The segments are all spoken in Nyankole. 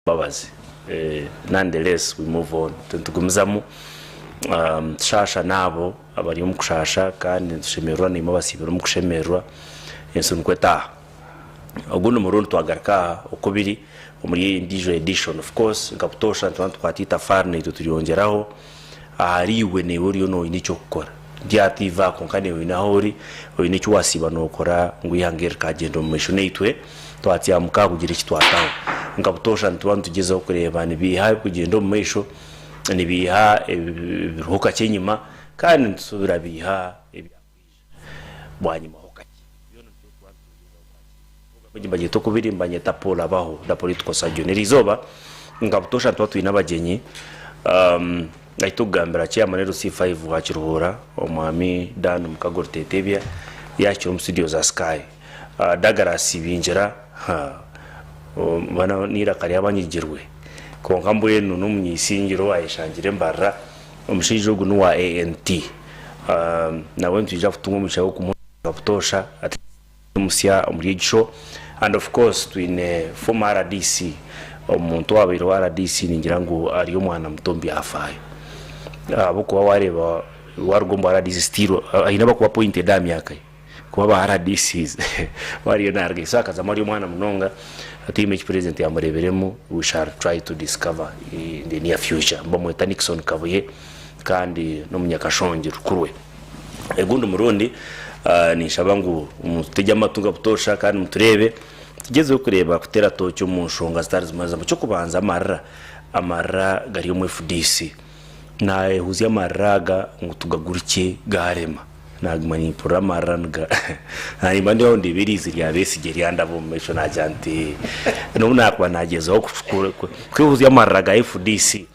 Mbabazi nonetheless we move on nitugumizamu tushaasha naabo abari omu kushaasha kandi nitushemererwa naimwe abasiibire omu kushemererwa ensi nikwo etaaha. Ogundi murundi twagaruka aha oku biri omuri endiijo edition of course nka butoosha nituba nitukwata eitafaari naitwe turyongyeraho ahari iwe naiwe oriyo noine eky'okukora. Ndyatiive aha kwonka naiwe oine ahu ori oine eki waasiiba nookora ngu eihanga eri rikagyenda omu maisho naitwe. Twatyamuka kugira eki twataho. Nka butoosha nituba nitugyezaho kureeba nibiiha ebirikugyenda omu maisho, nibiiha ebiriho kakye enyima, kandi nitusuubira biiha ebyakwija bwanyimaho kakye. Byona nibyo tuba nitugyezaho kwakira. Egi nibagyeta oku biri, nibanyeta Paul Abaho, the political surgeon. Eriizooba nka butoosha nituba twine abagyenyi, ahu turikugambira chairman LC5 wa Kiruhura, Omwami Dan Mukago Rutetebya, yaahikire omu studio za Sky. Douglas Bingira, Bana n'eiraka ry'abanyigirwe kwonka mbwenu n'omunyeisingiro ayeshangire embarira. Omushaija ogu n'owa ANT. Nawe nitwija kutunga omugisha gw'okumuhurira butoosha musya omuri egi show. And of course twine former RDC, omuntu owaabaire owa RDC ningira ngu ari omwana muto omu byafaayo ahabw'okuba waareeba waaruga omu bwa RDC still haine abarikuba appointed aha myaka ye. Kuba ba RDCs bariyo naruga so akazamu ari omwana munonga hataine eki president yamureberemu we shall try to discover in the near future bamweta Nixon Kabuye kandi nomunyakashongi rukurwe. Ogundi murundi ninshaba ngu mututegye amatu nka butosha kandi mutureebe tugyezeho kureeba kutera tochi omu nshonga zitari zimwe na zimwe. Ekyokubanza amarira, amarira gari omu FDC nayehuzya amarira aga ngu tugagurukye garema. Naaguma nimpurira amarira niga Naayimba ndi aho ndeeba eriizi rya Besigye ryandaba omu maisho naagira nti n'obu naakuba naagyezaho kwehuzya amarira ga FDC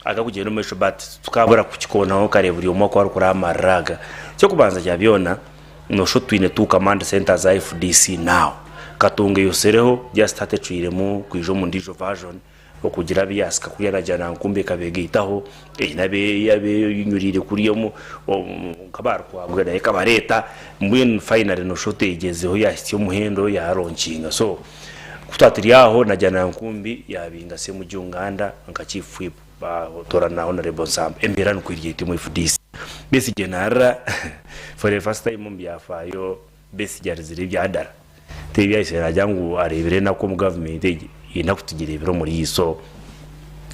agakugyenda omu maisho but tukabura kukikoonaho nkareeba buri omwe oku arikuraba amarira aga. Eky'okubanza kya byona nooshusha oti twine two command centre za FDC now. Katonga eyotsireho just hati ecwiremu kwija omu ndiijo version. Okugira abu yaasika kuriya naagira nankumba ekabeegaitaho, eine abu enyuriire kuriya omu nka ba Rukwago nayo ekabareeta, mbwenu finally nooshusha oti egyezeho yaahitsya omuhendo yaaronkinga. So ku twaba turi aho naagira Nankumbi yaabinga Ssemujju Nganda nka Chief Whip baatoorana Honourable Nsamba. Embeera nikwo eri eti omu FDC. Besigye naarira for the first time omu byafaayo Besigye arizire ebyadara. Ti ebi naagira ngu areebire enaku omu gavumenti egi, enaku tugireebire omuri iso.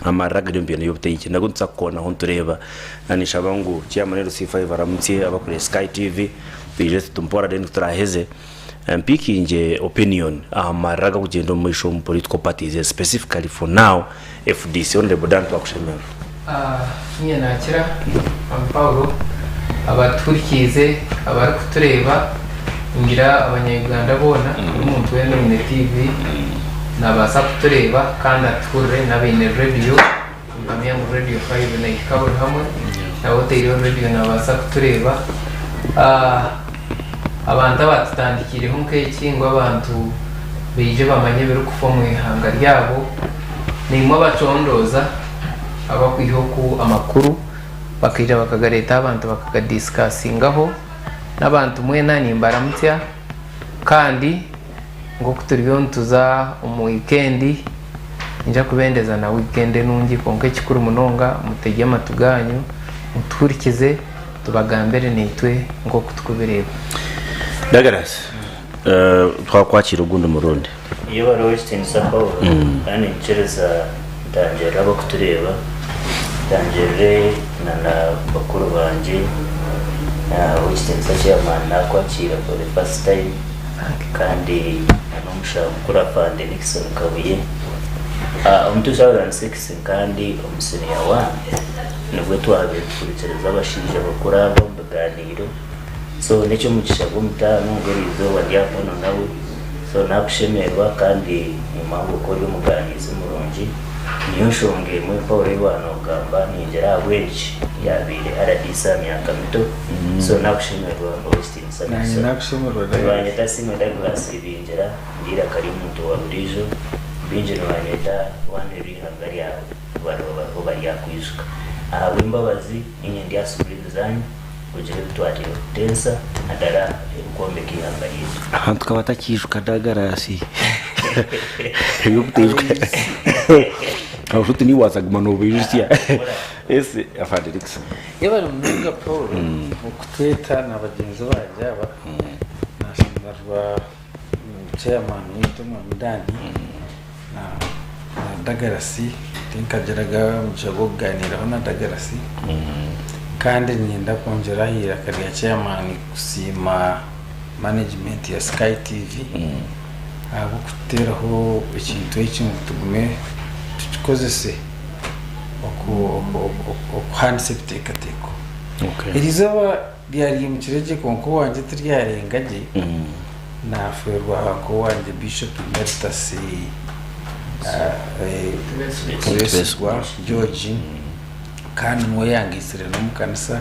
Amarira gari omu byona by'obutegyeki nago nituza kukoonaho nitureeba. Ninshaba ngu chairman LC5 aramutsye abakuriire Sky TV twije tumpora then kuturaheze mpikingye opinion aha marira agakugyenda omu maisho omu political parties specifically for now FDC. Honourable Dan twakushemererwa. Niinye naakira Paul, abatuhurikiize, abarikutureeba, ningira abanya-Uganda boona, buri muntu weena oine TV naabaasa kutureeba kandi atuhurire n'abaine rediyo, nimpamya ngu rediyo faive neehika buri hamwe, nawe otaireho rediyo naabaasa kutureeba. Abantu abaatutandikiireho nk'eki ngu abantu baije bamanye ebirikufa omu ihanga ryabo, naimwe abacondooza abakwiha oku amakuru bakaija bakagareeta abantu bakagadisikasingaho, n'abantu mwena nimbaramutsya kandi nk'oku turiyo nituza omu wiikendi niinyija kubendeza na wiikendi enungi kwonka ekikuru munonga mutegye amatu gaanyu mutuhurikize tubagambire naitwe nk'oku turikubireeba. Douglas, Twakwakira ogundi murundi. Yebare ow'ekitiinisa Paul, kandi niinyikiriza ntangirire abarikutureeba, ntangirire na na bakuru bangye, ow'ekitiinisa chairman naakwakiira for the first time kandi na n'omushaho mukuru Afande Nixon Kabuye. Omu 2006 kandi omu senior one nibwo twabaire tuhurikiriza abashaija bakuru aba omu biganiiro. So n'eky'omugisha gw'omutaano ngu eriizooba ndyapono nawe. So nakushemererwa kandi nimanya ngu oku ori omugaaniizi murungi. Niyo nshonga emwe Paul ei waaba noogamba ningira ahabw'enki yaabaire RDC aha myaka mito. So nakushemererwa ow'ekitiinisa Naanye Nixon. nakushemererwa Douglas. Nibanyeta Asiimwe Douglas Ibingira, ndi eiraka ry'omuntu wa buriijo. Baingi nibanyeta Rwanirira eihanga ryawe, bariho bariho baryakwijuka. Ahabw'embabazi, niinye ndi aha screen zaanyu. Kugira ebi twataireho kuteesa nadara ebikwombeka eihanga ryaitu. Abantu ka batakiijuka Dagarasi. Eby'okutaijuka. Nshuti niiwe waaza kuguma noobaijutsya. Ese Afande Dickson. Yebare munonga Paul okutweta na bagyenzi bangye aba. Nashemererwa chairman waitu Omwami Dan na Douglas tinkagiraga omugisha gw'okuganiiraho na Douglas. Kandi niinyenda kwongyera aha iraka rya chairman kusiima management ya Sky TV ahabw'okututeeraho ekintu eki ngu tugume tukikozese okuhandiisa ebiteekateeko. Erizooba ryaryimukire gye kwonka owangye tiryarenga gye, naafeerwa nk'owangye Bishop Emeritus Twesigwa George kandi niwe yangaitsire n'omu kanisa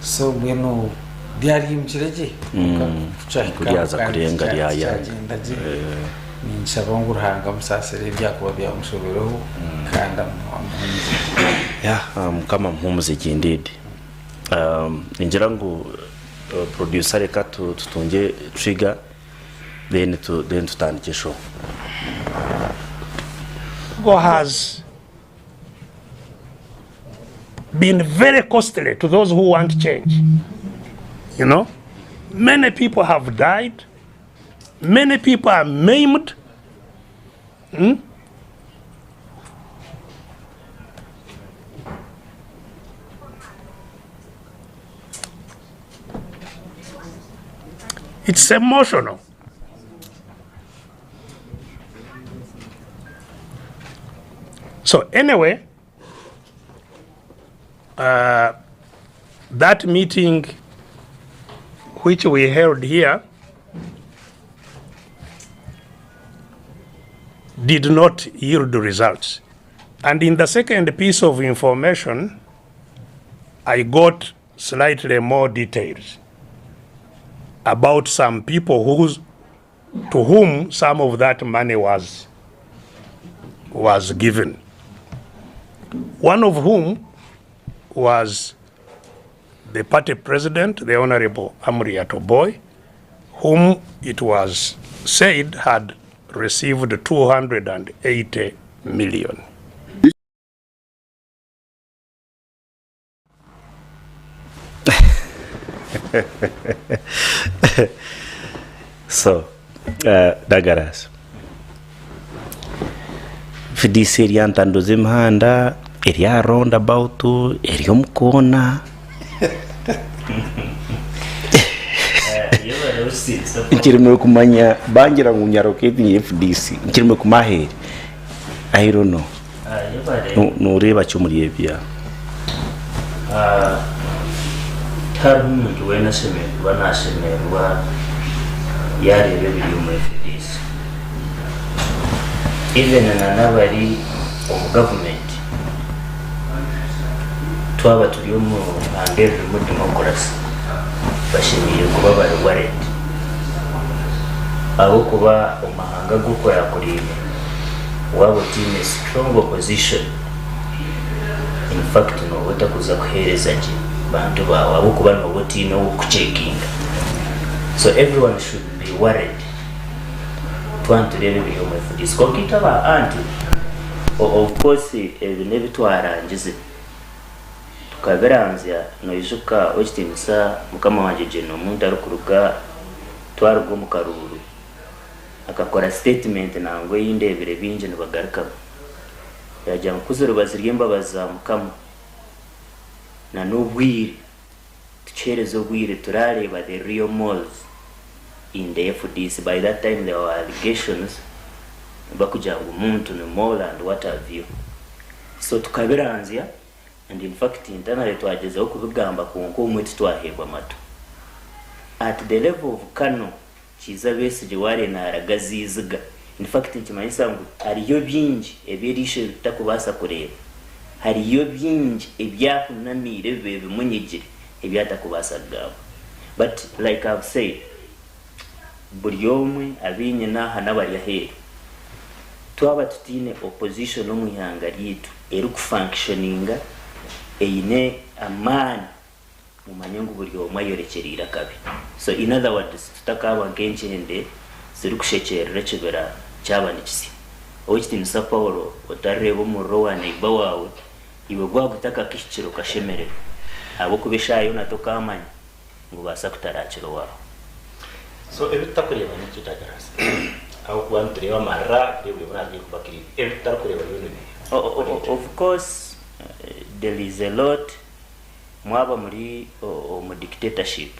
so mbwenu Byaryimukire gye kwonka ku kyahika Ku ryaza kandi kurenga ryayanga. tikyagyenda gye. Ninshaba ngu Ruhanga amusaasire ebyakuba byamushobireho kandi amuhuumuze. Yeah, Mukama amuhuumuze gye indeed. Ningira ngu producer reka tutungye trigger then then tutandike show. Go has been very costly to those who want change. You know, many people have died, many people are maimed. It's emotional. So anyway, that meeting which we held here did not yield results. And in the second piece of information, I got slightly more details about some people whose, to whom some of that money was, was given. One of whom was the party president, the Honorable Amuriat Oboi, whom it was said had received 280 million. So, Dagaras, FDC eri aha ntando z'emihanda, eri aha round about, eri omu koona. Nkiremire kumanya bangira ngu nyaroketi ni FDC, nkiremire kumanya ahu eri. I don't know. Nooreeba ki omuri ebyo? Tihariho omuntu weena ashemereire kuba naashemererwa yaareeba ebiri omu FDC. Even na n'abari omu gavumenti, twaba turi omu ihanga eririmu demokurasi, bashemereire kuba bari worried ahabw'okuba omu mahanga ag'okurakuraine, Waaba otaine strong opposition, in fact nooba otakuza kuheereza gye bantu baawe ahabw'okuba nooba otaine ow'okukucekinga. So everyone should be worried twaba nitureeba ebiri omu FDC. Kwonka itwe aba anti, of course ebi n'ebi twarangize tukabiranzya, noijuka ow'ekitiinisa mukama wangye Gen Omuntu arikuruga, twaruga omu karuuru, Akakora sitatimenti nangwa ei ndeebire baingi nibagarukamu. Yaagira ngu ku ziriba ziri embabazi za Mukama na n'obwire, tukiheereza obwire turaareeba the real moles in the FDC. By that time there were allegations bakugira ngu Muntu ni mole and what have you. So tukabiranzya and in fact internally twagyezaho kubigamba kwonka obumwe titwaheebwa matu. At the level of Kano, Kiiza Besigye waare naaraga ziiziga. In fact nikimanyisa ngu hariyo bingi ebi eriisho ritakubaasa kureeba. Hariyo bingi ebi ahunamiire ebibaire bimunyigire ebi atakubaasa kugamba. But like I've said, buri omwe abinyine aha n'abari aheeru, twaba tutaine opposition omu ihanga ryaitu erikufunctioninga, eine amaani, Mumanye ngu buri omwe ayorekyereire akabi. So in other words, tutakaaba nk'enkyende zirikushekyerera ekibira. Kyaba nikisya. Ow'ekitiinisa Paulo, otarireeba omuriro wa neiba waawe, iwe gwagutakakuhikire okashemererwa, ahabw'okuba eshaaha yoona tokaamanya nigubaasa kutaraakira owaawe. So ebi tutakureeba niki Douglas? Ahabw'okuba nitureeba amarira, tureeba buri omwe naaza kuba clean. Ebi tutarikureeba byona ebi. Of course there is a lot mwaba muri omu dictatorship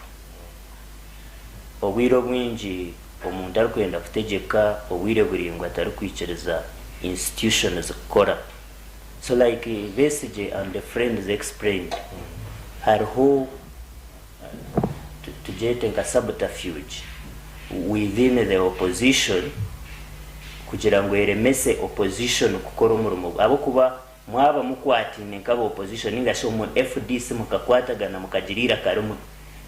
obwire obwingi omuntu arikwenda kutegyeka obwire buraingwa tarikwikiriza institutions kukora so like Besigye and the friends explained hariho tugyete nka subterfuge within the opposition kugira ngu eremese opposition kukora omurimo ahabw'okuba Mwaba mukwataine nk'aba opposition ninga shi omu FDC mukakwatagana mukagira eiraka rimwe,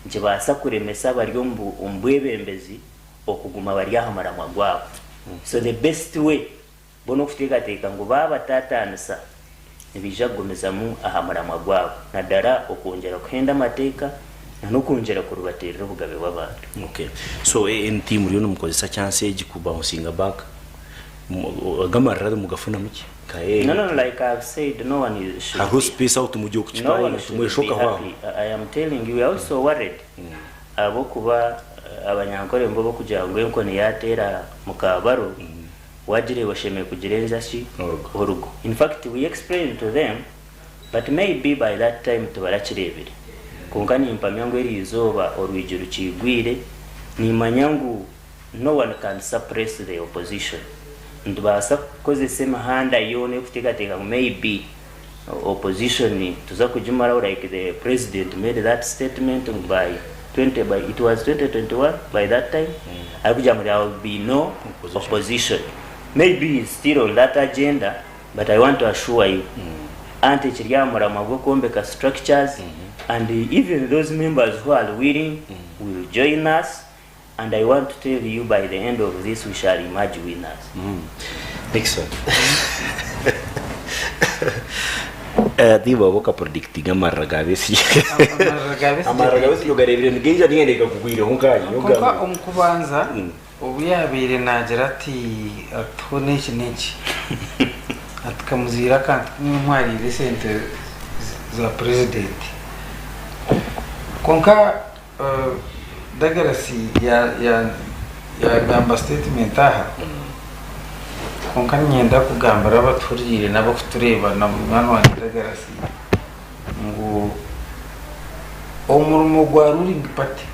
nikibaasa kuremesa abari omu bwebembezi okuguma bari aha muramwa gwabo. So the best way bo n'okuteekateeka ngu baabataataanisa nibaija kugumizamu aha muramwa gwabo nadara okwongyera kuhenda amateeka na n'okwongyera kurubatiirira obugabe bw'abantu. Okay. So ANT muriyo nimukozesa chance egi ku bouncinga back? Ago amarira mugafunamu ki? Nka No, no, no, like I have said, no one is, should hariho be, space aho tumuri no occupying one should be tumweshokaho aho. happy. I am telling you, we are also worried. Ahabw'okuba Abanyankore nibo bokugira ngu enkoni yateera mukabaro, wagireeba oshemereire kugirenza ki? Orugo. Orugo. In fact, we explained to them, but maybe by that time tibarakireebire. Kwonka nimpamya ngu eriizooba orwigi rukiigwire, nimanya ngu No one can suppress the opposition. Nitubaasa kukozesa emihanda yoona erikuteekateeka ngu maybe opposition tuza kugimaraho like the president made that statement ngu by 20 by it was 2021 by that time arikugira ngu there will be no opposition. Maybe he is still on that agenda but I want to assure you anti ekiri aha muramwa gw'okwombeka structures and even those members who are willing will join us And I want to tell you by the end of this we shall emerge winners. Nixon. Tiiba oba okapredictinga amarira ga Besigye. Amarira ga Besigye. Amarira ga Besigye ogareebire nigaija ninga nigakugwireho nkaanye. Kwonka omu kubanza obu yaabaire naagira ati atiho n'eki n'eki ati kamuziire akantu kumwe ntwariire esente za purezidenti kwonka Douglas yagamba statement aha kwonka niinyenda kugambira abatuhuriire n'abarikutureeba na munywani wangye Douglas ngu omurimo gwa ruling party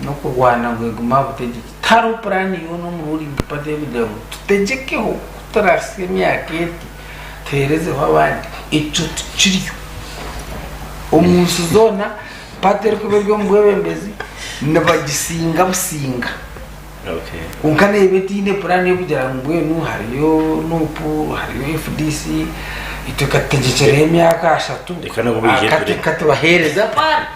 n'okurwana ngu egume aha butegyeki. Tihariho puraani yoona omu ruling party erikugira ngu tutegyekeho ku turaahitsye emyaka eti tuheerezeho abandi. Ekyo tikiriyo. Omu nsi zoona paati erikuba eri omu bwebembezi nibagisinga businga. Kwonka neeba etaine puraani y'okugira ngu mbwenu hariyo Nup, hariyo FDC, itwe katutegyekyerere emyaka ashatu, Reka nabo baije kati ture. katubaheereze abaana.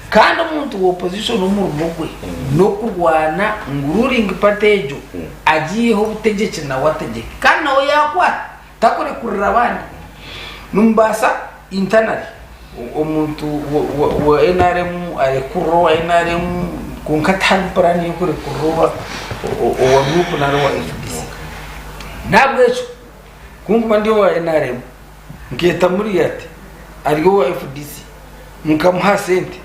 Kandi omuntu wa opposition omurimo gwe n'okurwana ngu ruling party egyo agiiheho obutegyeki nawe ategyeke. Kandi nawe yaakwata takurekurira abandi. Nimubaasa internally omuntu wa nrm arekurire owa nrm kwonka tihariho puraani y'okurekurira owa nup nari owa fdc. N'ahabw'ekyo ku ndikuba ndi owa nrm nkeeta Muriati ari owa fdc nkamuha sente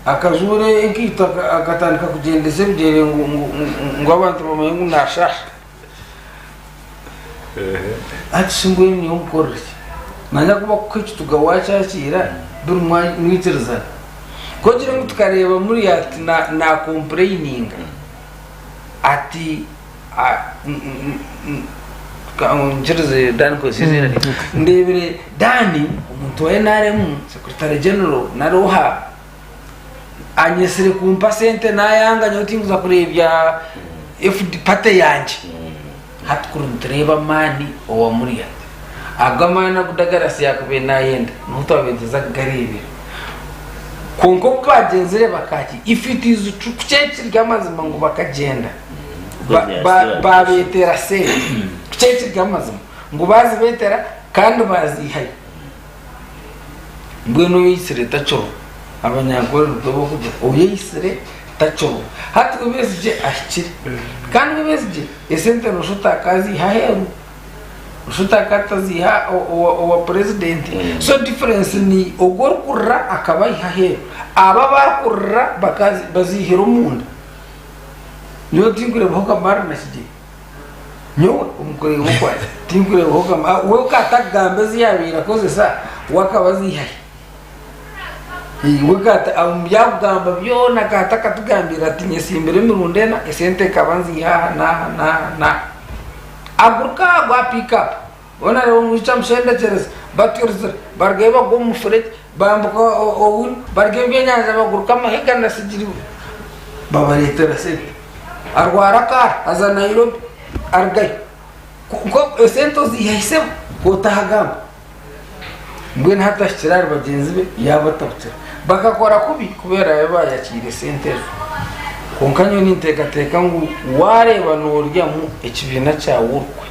akajuura enkaito akatandika kugyendesa ebigyere ngu abantu bamanye ngu nashasha. Hati shi mbwenu nyowe nkukorere ki? Naanye ahakuba kukuha ekituga waakyakiira biri mwikirizana. Ku ogire ngu tukareeba Muriati naakompureyininga ati nkirize Dan nkozese eiziina rye, ndeebire Dan omuntu wa NRM Secretary General nari oha anyetsire kumpa sente nayanga nyowe tinkuza kureebya FD party yangye. Hati kuri nitureeba amaani owa Muriat. Ago amaani agu Douglas yaakubaire naayenda niho twabaire nituza kugareebera. Kwonka obu baagyenzire bakaki if it is true ku kyaba kiri amazima ngu bakagyenda baabeetera sente ku kyaba kiri amazima ngu baazibeetera kandi baaziihayo Mbwenu oyeitsire takiriho. Abanyankore nikwo barikugira, oyeitsire Takiriho. Hati we Besigye ahikire. Kandi we Besigye esente noshusha oti akaziiha aheeru. Noshusha oti akataziiha owa purezidenti. So difference ni ogwo orikurira akaba aiha aheeru. Abo abarikurira baziihire omunda. Nyowe tinkureebaho Kamari na Kigyere. Nyowe omu kureeba okwangye tinkureebaho Kamari. We ku atakugamba ezi yaabaire akozesa, we akaba aziiha hi? We kata omu byakugamba byona kata akatugambira ati nyesimbire emirundi ena esente nkaba nziiha aha n'aha n'aha n'aha. Aguruka aha gwa pick up hoona areeba omwishiki amushendekyereza batyo ruzira barugayo bagwa omu mufuregye bambuka owino barya ebyenyanja baguruka amahega na sigiri babareetera sente. Arwara akaara aza Nairobi arugayo. Kwonka esente oziiha hi sebo otahagamba. Mbwenu hati ahikire ahari bagyenzi be yaabatabukira. Bakakora kubi kubeera abe baayakiire esente ezo. Kwonka nyowe ninteekateeka ngu waareeba nooryamu ekibiina kyawe orukwe.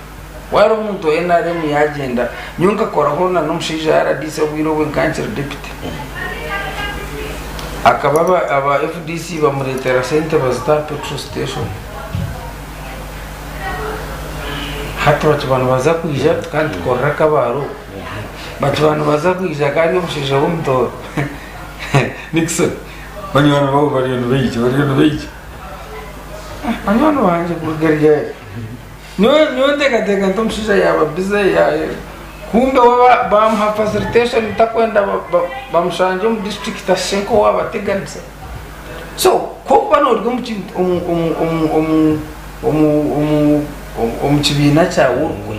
Waaba ori omuntu wa NRM yaagyenda, nyowe nkakoraho na n'omushaija wa rdc obwire obwe nkaba nkiri deputy. Akaba aba aba FDC bamureetera sente bazita aha petrol station. Hati bakiba nibaza kwija tukaba nitukorera akabaaro bakiba nibaza kwija kandi omushaija w'omutooro Nixon banywani baabo bariyo nibaija bariyo nibaija banywani bangye kuruga ryari nyowe nyowe nteekateeka nti omushaija yaaba busy kumbe we bamuha facilitation takwenda bamushangye omu district ashushe nk'owabateganisa. So ku orikuba noruga omu kibiina kyawe orikwe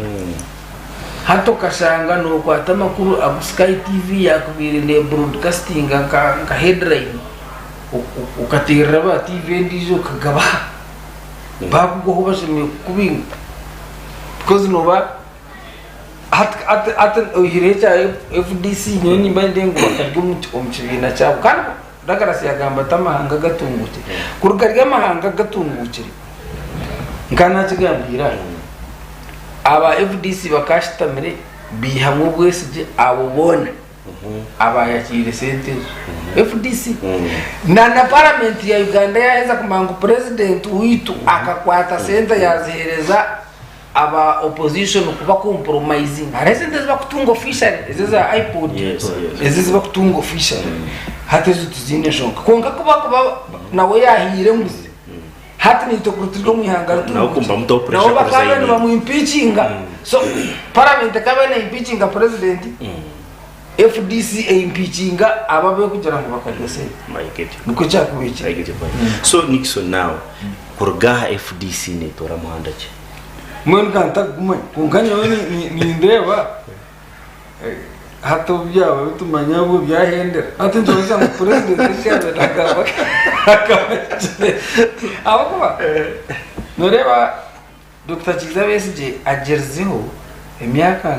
hati okashanga nokwata amakuru agu Sky TV yakubaire ne broadcastinga nka headline okaterera aba TV endiijo okagabaha bakugwaho bashemereire kukubinga because noba Hati hati hati oihireho ekya FDC nyowe nimba nindeba ngu bakari omu kibiina kyabo kandi Douglas yagamba ati amahanga agatunguukire kuruga ryo amahanga agatunguukire nka nakigambiire aha aba FDC bakashutamire baihamu obwesigye abo boona abayakiire sente ezo FDC na na paramenti ya Uganda yaheza kumanya ngu purezidenti waitu akakwata sente yazihereza aba opposition kuba compromising hariho esente ezi bakutunga officially ezi eza ipod Yes, yes. ezi ezi bakutunga officially hati ezo tiziine nshonga kwonka ku bakuba nawe yahiire enguzi hati naitwe kuri turi omu ihanga Nawe kumva mutaho pressure nabo bakaba kuresigninga. nibamu-impeachinga so parliament ekaba ine-impeachinga president fdc eimpeachinga abo abarikugira ngu bakarya sente I get you. nikwo kyakubaire kiri I get your point. So Nixon now kuruga aha FDC netora muhanda ki? Mbwenu ka ntakugumanya kwonka nyowe nindeeba hati obu byaba bitumanya obwo byahendera hati nikibaasa ngu purezidenti eki yaabaire naagamba akaba ahikire ahabw'okuba nooreeba Dokita Kiiza Besigye agyerizeho emyaka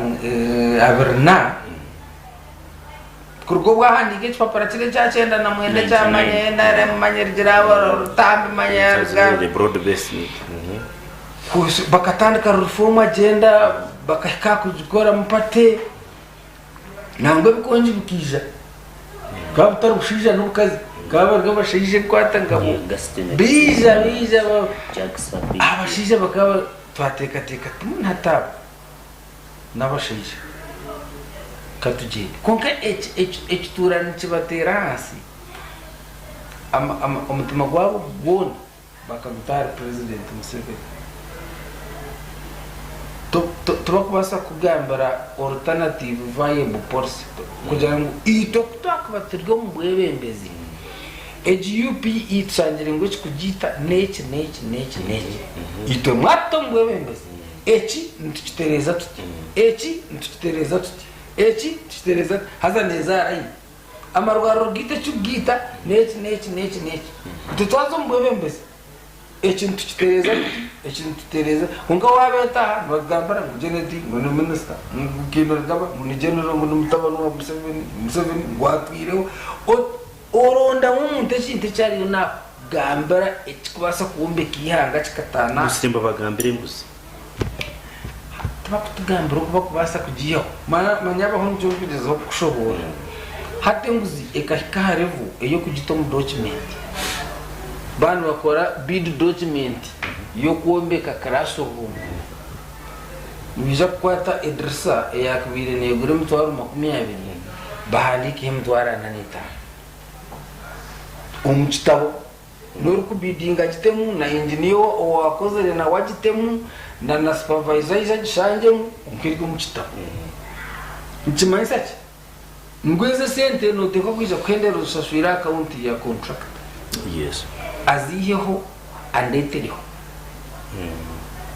abiri na Kuruga obu ahandiika ekipapura kiri ekya 99 ekya manya NRM manya rigira orutambi manya bakatandika reform agenda bakahika aha kugikoramu party nangwa ebikongi bikaija bukaba butari bushaija n'obukazi bakaba bari abashaija enkwata ngabo baija baija abashaija bakaba twateekateeka ti mbwenu hati aba n'abashaija ka tugyende. Kwonka ekituura nikibateera ahansi, omutima gwabo gwona bakaguta ahari Purezidenti Museveni. Tibarikubaasa kukugambira alternative viable policy kugira ngu itwe ku twakuba turi omu bwebembezi, egi UPE tushangire ngu ekikugiita n'eki n'eki n'eki n'eki. Itwe mwatuta omu bwebembezi. Eki nitukitereeza tuti, eki nitukitereeza tuti, eki tukitereeza tuti, haza neeza line. Amarwariro gaitu ekirikugaita n'eki n'eki n'eki n'eki. Itwe twaza omu bwebembezi, eki nitukitereeza tuti, eki nitutereeza. Kwonka waabeeta aha nibakugambira ngu Janet ngu ni minisita, ngu Kainerugaba ngu ni general, ngu ni mutabani wa Museveni, Museveni ngu atwireho. Orondamu omuntu ekintu eki ariyo naakugambira ekirikubaasa kwombeka eihanga kikataana. Gusi mbabagambire enguzi. Tibakutugambira oku barikubaasa kugiihaho. Manya abaho nikyo ndikugyezaho kukushoboorora. Hati enguzi ekahika aha level ey'okugita omu document. Baaba nibakora bid document y'okwombeka classroom, nibaija kukwata edirisa eyakubaire neegura emitwaro 20, bahandiikeho emitwaro 45 omu kitabo. N'orikubidinga agitemu, na engineer owakozire nawe agitemu, na na supervisor aije agishangyemu, kwonka eri omu kitabo. Nikimanyisa ki? Ngu ezo esente noteekwa kwija kuhendera ozishashwire akawunti ya contractor. Yes. Aziiheho andeetereho.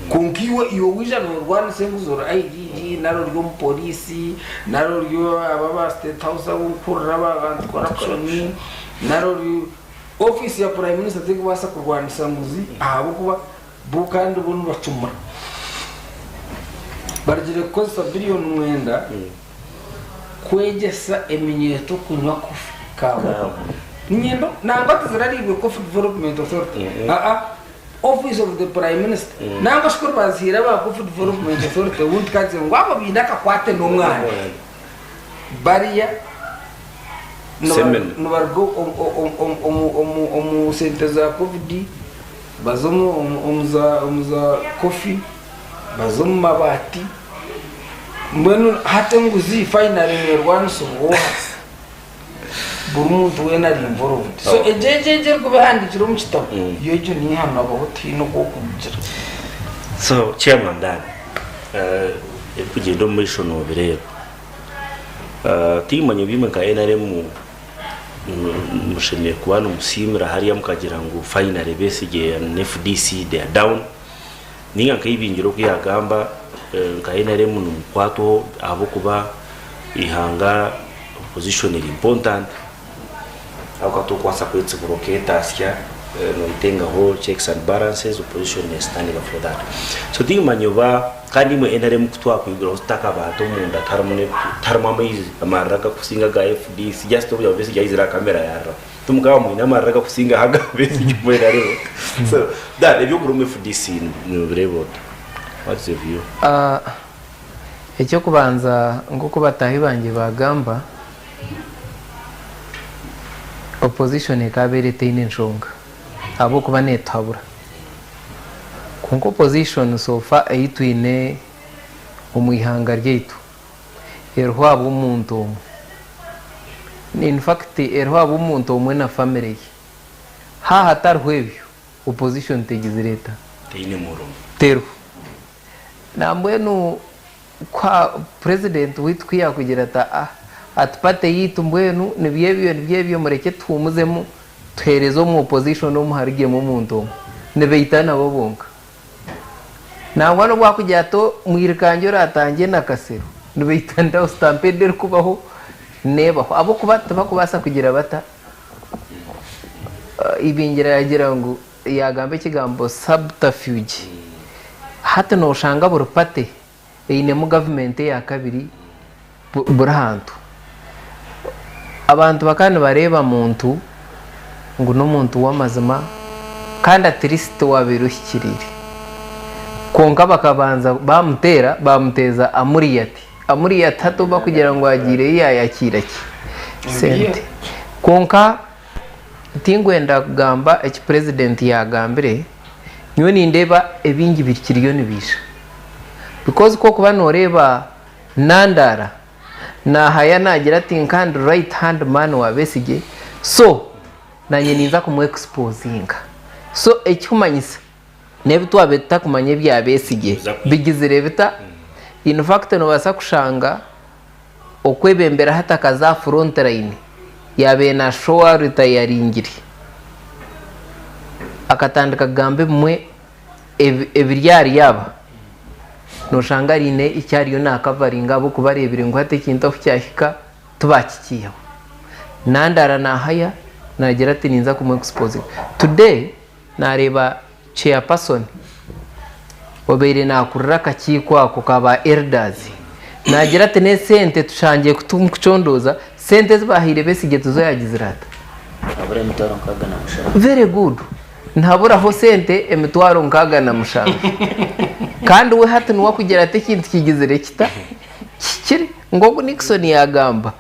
Kwonka iwe iwe waija noorwanisa enguzi ori IGG nari ori omupoliisi nari ori aba aba State House abu nkuhurira aba anti corruption nari ori ofiisi ya Prime Minister terikubaasa kurwanisa nguzi ahabw'okuba bo kandi bo nibacumura. Barugire kukozesa biriyoni mwenda kwegyesa eminyeeto kunywa kofi kawa. Niinyenda nangwa tizirariibwe Coffee Development Authority, aa, Office of the Prime Minister. Nangwa shi kuri bazihaire aba Coffee Development Authority obundi tukagizire ngu abo baine akakwate n'omwanya. Bariya Seminar. nibaruga omu sente za Covid, baza omu za kofi, baza omu mabaati. Mbwenu hati enguzi finally neerwanisa obwoha. Buri muntu weena ari involved. So egyo egyo egyo erikuba ehandiikire omu kitabo, yo egyo n'eihano abaho tihaine oku orikugira. So chairman Dan, ebirikugyenda omu maisho noobireeba. Tiimanya obu imwe nka NRM mushemereire kuba nimusiimira hariya mukagira ngu finally Besigye and FDC they are down. Ninga nka Ibingiro oku yagamba nka NRM nimukwatwaho ahabw'okuba eihanga opposition eri important ahabw'okuba tokubaasa kwetsibura oketasya noyetengaho checks and balances opposition is standing up for that. So tinkimanya oba kandi imwe NRM kutwakwiguraho tutakabaata omunda tiharimu amaizi amarira agakusinga aga FDC just obu Besigye yaizire aha camera yarira. Timukaba mwine amarira agakusinga aha aga Besigye mbwenu ariho. So Dan eby'okuri omu FDC nobireeba ota? What is your view? Eky'okubanza nk'oku bataahi bangye baagamba, opposition ekaabaire etaine nshonga ahabw'okuba neetuhabura. Kwonka opposition so far ei twine omu ihanga ryaitu eriho ahabw'omuntu omwe. In fact eriho ahabw'omuntu omwe na family ye. Haaha hatariho ebyo, opposition tegizire eta? Teine murimo. Teriho. Nambwenu ku president waitu ku yakugira ati aa ati party yaitu mbwenu nibyo ebyo nibyo ebyo murekye tuhumuzemu tuhereze omu opposition omu harugyemu omuntu omwe. Nibaitana bo bonka. Nangwa nobu akugira ati omwirukangye oratangye na Kasero nibaitaniraho stampede erikubaho nebaho ahabwokuba tibakubaasa kugira bata Ibingira yagira ngu yagamba ekigambo subterfuge hati noshanga buri party einemu government eyakabiri buri hantu. Abantu bakaba nibareeba muntu ngu n'omuntu w'amazima kandi at least owaabaire ohikiriire. Kwonka bakabanza baamuteera, baamuteeza Amuriat. Amuriat hati obu barikugira ngu agiireyo yaayakiira ki? Sente. Kwonka tinkwenda kugamba eki purezidenti yaagambire, nyowe nindeeba ebingi bikiriyo nibiija. Because ku orikuba nooreeba Nandara nahaya nagira ati nka ndi right hand man wa Besigye so nanye ninza kumu exposinga so ekikumanyisa nebi twabaire tutakumanya ebya Besigye bigizire bita in fact nobasa kushanga okwebembera hati akaza aha front line yabaire nashowa retiringire akatandika kugamba ebimwe ebiri ahari aba noshanga haine eki ariyo nakavaringa ahabw'okuba areebire ngu hati ekintu ahu kyahika tibakikiihaho. Nandara nahaya nagira ati ninza kumu exposinga. Today nareeba chairperson obaire nakurira akakiiko ako ka ba elders nagira ati n'esente tushangire kucondooza sente ezi bahaire Besigye tizo yagizire ata? Habura emitwaro 67. Very good. Nihaburaho sente emitwaro 67. Kandi we hati niwe akugira ati ekintu kigizire kita? Kihikire. Nk'oku Nixon yagamba,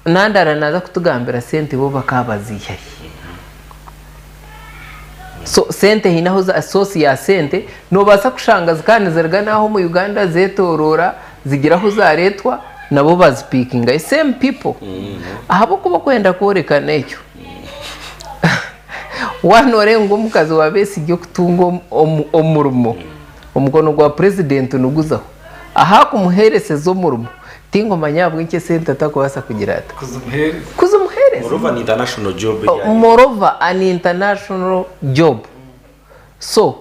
Nandara naza kutugambira sente bo bakaba baziiha hi? So sente haine ahu za source ya sente nobaasa kushanga zikaba niziruga n'aha omu Uganda zetoroora zigira ahu zareetwa nabo bazipikingayo same people ahabw'okuba okwenda kworeka n'ekyo waaba noreeba ngu omukazi wa Besigye okutunga omurimo omukono gwa president niguzaho ahu akumuhereseza omurimo Tingumanya ahabw'enki esente atakubaasa kugira ata? Kuzimuheereza. Moreover an international job eri ari. Moreover an international job. So,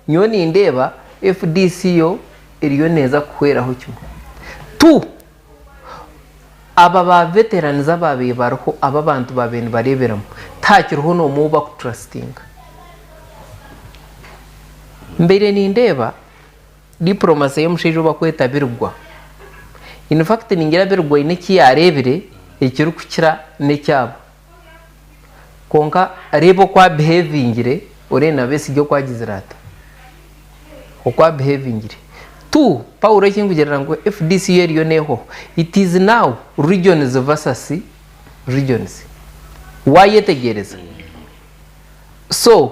nyowe nindeeba FDC yo eriyo neeza kuhweraho kimwe. Two, aba ba veterans abaabaire bariho abu abantu baabaire nibareeberamu, tihakiriho n'omwe ou bakutrustinga. Mbaire nindeeba Diplomacy y'omushaija ou bakweta Birigwa. In fact ningira Birigwa haine eki yaareebire ekirikukira n'ekyabo. Kwonka reeba oku abehavingire oreebe na Besigye oku agizire ata? Oku abehavingire. Two, Paulo eki ndikugirira ngu FDC yo eriyo neehwaho. It is now regions versus regions. Waayetegyereza? So.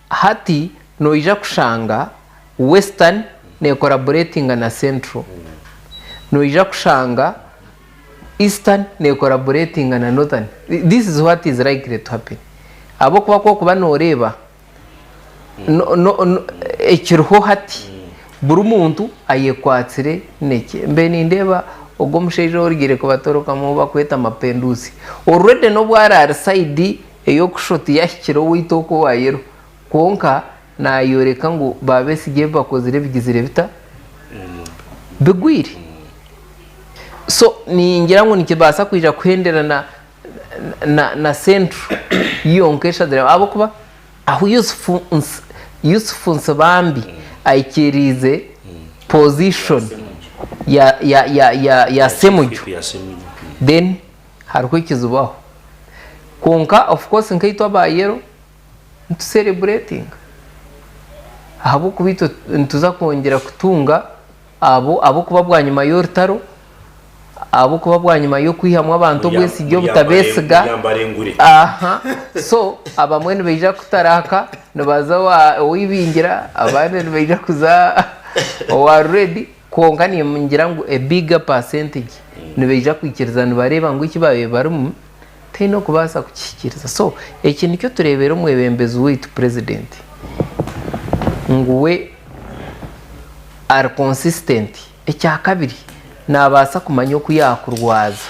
Hati noija kushanga Western nekoraboretinga na Central. Noija kushanga Eastern nekoraboretinga na Northern. This is what is likely to happen. Ahabw'okuba ku orikuba noreeba ekiriho hati, buri muntu ayekwatsire neki. Mbaire nindeeba ogwo omushaija orugire kubatorokamu ou barikweta Mapenduzi, already n'obu araari sayidi Ey'okushusha oti yahikire owaitu okwo owa yero, kwonka nayoreka ngu ba Besigye ebi bakozire bigizire bita? Bigwire. So ningira ngu nikibaasa kwija kuhendera na na na Central yonka eshaziremu ahabw'okuba ahu Yusufu Yusufu Nsibambi aikiriize position ya ya ya ya ya Ssemuju then Hariho ekizibu aho. Kwonka of course nkaitwe aba yellow nitu celebratinga ahabw'okuba itwe nituza kwongyera kutunga abo ab'okuba bwanyima y'orutaro, ahabw'okuba bwanyima y'okwihamu abantu obwesigye obutabesiga, aha so abamwe nibaija kutaraka nibaza owa Ibingira abandi nibaija kuza owa Ruredi. Kwonka ningira ngu a bigger percentage nibaija kwikiriza nibareeba ngu eki baabaire barimu tihaine okubaasa kukihikiiriza. So eki nikyo tureebera omwebembezi waitu president ngu we ari consistent. Ekyakabiri naabaasa kumanya oku yaakurwaza,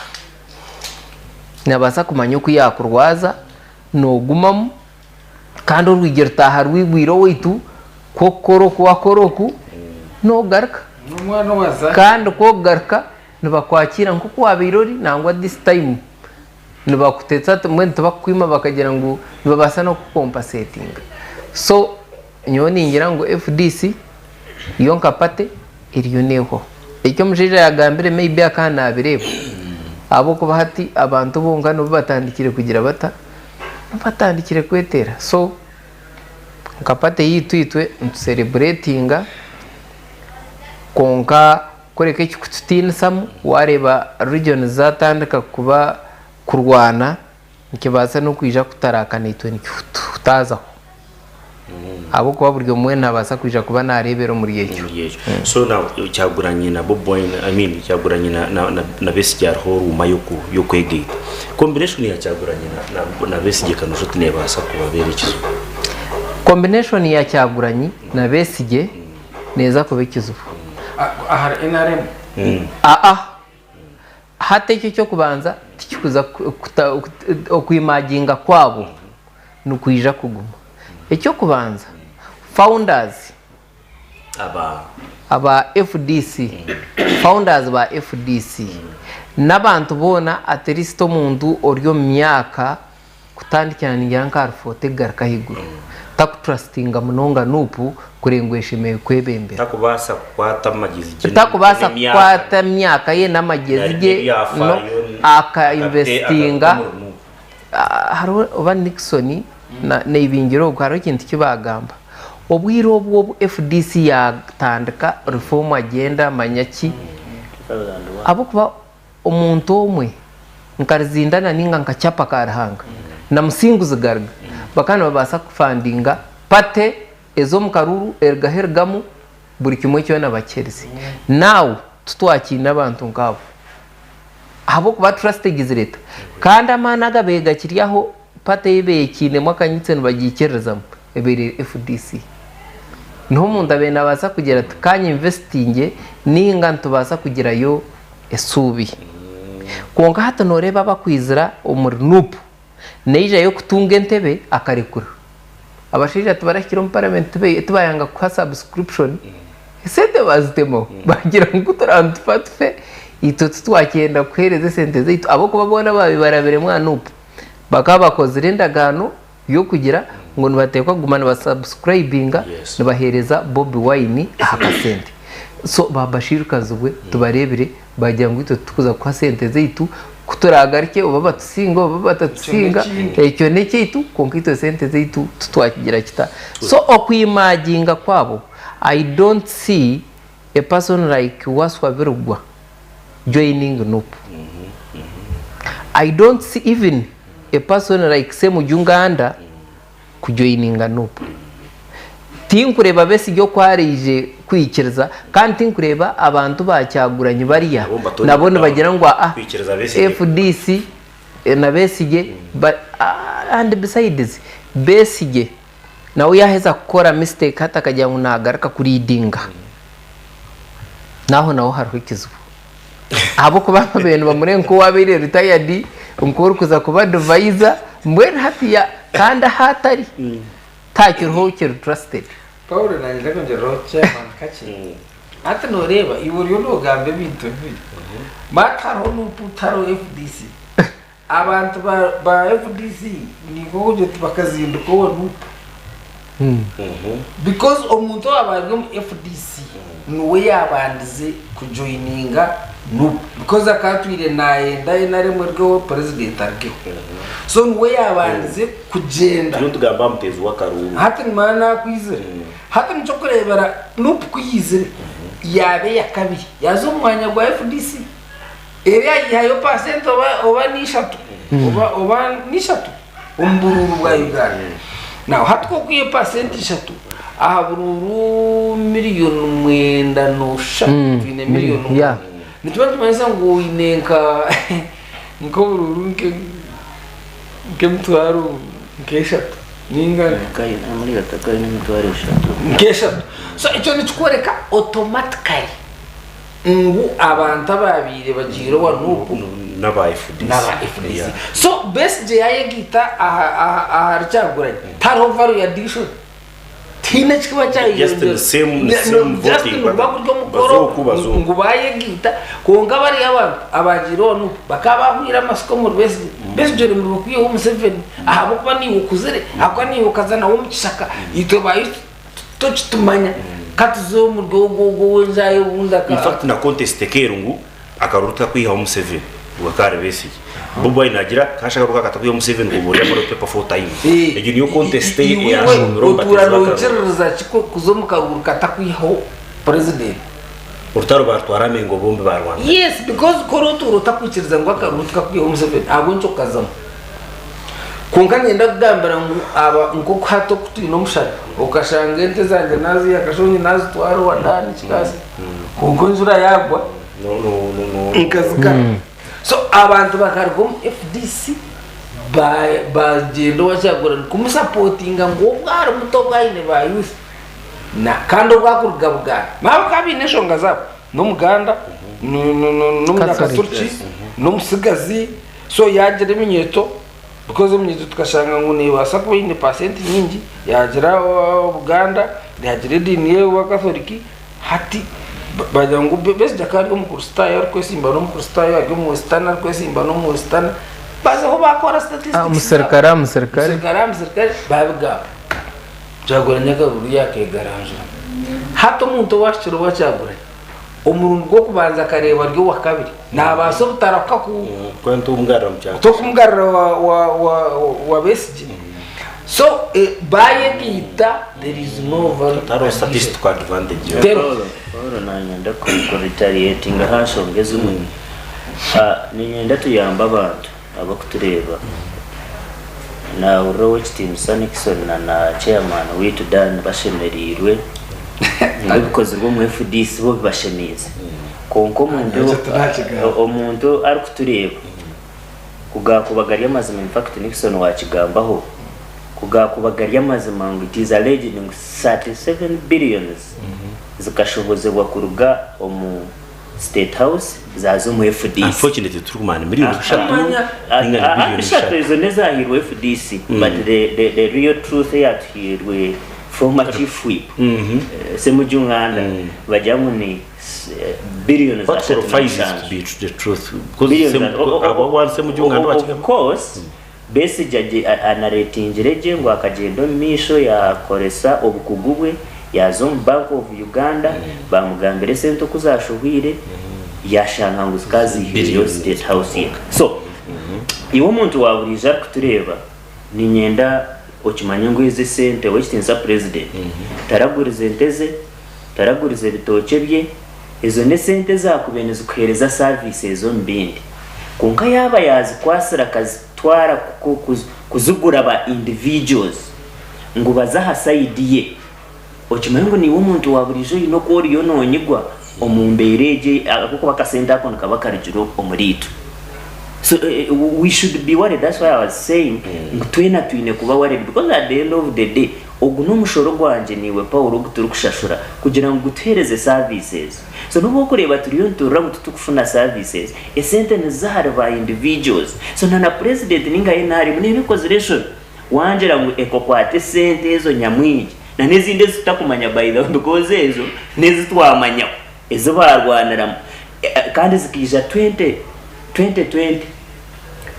naabaasa kumanya oku yaakurwaza noogumamu Kandi orwigi rutaaha rwigwire owaitu, ku okukora oku wakora oku, nogaruka. N'omwana owazairwe. Kandi ku okugaruka nibakwakiira nk'oku wabaire ori nangwa this time nibakutetsa mbwenu tibakukwima bakagira ngu nibabaasa n'okukukompasetinga. So nyowe ningira ngu FDC yo nka party eriyo nehwaho. Eki omushaija yagambire maybe akaba nabireeba ahabw'okuba hati abantu bonka nibo batandikire kugira bata? Batandikire kweteera so nka party yaitu itwe nitu celebratinga kwonka kureka ekikututiinisamu wareeba regions zatandika kuba kurwana nikibaasa n'okwija kutaraaka naitwe nikituhutaazaho ahabw'okuba buri omwe nabaasa kwija kuba nareebera omuri ekyo. Omuri ekyo. So now Kyagulanyi na Bobi Wine, I mean Kyagulanyi na, na, na, na Besigye hariho ruuma yoku, yokwegaita. Combination ya Kyagulanyi na, na, na Besigye kanoosha oti nebaasa kubabeera ekizibu. Combination ya Kyagulanyi na Besigye neeza kuba ekizibu. Ahari nrm? Aa. Hati ekyo eky'okubanza tikikuza kuta okwimaginga kwabo nikwija kuguma. Eky'okubanza founders Aba. aba FDC, founders ba FDC n'abantu boona at least omuntu ori omu myaka kutandikira ningira nka ahari forty kugaruka ahaiguru takutrustinga munonga Nup kureba ngu eshemereire kwebembera. Takubaasa kukwata amagyezi gye Takubaasa n'emyaka kukwata emyaka ye n'amagyezi ge no n'ebyafaayo aka investinga akata omuri Nup. Hariho oba Nixon na Ibingira ogwo hariho ekintu eki baagamba. Obwire obwo obu FDC yaatandika reform agenda manya ki, ahabw'okuba omuntu omwe nka Ruzindana nainga nka Chapa Karuhanga na Musinguzi Gariga. Bakaba nibabaasa kufandinga party ez'omu karuuru erugaho erugamu buri kimwe kyona bakiherize. Now titwakiine abantu nk'abo ahabw'okuba trust egizire eta? Kandi amaani agabaire gakiri aho party ei beekiinemu akanyitsi nibagiikiririzamu ebaire eri FDC. Niho omuntu abaire naabaasa kugira ati ka nyinvesitingye nainga nitubaasa kugirayo esuubi. Kwonka hati nooreeba abakwizira omuri Nup Naijayo kutunga entebe akarekura. Abashaija tibarahikire omu parliament tibayanga kuha subscription esente bazitemaho bagira ngu kuturaba nitufa tufe itwe titwakyenda kuhereza esente zaitu ahabw'okuba boona ababaire barabiremu aha Nup bakaba bakozire endagaano y'okugira ngu nibateekwa kuguma nibasubscribinga nibahereza Bobi Wine aha kasente. So ba Bashir Kazibwe tubareebire Baagira ngu itwe titukuza kuha sente zaitu, ku turaagarukye oba batusinga oba batatusinga, ekyo n'ekyaitu kwonka itwe sente zaitu titwakigira kita. So okwimaginga kwabo, I don't see a person like Waswa Birugwa joining nup. I don't see even a person like Ssemuju Nganda kujoininga nup. Tinkureeba Besigye oku araije kwikiriza kandi tinkureeba abantu ba Kyagulanyi bariya nabo nibagira ngu aa FDC na Besigye and besides Besigye nawe yaheza kukora mistake hati akagira ngu nagaruka kuridinga naho naho hariho ekizibu ahabw'okuba babaire nibamureeba nk'owabaire retired nk'orikuza kuba advisor mbwenu hatiya kandi ahu atari Takiriho kiri trusted. Paul nanye ndakwongyereraho chairman kakye hati noreeba iwe oriyo nogamba ebintu bibiri but hariho nup tihariho FDC abantu ba FDC ninkokugira oti bakazinduka owa nup because omuntu owaba ari omu FDC niwe yabandize kujoininga nup because akaba atwire nayenda nrm erugeho president arugeho so niwe yabandize kugyenda. Turiyo nitugamba aha muteezi w'akaruuru. Hati nimara nakwizire. Hati nikyo kureebera nup ku yaizire yaaba eyakabiri yaaza omu mwanya gwa FDC eri yayihayo pasenti oba oba n'ishatu oba oba n'ishatu omu buruuru bwa Uganda. Now hati ku okwiha pasenti ishatu aha buruuru miriyoni mwenda n'oshatu twine miriyoni Yeah. mwenda nikiba nikimanyisa ngu oine nka nk'oburuuru nke nk'emitwaro nk'eshatu ninga Muri Gataka n'emitwaro eshatu. Nk'eshatu. So ekyo nikikworeka automatically ngu abantu abaabaire bagiire owa Nup N'aba FDC. n'aba FDC. Yeah. So Besigye yaayegaita aha aha ahari Kyagulanyi tihariho value addition. Tihaine ekikuba Just the same- same just voting niguba pattern. guri omukoro Bazooku, bazooku. ngu bayegaita kwonka bariya abantu abagiire owa Nup bakaba bahwire amasiko omuri Besigye. Besigye ori murimo kwihaho Museveni ahabw'okuba niiwe okuzire ahabw'okuba niiwe okaza nawe omu kishaka itwe ba youth tokitumanya katuze omuri ogwo ogwo ow'enjaayi obundi aka In fact na contest ekeeru ngu Akaruru tikakwihaho Museveni ngu akaba ari Besigye. Bobi Wine naagira kasha akaruru aka katakwihaho Museveni ngu oba ori ballot paper four times. Egyo niyo contest eyashuumire omu Otuura bateezi b'akaruru. noikiririza ki kuza omu karuru katakwihaho president? Orutaro baarutwara Amengo bombi baarwana. Yes, because ku orootuura otakwikiriza ngu akaruru tikakwihaho Museveni, ahabw'enki okazamu? Kwonka niinyenda kugambira ngu aba nk'oku hati oku twine omushana, okashanga ente zangye naaziiha Kashongi naazitwara owa Daani Kikaasi, kwonka enjura yaagwa, nkazikara. So abantu bakaruga omu FDC bagyenda owa Kyagulanyi kumusapotinga ngu obwo ari muto obwo aine ba youth na kandi obwo arikuruga Buganda. Nabo bakaba baine enshonga zaabo, n'Omuganda, n'Omunyakaturiki, n'Omutsigazi, so yaagira eminyeeto because eminyeeto tukashanga ngu neebaasa kuba eine pasenti nyingi, yaagira Buganda, yaagira ediini y'Abakathoriki. Hati bagira ngu Besigye akaba ari omukristaayo arikwesimba n'omukristaayo, ari omuwesitani arikwesimba n'omuwesitani, bazaho baakora statistics Ah, omuserukare aha muserukare. Omuserukare aha muserukare baabigamba. Kyagulanyi akaruru yaakegaranjura. Hati omuntu owaahikire owa Kyagulanyi, omurundi gw'okubanza akareeba ari owa kabiri, naabaasa obutarahuka ku. Tomugarura mu kyanga. Tokumugarura wa, wa, wa, wa Besigye. So bayegaita there is no value Tihariho addition. statistical advantage yoona. Tero. Paul, Paul nanyenda ku retaliatinga aha nshonga ezimwe. Niinyenda tuyambe abantu abarikutureeba. Naahurira Ow'ekitiinisa Nixon na na Chairman waitu Dan bashemereirwe ngu ebikozirwe omu FDC bo bibashemeize. Kwonka omuntu Ekyo tinakigamba. omuntu arikutureeba ku gaakuba gari amazima in fact Nixon waakigambaho, ku gaakuba gari amazima ngu it is alleged ngu 37 billions zikashohozebwa kuruga omu State House zaaza omu FDC. Unfortunately titurikumanya ni million bishatu Manya. ninga ni billion Bishatu bishatu. ezo n'ezahairwe FDC but the real truth eyatuhairwe former chief whip Ssemujju Nganda bagira ngu ni billions What ashatu na qualifies it to mushanju. be the truth? Because Billions abo one Ssemujju Nganda Of wakigamba. course Besigye anaretingire gye ngu akagyenda omu maisho yakoresa obukugu bwe yaaza omu Bank of Uganda baamugambira esente oku zashohwire yashanga ngu zikaba ziihireyo State House ye. So iwe omuntu wa buriijo arikutureeba niinyenda okimanye ngu ezi esente Owekitiinisa Purezidenti taragurize ente ze, taragurize bitookye bye, Ezo n'esente ezaakubaire nizikuheereza services omu bindi. Kwonka yaaba yaazikwatsire akazitwara kuzigura ba individuals ngu baze aha side ye, okimanye ngu naiwe omuntu wa buriijo oine oku oriyo noonyigwa omu mbeera egyo ahabw'okuba akasente ako nikaba karugire omuri itwe. So we should be worried that's why I was saying ngu twena twine kuba worried because at the end of the day Ogu n'omushoro gwangye naiwe Paulo ogu turikushashura kugira ngu gutuheereze services. So n'obu orikureeba turiyo niturira ngu titukufuna services, esente niziza ahari ba individuals. So na na president ninga NRM neeba ekozire enshobi wangira ngu ekakwata esente ezo nyamwingi na n'ezindi ezi tutakumanya by the way because ezo n'ezi twamanyaho ezi baarwaniramu kandi zikaija 2020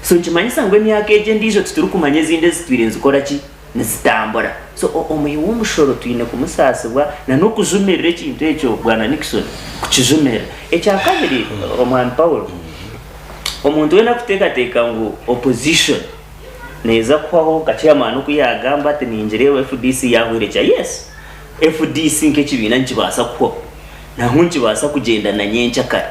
So nikimanyisa ngu emyaka egi endiijo titurikumanya ezindi ezitwire nizikora ki? Nizitambura. So omuhi w'omushoro twine kumusaasibwa na n'okujumirira ekintu ekyo Bwana Nixon kukijumirira. Ekyakabiri Omwami Paul, omuntu weena arikuteekateeka ngu opposition neeza kuhwaho nka chairman oku yaagamba ati ningireeba FDC yaahwire kya yes, FDC nk'ekibiina nikibaasa kuhwaho. Nahu nikibaasa kugyenda na nyenkyakare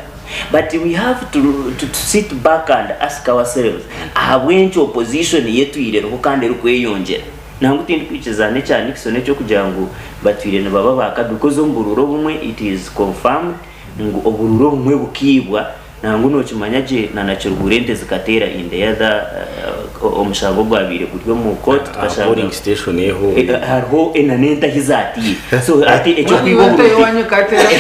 but we have to to sit back and ask ourselves ahabw'enki opposition yetwire eriho kandi erikweyongyera. Nangwa tindikwikirizana n'ekya Nixon eky'okugira ngu batwire nibaba ba kabi because omu buruuru obumwe it is confirmed ngu oburuuru obumwe bukaibwa Nangwa nokimanya gye na Nakiruhura ente zikateera in the other omushango ogwabaire guri omu court Aha tukashanga polling station eho hariho na n'ente ahi zatiire so hati eky'okwiba Ente obururu ewanyu ekateera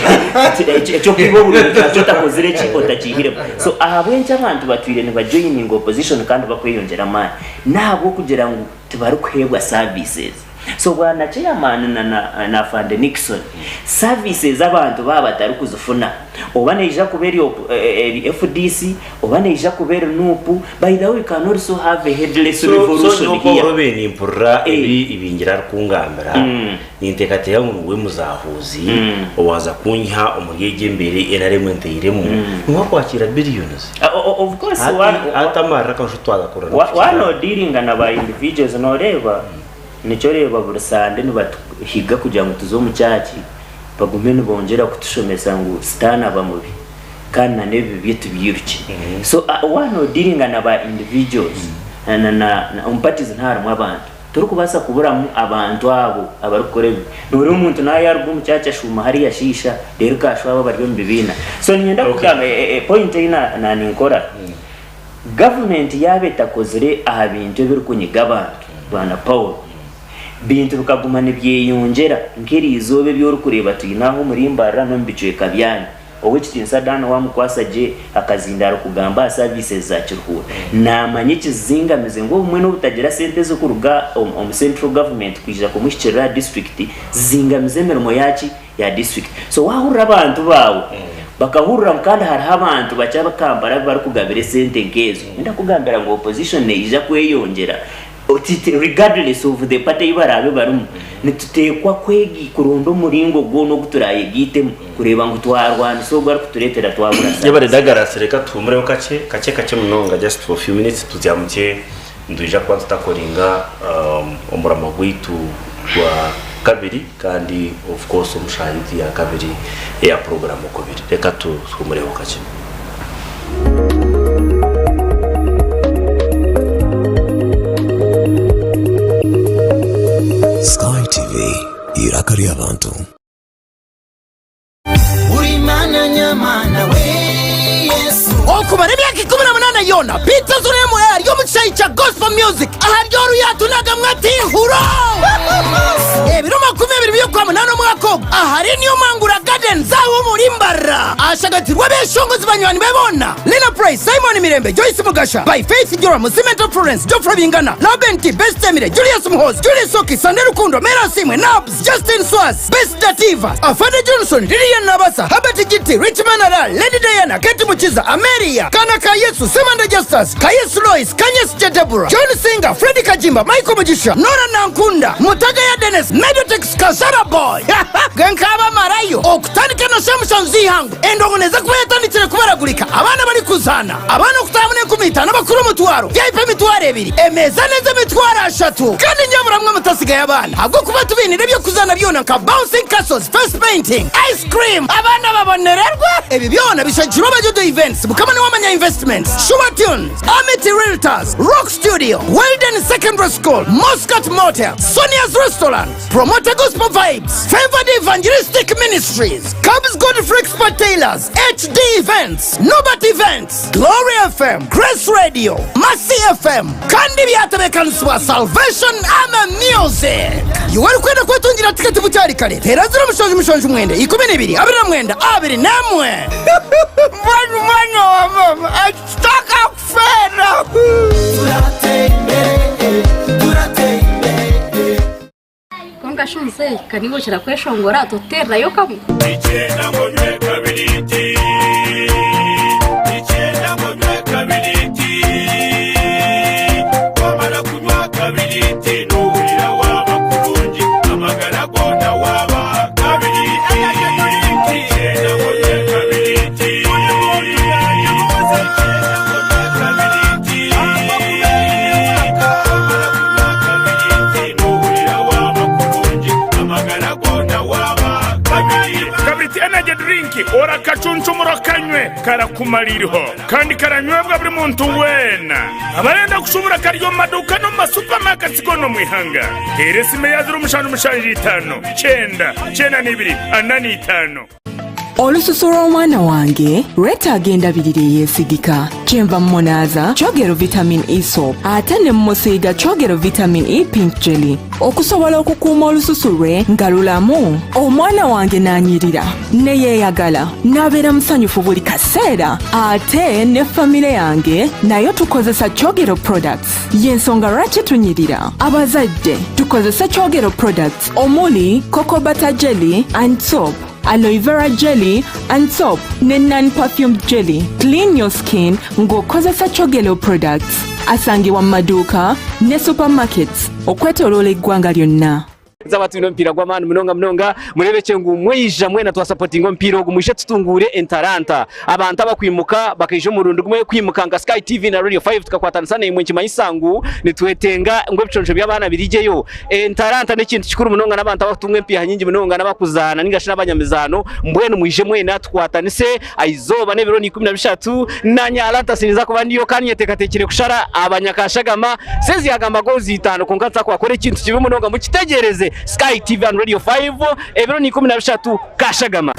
eky'okwiba obururu nakyo otakozire ki otakiihiremu so ahabw'enki abantu batwire nibajoininga opposition kandi bakweyongyera amaani n'ahabw'okugira ngu tibarikuheebwa services so bwana chairman na na afande Nixon services abantu baaba batarikuzifuna oba neija kuba eri eri FDC oba neija kuba eri nup by the way we can also have a headless So, so revolution nyowe here Paul Obe nimpurira Eh. ebi Ibingira arikungambira ninteekateeka ngu niwe muzahuuzi owaaza kunyiha omuri egi embeera ei NRM entairemu niwe akwakiira billions. Of course Hati hati amarira akashusha twaza kurira Waaba n'okukiira. nodealinga na ba individuals noreeba nikyo oreeba buri Sunday nibatuhiga kugira ngu tuze omu church bagume nibongyera kutushomesa ngu sitaane aba mubi kandi na n'ebibi bye tubyirukye. So waaba nodealinga na ba individuals na na omu parties niharimu abantu torikubaasa kuburamu abantu abo abarikukora ebibi. Noreeba omuntu naaba yaruga omu church ashuuma hariya ashiisha reero kashuba abo abari omu bibiina. So niinyenda kugamba point ei naninkora. Gavumenti yaaba etakozire aha bintu ebirikunyiga abantu, Bwana Paul, bintu bikaguma nibyeyongyera nk'eriizooba ebi orikureeba twine aha omuri Mbarara n'omu bicweka byanyu. Ow'ekitiinisa Dan waamukwasa gye akazindaaro kugamba aha services za Kiruhura, naamanya ekizingamize ngu obumwe n'obutagira sente ezirikuruga omu central government kwija kumuhikirira aha disiturikiti zizingamize emirimo yaaki? Ya district. So wahurira abantu baawe bakahurira ngu kandi hariho abantu bakye aba Kampala abu barikugabira esente nkezo, nindakugambira ngu opposition neija kweyongyera regardless of the party ei baraabe barimu. Nituteekwa kwegi kuronda omuringo gwona ogu turaayegaitemu kureeba ngu twarwanisa ogwo arikutureetera twabura Yebare services. Douglas reka tuhumureho kakye kakye kakye munonga just for few minutes tuzyamukye Nitwija kuba tutakoringa omurimo gwaitu gwa kabiri kandi of course omu shaaha yaitu ya kabiri eya puroguramu okubiri. Reka tuhumureho kakye. Eiraka ry'abantu. Okumara emyaka 18 yoona, Peter Zuremu ari omu kishaayi kya Gospel Music ahari oru yaatunagamwo ati Huroo! Ebiro 20 by'Okwamunaana omwaka ogu ahari New Mangura Gardens ahu omuri Mbarara ashagatirwe abeshongozi banywani be boona, Lina Praise, Simon Mirembe, Joyce Mugasha, By Faith Joram, Musimento Florence, Geoffrey Bingana, Laben T, Best Emire, Julius Muhoozi, Julie Soki, Sunday Rukundo, Mary Asiimwe, Nabs, Justin Swas, Best Dativa, Afande Johnson, Lilian Nabasa, Herbert Giti, Richman Alal, Lady Diana, Kate Mukiza, Ameria, Kana ka Yesu, Semanda Justus, Kayesu Lois, Kanyesi Deborah, John Singer, Freddy Kajimba, Michael Mugisha, Nora Nankunda, Mutagaya Dennis, Medotex Kasara Boy. Nk'abamarayo okutandika na shamushanju z'eihangwe endongo neza kuba yatandikire kubaragurika abaana barikuzaana abaana okutaahamu n'enkumi itaano abakuru omutwaro vip emitwaro ebiri emeeza neza emitwaro ashatu kandi nyaburamwe mutasigayo abaana ahabw'okuba tubainire eby'okuzaana byona nka bouncing castles face painting ice cream abaana babonererwe ebi byona bishagikirwe abajojo events mukama niwe investments sure tunes amity realtors rock studio welden secondary school muscat motel sonia's restaurant Promoter Gospel Vibes, Favored Evangelistic Ministries, Cubs Godfrey Expert Tailors, HD Events, Norbert Events, Glory FM, Grace Radio, Mercy FM, kandi byatebeekanisibwa Salvation Army Music. Iwe orikwenda kwetungira tiketi bukyari kare, teera 0779 12 29 21. Mbwenu mwana wa mama, akitaka kufeera. Kwonka shi muzeeyi, ka niiwe okira kweshongora, totuteererayo kamwe? Kabiriti Energy Drink orakacuncumura okanywe karakumara iriho kandi karanywebwa buri muntu weena. Abarenda kushubura kari omu maduuka n'omu masupamaketi goona omu ihanga. Teera esimu eya 0775 9 92 45. Olususu lw'omwana wange lwetaaga endabirira eyeesigika. Kyenva mmunaaza Kyogero Vitamin E Soap ate ne mmusiiga Kyogero Vitamin E Pink Jelly okusobola okukuuma olususu lwe nga lulamu. Omwana wange n'anyirira ne yeeyagala n'abeera musanyufu buli kaseera ate ne famire yange nayo tukozesa Kyogero products. Y'ensonga lwaki tunyirira. Abazadde tukozese Kyogero products omuli Cocoa Butter Jelly and Soap. aloe vera jelly and soap ne non perfumed jelly clean your skin ng'okozesa chogelo products asangibwa mu maduuka ne supermarkets okwetoloola eggwanga lyonna nzaba twine omupiira gw'amaani munonga munonga mureebekye ngu mwaija mwena twasapotinga omupiira ogu mwije tutunguure entaranta abantu abakwimuka bakaija omurundi gumwe kwimuka nka Sky TV na Radio 5 tukakwatanisa naimwe nikimanyisa ngu nitwetenga ngu ebiconco by'abaana birigyeyo Entaranta n'ekintu kikuru munonga n'abantu abakutunga empiiha nyingi munonga n'abakuzaana ninga shi n'abanyamizaano. Mbwenu mwije mwena tukwatanise aizooba n'ebiro ni 13 naanye Alanta sinza kuba ndiyo kandi nyeteekateekire kushara abanyakashagama. Sezi yagamba goals itaano kwonka nza kuhakora ekintu kibi munonga mukitegyereze. Sky TV and Radio 5 ebiro ni 13 Kashagama.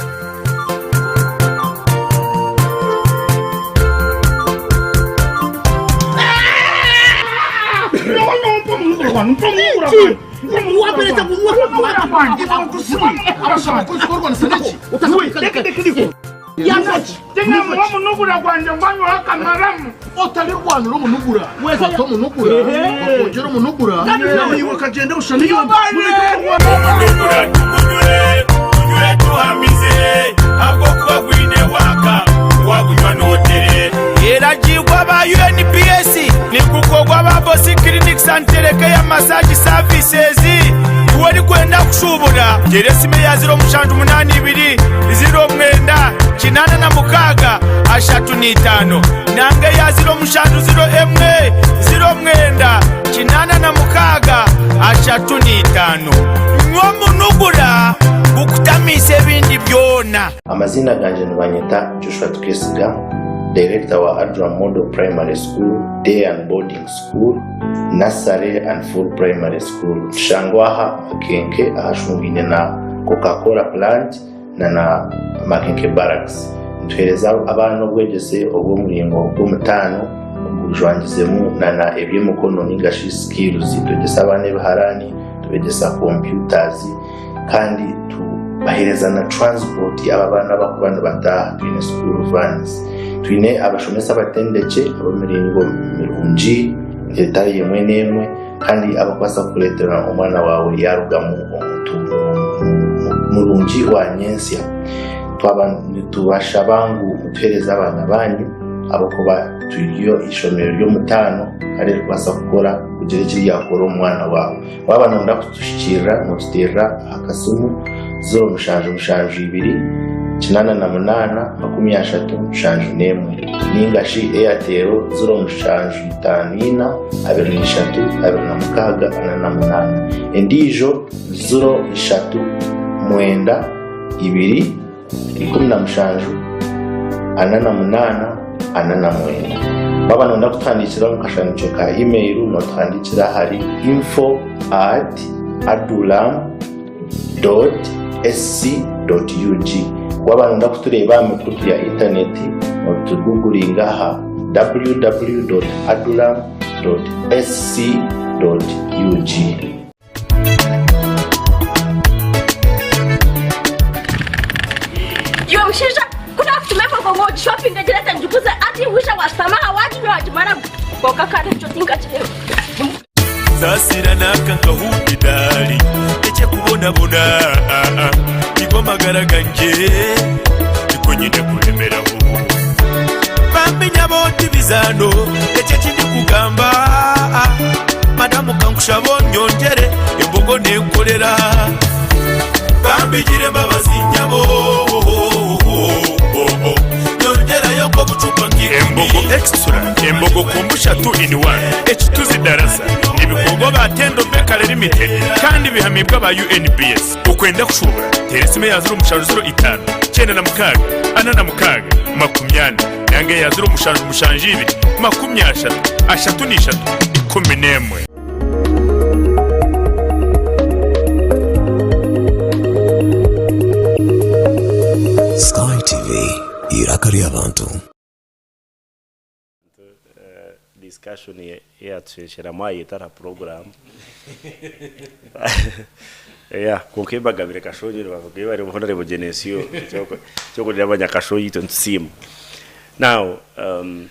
Omunugura gwangye ngwanywaho akamaramu. Otarirwanira omunugura fata omunugura bakwongyera omunugura naiwe okagyenda obushana Omunugura tugunywe tunywe tuhamize ahabw'okuba gwine waaka wagunywa notere. Eragiirwe aba UNPS nigukorwa aba Bosi Clinics and Telecare Massage Services. Iwe orikwenda kushuubura, teera esimu eya 0782 09 86 35 nanga eya 0701 09 86 35. Nywa omunugura gukutamiise ebindi byona. Amaziina gangye nibanyeta Joshua Twesiga. Director wa Adram Model Primary School, Day and Boarding School, Nursery and Full Primary School. Nitushangwa aha Makenke ahashungaine na Coca Cola Plant na na Makenke Barracks. Nituheereza abaana obwegyese obw'omuringo gw'omutaano ogujwangizemu na na eby'emikono ninga shi skills. Nitwegyesa abaana ebiharaani, tubegyesa computers kandi tubaheereza na transport abo abaana abarikuba nibataaha. Twine school vans. Twine abashomesa abatendekye ab'emiringo mirungi etari emwe n'emwe kandi abarikubaasa kukureetera omwana waawe yaarugamu omuntu murungi wa nyentsya. Twaba nitubashaba ngu mutuheereze abaana baanyu ahabw'okuba turi eishomero ry'omutaano kandi eririkubaasa kukora kugira eki ryakora omu mwana waawe. Waaba nooyenda kutuhikiirira, nootuteerera aha kasimu 0772 88 31 nainga shi Airtel 0754 23 26 48. Endiijo 03 9 17 48 49. Waaba nooyenda kutuhandiikira omu kashanikyo ka email, nootuhandiikira ahari info at adulam dot sc dot ug. Waaba nooyenda kutureeba aha mikutu ya intaneti, nootuguguringa aha www dot adulam dot sc dot ug. Iwe mushaija ku naakutuma embogo ngu ogishopinge ogireete ngiguze hati waija waashutama aha waaginywa waagimaramu kwonka kandi ekyo tinkakireeba. Saasira naaka nkahuuba edaari eky'okubonabona Nigo magara gangye niko nyine kuremeraho Bambi nyabo ti bizaano ekyo eki ndikugamba Madamu kankushaba onyongyere embogo nenkorera Bambi gira embabazi nyabo Nyongyerayo nk'obucupa nk'ikumi Embogo Extra, Embogo Kombucha 2 in 1, Ekituzi Darasa, nibikorwa aba Tendo Bakery Limited kandi bihamibwe aba UNBS. Okwenda kushuubura, teera esimu eya 0705 96 46 40 nanga eya 0772 30 33 11. Sky TV, eiraka ry'abantu. Discussion eyatushesheramu ayeta aha program yeah kwonka embagabire Kashongi nibavuga bari honorable Genesio kyokurira abanyakashongi itwe nitusiima now um,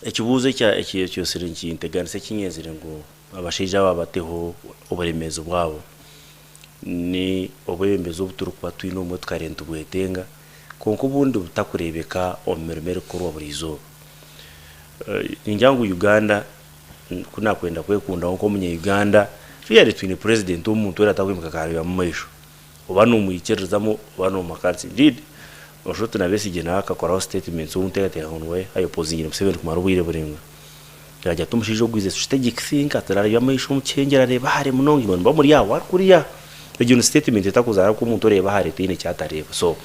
ekibuuzo ekya ekyosire nikinteganisa ekinyenzire ngu abashaija aba bateho oburemeezi bwabo ni obwebembezi obu turikuba twine obumwe tukareeba nitubwetenga kwonka obundi butakureebeka omu mirimo erikukorwa buri izooba. Ningira ngu Uganda ku nakwenda kwekundaho nk'omunya Uganda, really twine president omuntu weena atakwimuka akareeba omu maisho. Oba nomwikiririzamu oba nomuhakanisa. Indeed Oshuti na Besigye nawe akakoraho statements ou nteekateeka ngu niwe ayopozingire Museveni kumara obwire buraingwa. Yaagira ati omushaija ogu is a strategic thinker, tarareeba amaisho omu kyengye arareeba hare munonga imwe nimuba muri aho ari kuriya. Egyo ni statement etakuzaara ahabw'okuba omuntu oreeba hare taine eki atareeba. So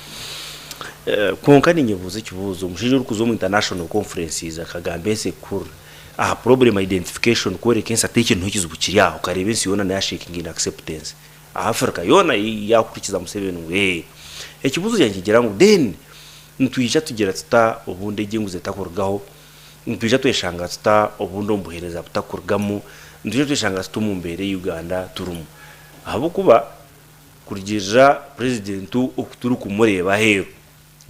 kwonka ninyebuuza ekibuuzo, omushaija orikuza omu international conferences akagamba ensi ekuhurira aha problem identification kworeka ensi ati eki niho ekizibu kiri aha okareeba ensi yoona neya shakinga in acceptance. Africa yoona yaahurikiza Museveni ngu ee. Ekibuuzo kyangye nikigira ngu then nitwija tugira tuta obundi egi enguzi etakurugaho? Nitwija tweshanga tuta obundi omu buheereza butakurugamu? Nitwija tweshanga tuta omu mbeera ei Uganda turimu? Ahabw'okuba kurugiirira Purezidenti oku turikumureeba aheeru,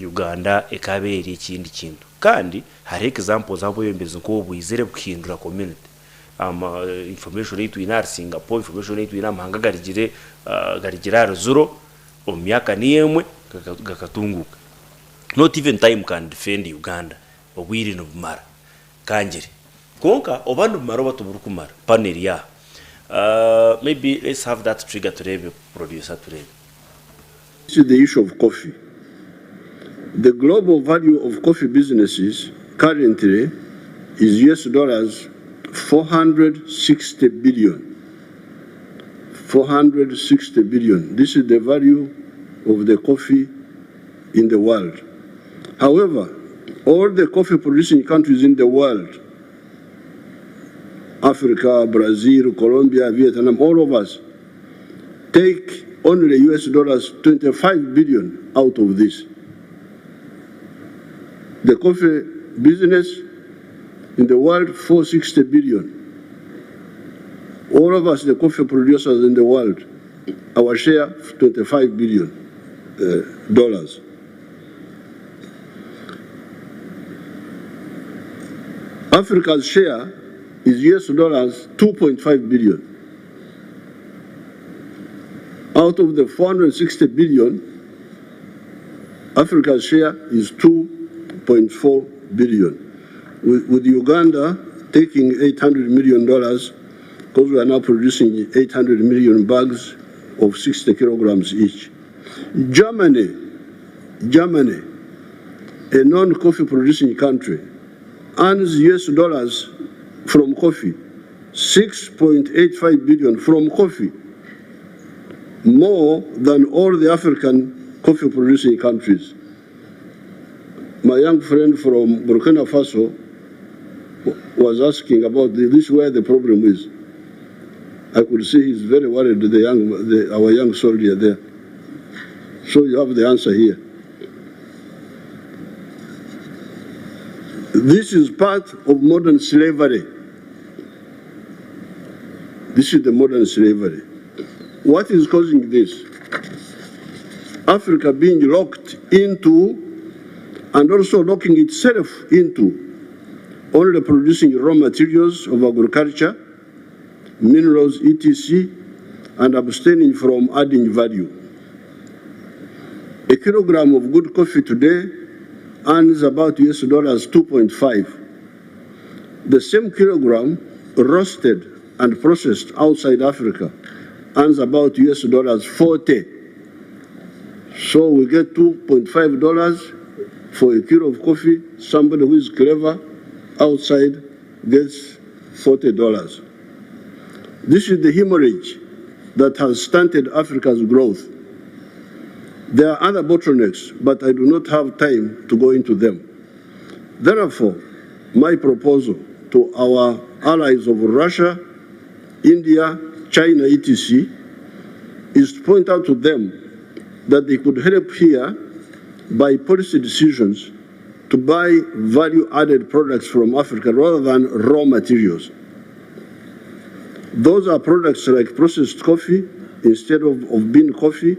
Uganda ekaaba eri ekindi kintu. Kandi hariho examples ahu obwebembezi nk'obu bwizire bukuhindura community. Ama information ei twine ahari Singapore, information ei twine aha mahanga agarugire agarugire ahari zero omu myaka niyo emwe gakatunguuka. Not even time can defend Uganda. Obwire nibumara. Kangire. Kwonka oba nibumara oba tiburikumara, pano eri aha. Maybe let's have that trigger tureebe, producer tureebe. This is the issue of coffee. The global value of coffee businesses currently is US dollars 460 billion. 460 billion. This is the value of the coffee in the world. However, All the coffee producing countries in the world, Africa, Brazil, Colombia, Vietnam, all of us, take only US dollars 25 billion out of this. The coffee business in the world, 460 billion. All of us, the coffee producers in the world, our share, 25 billion dollars. Africa's share is US dollars 2.5 billion. Out of the 460 billion, Africa's share is 2.4 billion. With Uganda taking $800 million, because we are now producing 800 million bags of 60 kilograms each. Germany, a non-coffee producing country, earns US dollars from coffee, 6.85 billion from coffee, more than all the African coffee producing countries. My young friend from Burkina Faso was asking about this, where the problem is. I could see he's very worried, our young soldier there. So you have the answer here. This is part of modern slavery. This is the modern slavery. What is causing this? Africa being locked into, and also locking itself into, only producing raw materials of agriculture, minerals, etc., and abstaining from adding value. A kilogram of good coffee today earns about US dollars 2.5. The same kilogram roasted and processed outside Africa earns about US dollars 40. So we get $2.5 for a kilo of coffee. Somebody who is clever outside gets $40. This is the hemorrhage that has stunted Africa's growth. There are other bottlenecks, but I do not have time to go into them. Therefore, my proposal to our allies of Russia, India, China, etc., is to point out to them that they could help here by policy decisions to buy value-added products from Africa rather than raw materials. Those are products like processed coffee instead of bean coffee,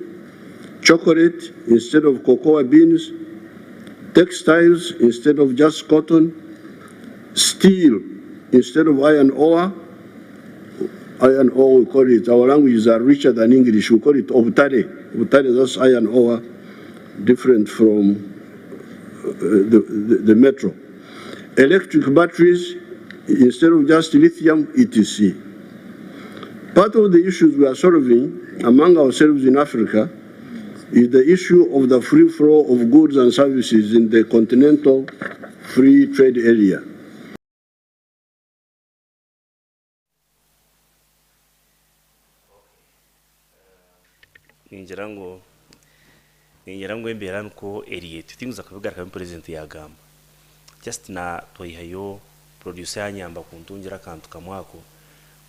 chocolate instead of cocoa beans, textiles instead of just cotton, steel instead of iron ore. Iron ore, we call it, our languages are richer than English, we call it obutare. Obutare, that's iron ore, different from the metro. Electric batteries instead of just lithium, etc. Part of the issues we are solving among ourselves in Africa is the issue of the free flow of goods and services in the continental free trade area. Ningira ngu embeera nikwo eri eti tinguza kubigarukamu president yagamba just na twihayo producer yanyamba kuntungira akantu kamwe ako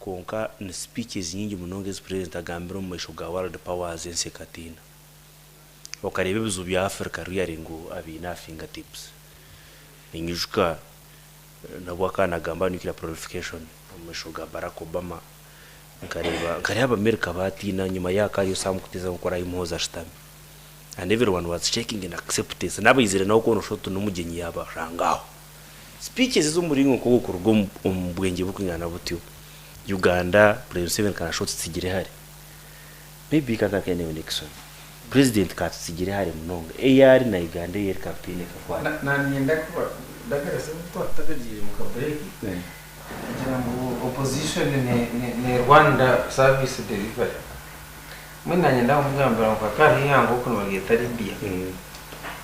konka ni speeches nyingi munonga ezi president agambire omu maisho ga world powers ensi ekatiina okareba ebizibu bya Africa really ngu abiine aha fingertips. Ninyijuka nabwo akaba nagamba nuclear proliferation omu maisho ga Barack Obama, nkareba Abamerika batiina nyuma yaako ariyo Sam Kutesa nkoku arahi Muhoozi ashutami. And everyone was checking in acceptance. N'abaizire nawe kwona oshusha oti n'omugyenyi yaabashanga aho. Speeches ez'omuringo nk'ogwo kuruga omu bwengye burikwingana butyo. Uganda, President Museveni kanashusha oti tutsigire hare. Maybe kantandike naiwe Nixon. President katutsigire hare munonga. Ei ari na Uganda ei eri katutaine kakwate. Nanyenda kuba ndagarasa twatakagiire mu ka break. Ngira ngu opposition ne Rwanda service delivery. Mbwenu nanye ndamugambira ngu hakaba hariho eihanga oku nibaryeta Libya.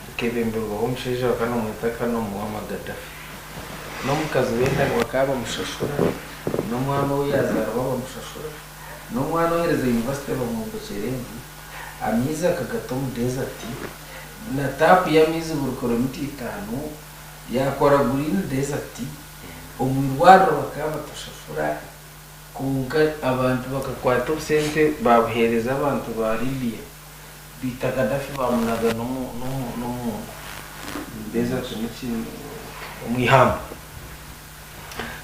Rikebemberwaho omushaija bakaba nibamweta Kano Muammar Gaddafi. N'omukazi w'enda bakaba bamushashura, n'omwana ou yaazaarwa bamushashura, n'omwana ohereza yunivasite bamwombekyera enju, amaizi akagata omu desert, na taapu y'amaizi buri kilomita itaano. Yaakora Green Desert, omu irwariro bakaba batashashura kwonka abantu bakakwata obusente baabuheereza abantu ba Libya baita Gaddafi baamunaga n'omu desert omu ihamba.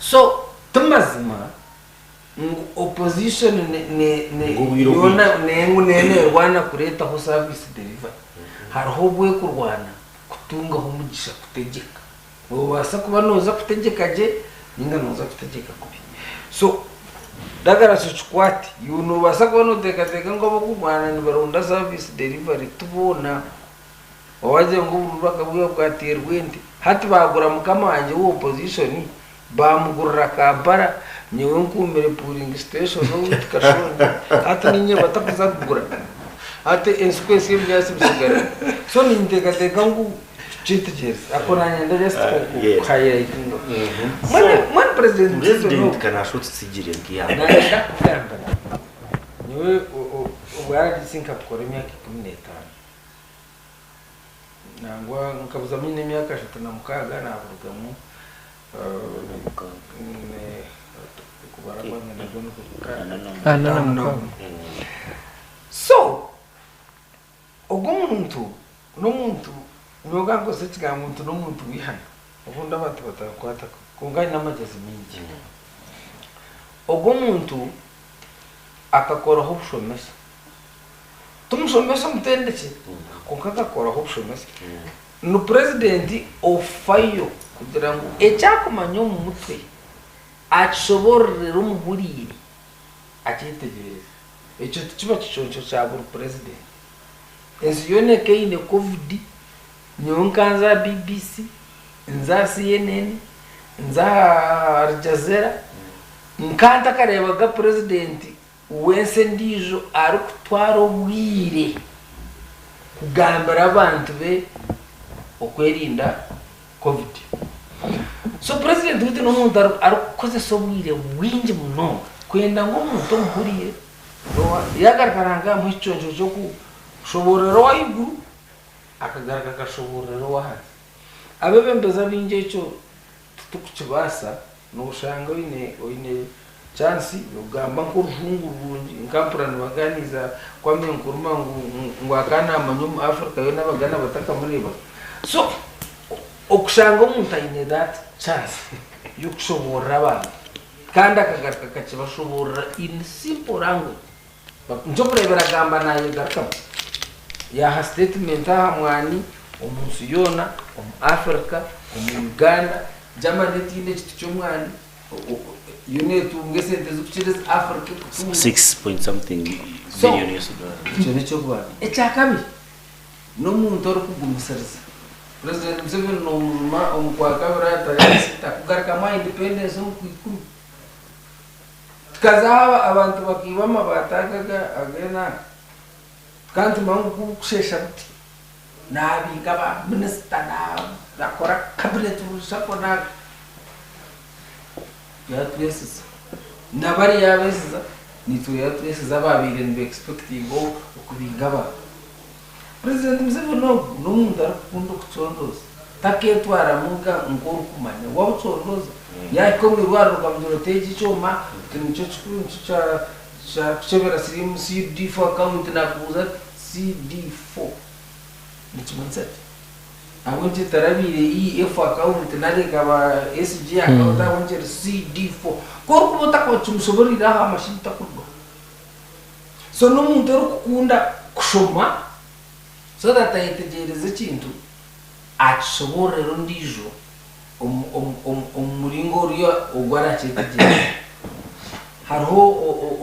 So timazima ngu opposition yoona ngu neerwana kureetaho service delivery. Hariho obu ekurwana kutungaho omugisha kutegyeka. Noobaasa kuba nooza kutegyeka gye nainga nooza kutegyeka kubi. So Douglas okikwate, iwe noobaasa kuba nooteekateeka ngu abakurwana nibaronda service delivery ti boona. Waagira ngu obururu bakabwiha bwateerwa ente. Hati baagura mukama wangye owa opposition baamugurira Kampala, nyowe nkuumire polling station owaitu Kashongi, hati niinye batakuza kugura. Hati ensi ku etsya ebinyaatsi bisigara. So ninteekateeka ngu tukyetegyereze. Ako nanyenda just ku highlightinga. Mbwenu President Museveni President ogu, kanasha otutsigire nk'eihanga. nanyenda kukugambira, nyowe obwa RDC nkabukora emyaka 15. Nangwa nkabuzamu nyine emyaka 36 naburugamu okubara kwange nakwo Ana na mukaaga. So ogwo omuntu n'omuntu nyowe kankozese ekigambo nti n'omuntu w'eihana obundi abantu batankwata kubi kwonka aine amagyezi maingi. Ogwo omuntu akakoraho obushomesa Tumushomesa omutendekye kwonka akakoraho obushomesa. Ni purezidenti ofayo kugira ngu eki arikumanya omu mutwe akishoboororere omuhuriire akyetegyereze. Ekyo tikiba kiconco kya buri purezidenti. Ensi yoona ekaine Covid, nyowe nkanza aha BBC, nza aha CNN, nza aha Aljazeera, nka ntakareebaga purezidenti w'ensi endiijo arikutwara obwire kugambira abantu be okwerinda Covid. So Purezidenti waitu n'omuntu arikukozesa obwire bwingi munonga kwenda ngu omuntu omuhurire yagaruka Ruhanga yamuha ekiconco ky'okushoboorora ow'ahaiguru akagaruka akashoboorora ow'ahansi. Abeebembezi abaingi ekyo Titukukibaasa, noshanga oine oine chance yokugamba nk'orujungu rurungi nka mpurira nibaganiiza Kwame Nkrumah ngu ngu akaba namanywa omu Africa yoona abagana batakamureebaga. So okushanga omuntu aine that chance y'okushoboorora abantu kandi akagaruka akakibashoboorora in simple language, Nikyo okureebera agamba nayegarukamu yaaha sitetimenti aha mwani omu nsi yoona, omu Africa, omu Uganda, Germany etaine ekiti ky'omwani yo netunga esente zikukira ezi Africa ekutunga. Six point something So billion US dollars. ekyo n'eky'okubanza. Ekyakabiri, n'omuntu orikugumisiriza. President Museveni nomujuma omu kwakabiri aha tarehe sita kugarukamu aha independence omu kwikumi. Tukaza aha abantu bakaiba amabaati aga ag'enaku, tukaba nitumanya ngu kubukusheesha buti naabiika ba minisita naakora cabinet reshuffle naaki, yaatwesiza. Na bariya yaabeesiza, naitwe yaatwesiza abaabaire niba expectinga okubinga abantu. Purezidenti Museveni ogu n'omuntu arikukunda okucondooza, takeetwaramu nk'orikumanya. Waaba ocondooza, yaahika omu irwariro okamugira oti eki ekyoma oti nikyo kikuru nikyo kyakukyebera siriimu CD4 account naakubuuza ati CD4 nikimanyisa ki? Ahabw'enki etarabaire EF account nari ekaba SG account ahabw'enki eri CD4? Ku orikuba otakimushoboreire aha mashini takurugaho. So n'omuntu orikukunda kushoma so that ayetegyereze ekintu akishoboororere ondiijo omu muringo oriya ogu arakyetegyereze. Hariho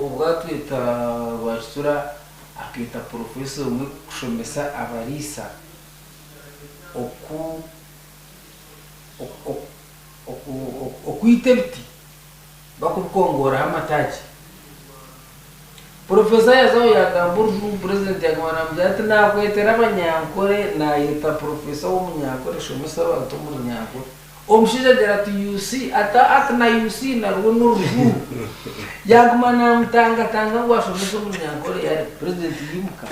obu atweta Rwakitura akeeta professor omwe kushomesa abariisa oku okwita ebiti Bakubikongooraho amataagi. Purofesa yazaho yaagamba orujungu purezidenti yaaguma naamugira ati naakwetera abanyankore naayeta purofesa w'omunyankore shomesa abantu omu runyankore. Omushaija agira ati you see ati ati na you see narwo n'orujungu. Yaaguma naamutangatanga ngu ashomese omu runyankore yaareka. Purezidenti yaimuka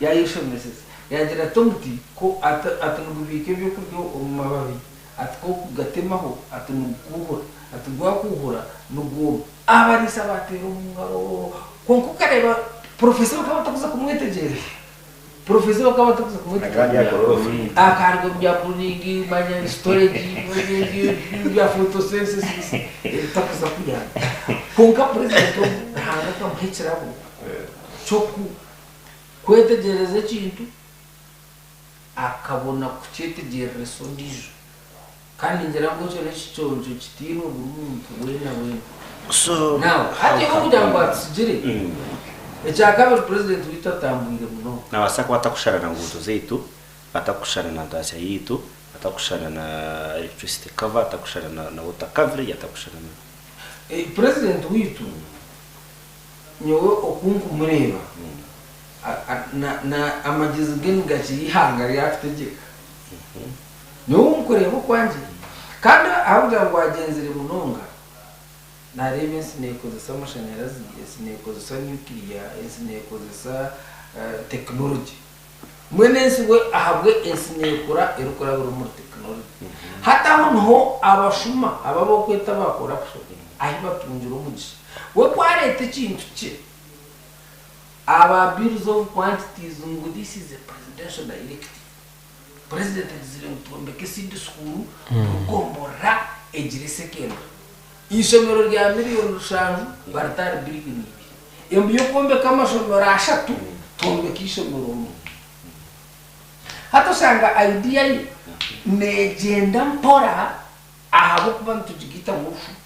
yaayeshomesesa yaagira ati omuti ku ati ati nigubiika ebyokurya omu mababi. Ati ku orikugatemaho, ati nigukuuhura. Ati gwakuuhura, nigwoma. Abariisa baateera omu ngaro. Kwonka okareeba Professor bakaba batakuza kumwetegyereza. Professor bakaba batakuza kumwetegyereza. Akaruga omu bya pruning, manya storage, bya photosynthesis, ebitakuza kuyamba. Kwonka President ogu Ruhanga akamuha ekirabo ky'oku kwetegyereza ekintu akabona kukyetegyereresa ondiijo. Kandi ningira ngu ekyo n'ekiconco kitairwe buri muntu weena weena. Now, hati iwe kugira ngu atutsigire, ekyakabiri President waitu atambwire munonga. Nabaasa kuba atakushushana na nguuto zaitu, atakushushana na ntaasya yaitu, atakushushana na electricity cover, atakushushana na water coverage, atakushushana na. President waitu nyowe oku nkumureeba, Amagyezi ge nigakira eihanga ryakutegyeka. Nyowe nkureeba okwangye. Kandi ahabw'okugira ngu agyenzire munonga, naareeba ensi neekozesa amashanyarazi, ensi neekozesa nuclear, ensi neekozesa tekinologi. Mbwenu ensi we ahabwe ensi neekura erikurabira omuri tekinologi. Hati aho niho abashuma aba ab'okweta aba corruption ahi batungira omugisha. We ku areeta ekintu kye, Aba bills of quantities ngu this is a presidential directive. President agizire ngu twombeke seed school buri gomborora egire secondary. Eishomero rya million rushanju barite ahari billion ibiri. Embu y'okwombeka amashomero ashatu twombeke eishomero rimwe. Hati oshanga idea ye negyenda mpora ahabw'okuba nitugigaitamu obushumu.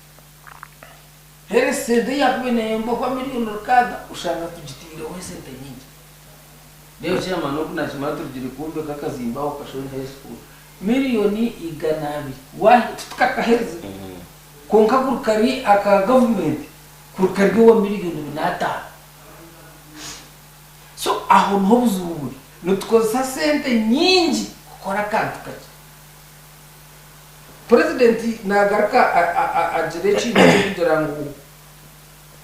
Reero esente ei yaakubaire neeyombekwa miriyoni rukaaga oshanga tugitaireho esente nyingi. Reero chairman ogu naakimanya turugire kwombeka akazimbe aho Kashonyi High School, miriyoni 200 waahi titukakaherize kwonka kuri kari aka gavumenti kuri kari owa miriyoni bina ataano. So aho niho obuzibu buri, nitukozesa sente nyingi kukora akantu kakye. Purezidenti nagaruka agira ekintu ky'okugira ngu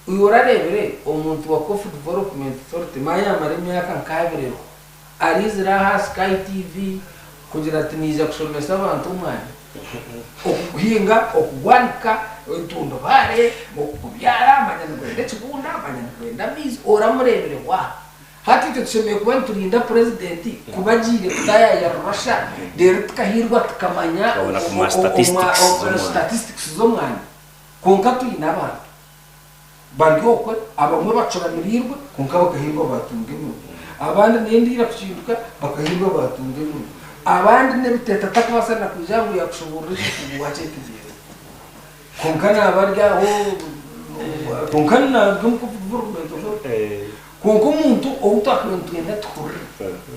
iwe orareebire omuntu wa Coffee Development Authority manya yamara emyaka nk'abiri eriho ariizire aha Sky TV kugira ati naija kushomesa abantu omwani, okuguhinga, okugwanika, entundubaare, okugubyara, manya nigwenda ekibunda, manya nigwenda amaizi, oramureebire waaha? Hati itwe tushemereire kuba niturinda purezidenti kuba agiire kutaayaaya Russia reero tukahiirwa tukamanya Tukabona kumanya statistics z'omwani. statistics z'omwani. Kwonka twine abantu bari okwe abamwe bacuramiriirwe kwonka bakahiirwa baatunga emirimo. Abandi n'endiira kukinduka bakahiirwa baatunga emirimo. Abandi n'ebiteta takubaasa na kwija ngu yaakushoboorora ekintu ngu waakyetegyereza. Kwonka naaba ari aho kwonka naaruga omu Coffee Development Authority. Kwonka omuntu ou twakubaire nitwenda tuhurire,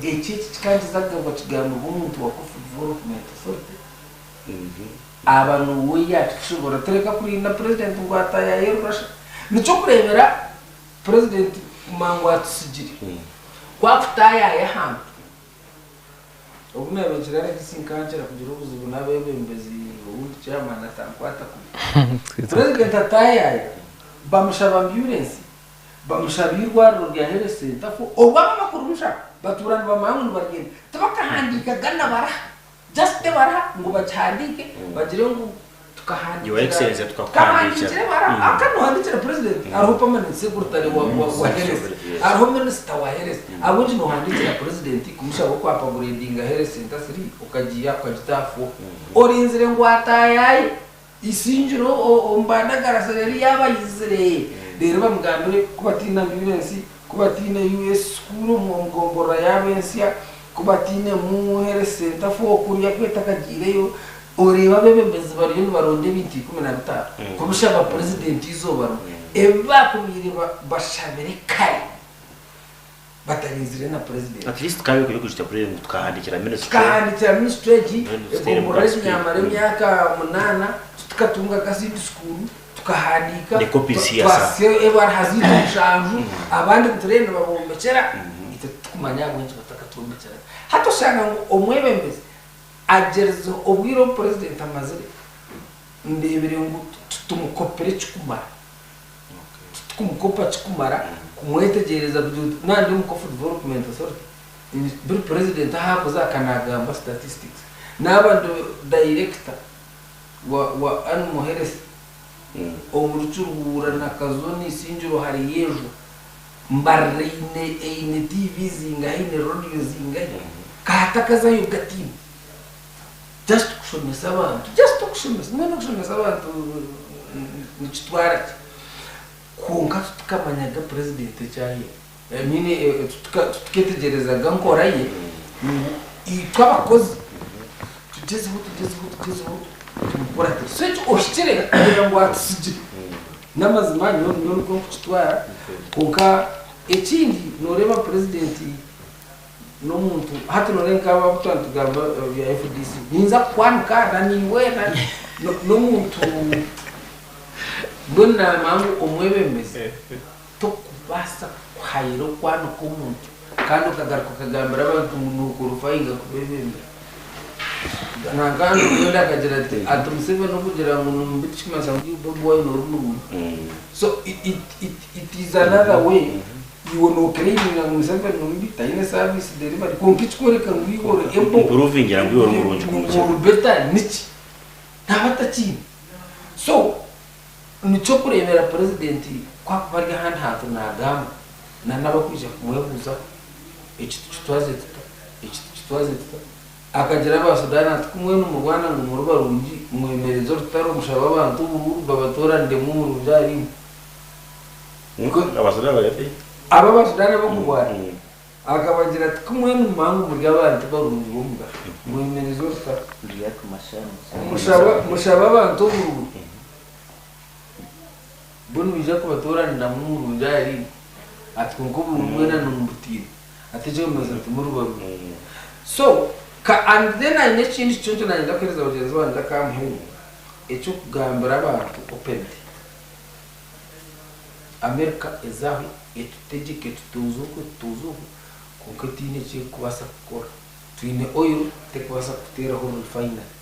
eki eki kikangiza kugambwa kigambirwe omuntu wa Coffee Development Authority, aba niwe yaakitushobora. Tureka kurinda purezidenti ngu ataayaye rurasha. Nikyo okureebera purezidenti kumanya ngu atusigire. Ku akutaayaaya ahantu, obu naabaire nkiri RDC nkankira kugira obuzibu n'abeebembezi obundi chairman atankwata kubi. Purezidenti ataayaaya, bamushaba ambyurensi. Bamushaba eirwariro rya Health Centre for obu abo abakurimushaba batuura nibamanya ngu nibaryenda tibakahandiikaga na baraha just baraha ngu bagihandiike bagire ngu Your tukahandiikira Excellency tukakuhandiikira. tukahandiikira ebaraha mm. Kandi nohandiikira president hariho permanent secretary wa, wa, wa health hariho minister wa health ahabw'enki nohandiikira president kumushaba oku upgradinga health center 3 okagiiha okagita aha 4 orinzire ngu ataayaye Isingiro omu bandagara reero yaaba aizire reero bamugambire ku bataine amburensi, ku bataine US school omu gomborora yaabo ensya, ku batainemu health centre for kuriya ku etakagiireyo, oreebe abeebembezi bariyo nibaronda ebintu 15 kubishaba purezidenti eizooba rimwe. Ebi baakubaire bashabire kare. Batarinzire na president. At least tukaba ekyo kujukya kuri ngu tukahandikira ministry. Tukahandikira ministry egi Then egomborora egi yamara emyaka munana titukatunga ka seed school tukahandika The copies here sir. twasya ebaraha zaitu mushanju abandi nitureeba nibabombekyera itwe titukumanya ahabw'enki batakatwombekyera. Hati oshanga ngu omwebembezi agyerizeho obwire obu president amazire ndebire ngu titumukopire ekikumara. Titukumukopa kikumara kumwetegyereza kugira oti nandi omu Coffee Development Authority buri president ahu akuza aka nagamba statistics. Naaba ndi director. wa wa Animal Health omuri Kiruhura na Kazo Isingiro hariyo ejo Mbarara eine eine TV zingahi eine radio zingahi kahatakazayo gatiine just kushomesa abantu just okushomesa mbwenu okushomesa abantu nikitwara ki kwonka titukamanyaga president eki ariyo I mean tutuketegyereza nkora ye ngu itwe abakozi tugyezeho tugyezeho tugyezeho tumukuratire so ekyo ohikire kugira ngu atusigire n'amazima nyowe nyowe nikwo nkukitwara kwonka ekindi noreeba purezidenti n'omuntu hati noreeba nk'aba abu twaba nitugamba ebya FDC ninza kukwanika na naiwe na n'omuntu mbwenu namanya ngu omwebembezi Tokubaasa kuhayira okwanika omuntu kandi okagaruka okagambira abantu ngu nokorofayinga kubebembera. Nanka hanu Rwenda akagira ati ati Museveni okugira ngu nimubi tikimanyisa ngu iwe Bobi Wine ori murungi. So it, it, it, it is another way iwe noclaiminga ngu Museveni nimubi taine service delivery kwonka ekikworeka ngu iwe ori able Improvingira ngu iwe ori murungi kumukira. ori better niki? Naaba atakiine. So Nikyo kureebera purezidenti ku akuba ari ahandi hantu naagamba na n'abarikwija kumwebuuzaho, eki tukitwaze tuta, eki tukitwaze tuta? Akagira aba Sudan ati, Ku mwena murwana ngu muri barungi, mwemereze orutaro mushabe abantu oburuuru babatooraniremu omurungi ahariimwe. Aba Sudan bari ati? Abo aba Sudan ab'okurwana. Akabagira ati, Ku mwena mumanya ngu muri abantu barungi b'omugasho, mwemereze orutaro. Mushabe abantu oburuuru. Bo nibaija kubatooraniramu omurungi ahariimwe. Ati kwonka oburuuru bwena nimubutiina. Ati ekyo bamazire timuri barungi. So, ka and then aine ekindi kiconco nayenda kuheereza bagyenzi bangye akamuheire, eky'okugambira abantu openly. America eze aho etutegyeke etutuuze oku etutuuze oku kwonka etaine eki erikubaasa kukora. Twine oil terikubaasa kututeeraho refinery.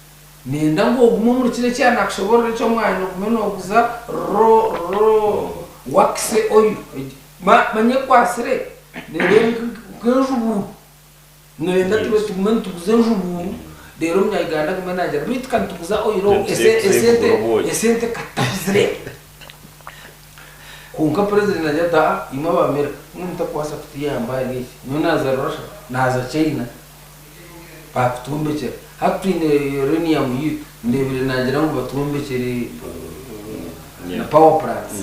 Nenda ngu ogume omuri kiri eki nakushoborora eky'omwanya ogume noguza ro ro wax oil manya ekwasire neeba nk'enjubu nenda tube tugume nituguza enjubu reero omunya Uganda agume nagira beitu ka nituguza oil esente esente katabuzire kwonka president nagira ati aa imwe aba America imwe mutakubaasa kutuyamba ahari eki nyowe naza Russia naza China. Baakutwombekyera. Hati twine uranium yaitu, ndeebire naagira ngu batwombekyere na power plants.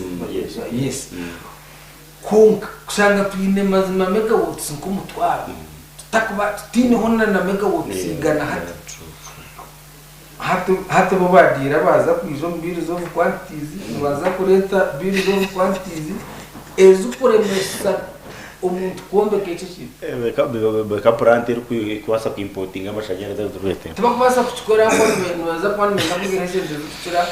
Yes. Kwonka kushanga twine mazima megawatts nk'omutwaro, tutakuba tutaineho na na megawatts igana hati. Hati hati bo baadiira baaza kwija omu bills of quantities, nibaza kureeta bills of quantities ezikuremesa omuntu kwombeka ekyo ekintu. Beka plant erikubaasa ku importinga amashanyarazi agu turikureeta. Tibakubaasa kukikora ahabw'okuba nibaza kuba nibenda kwihaho esente ezirikukira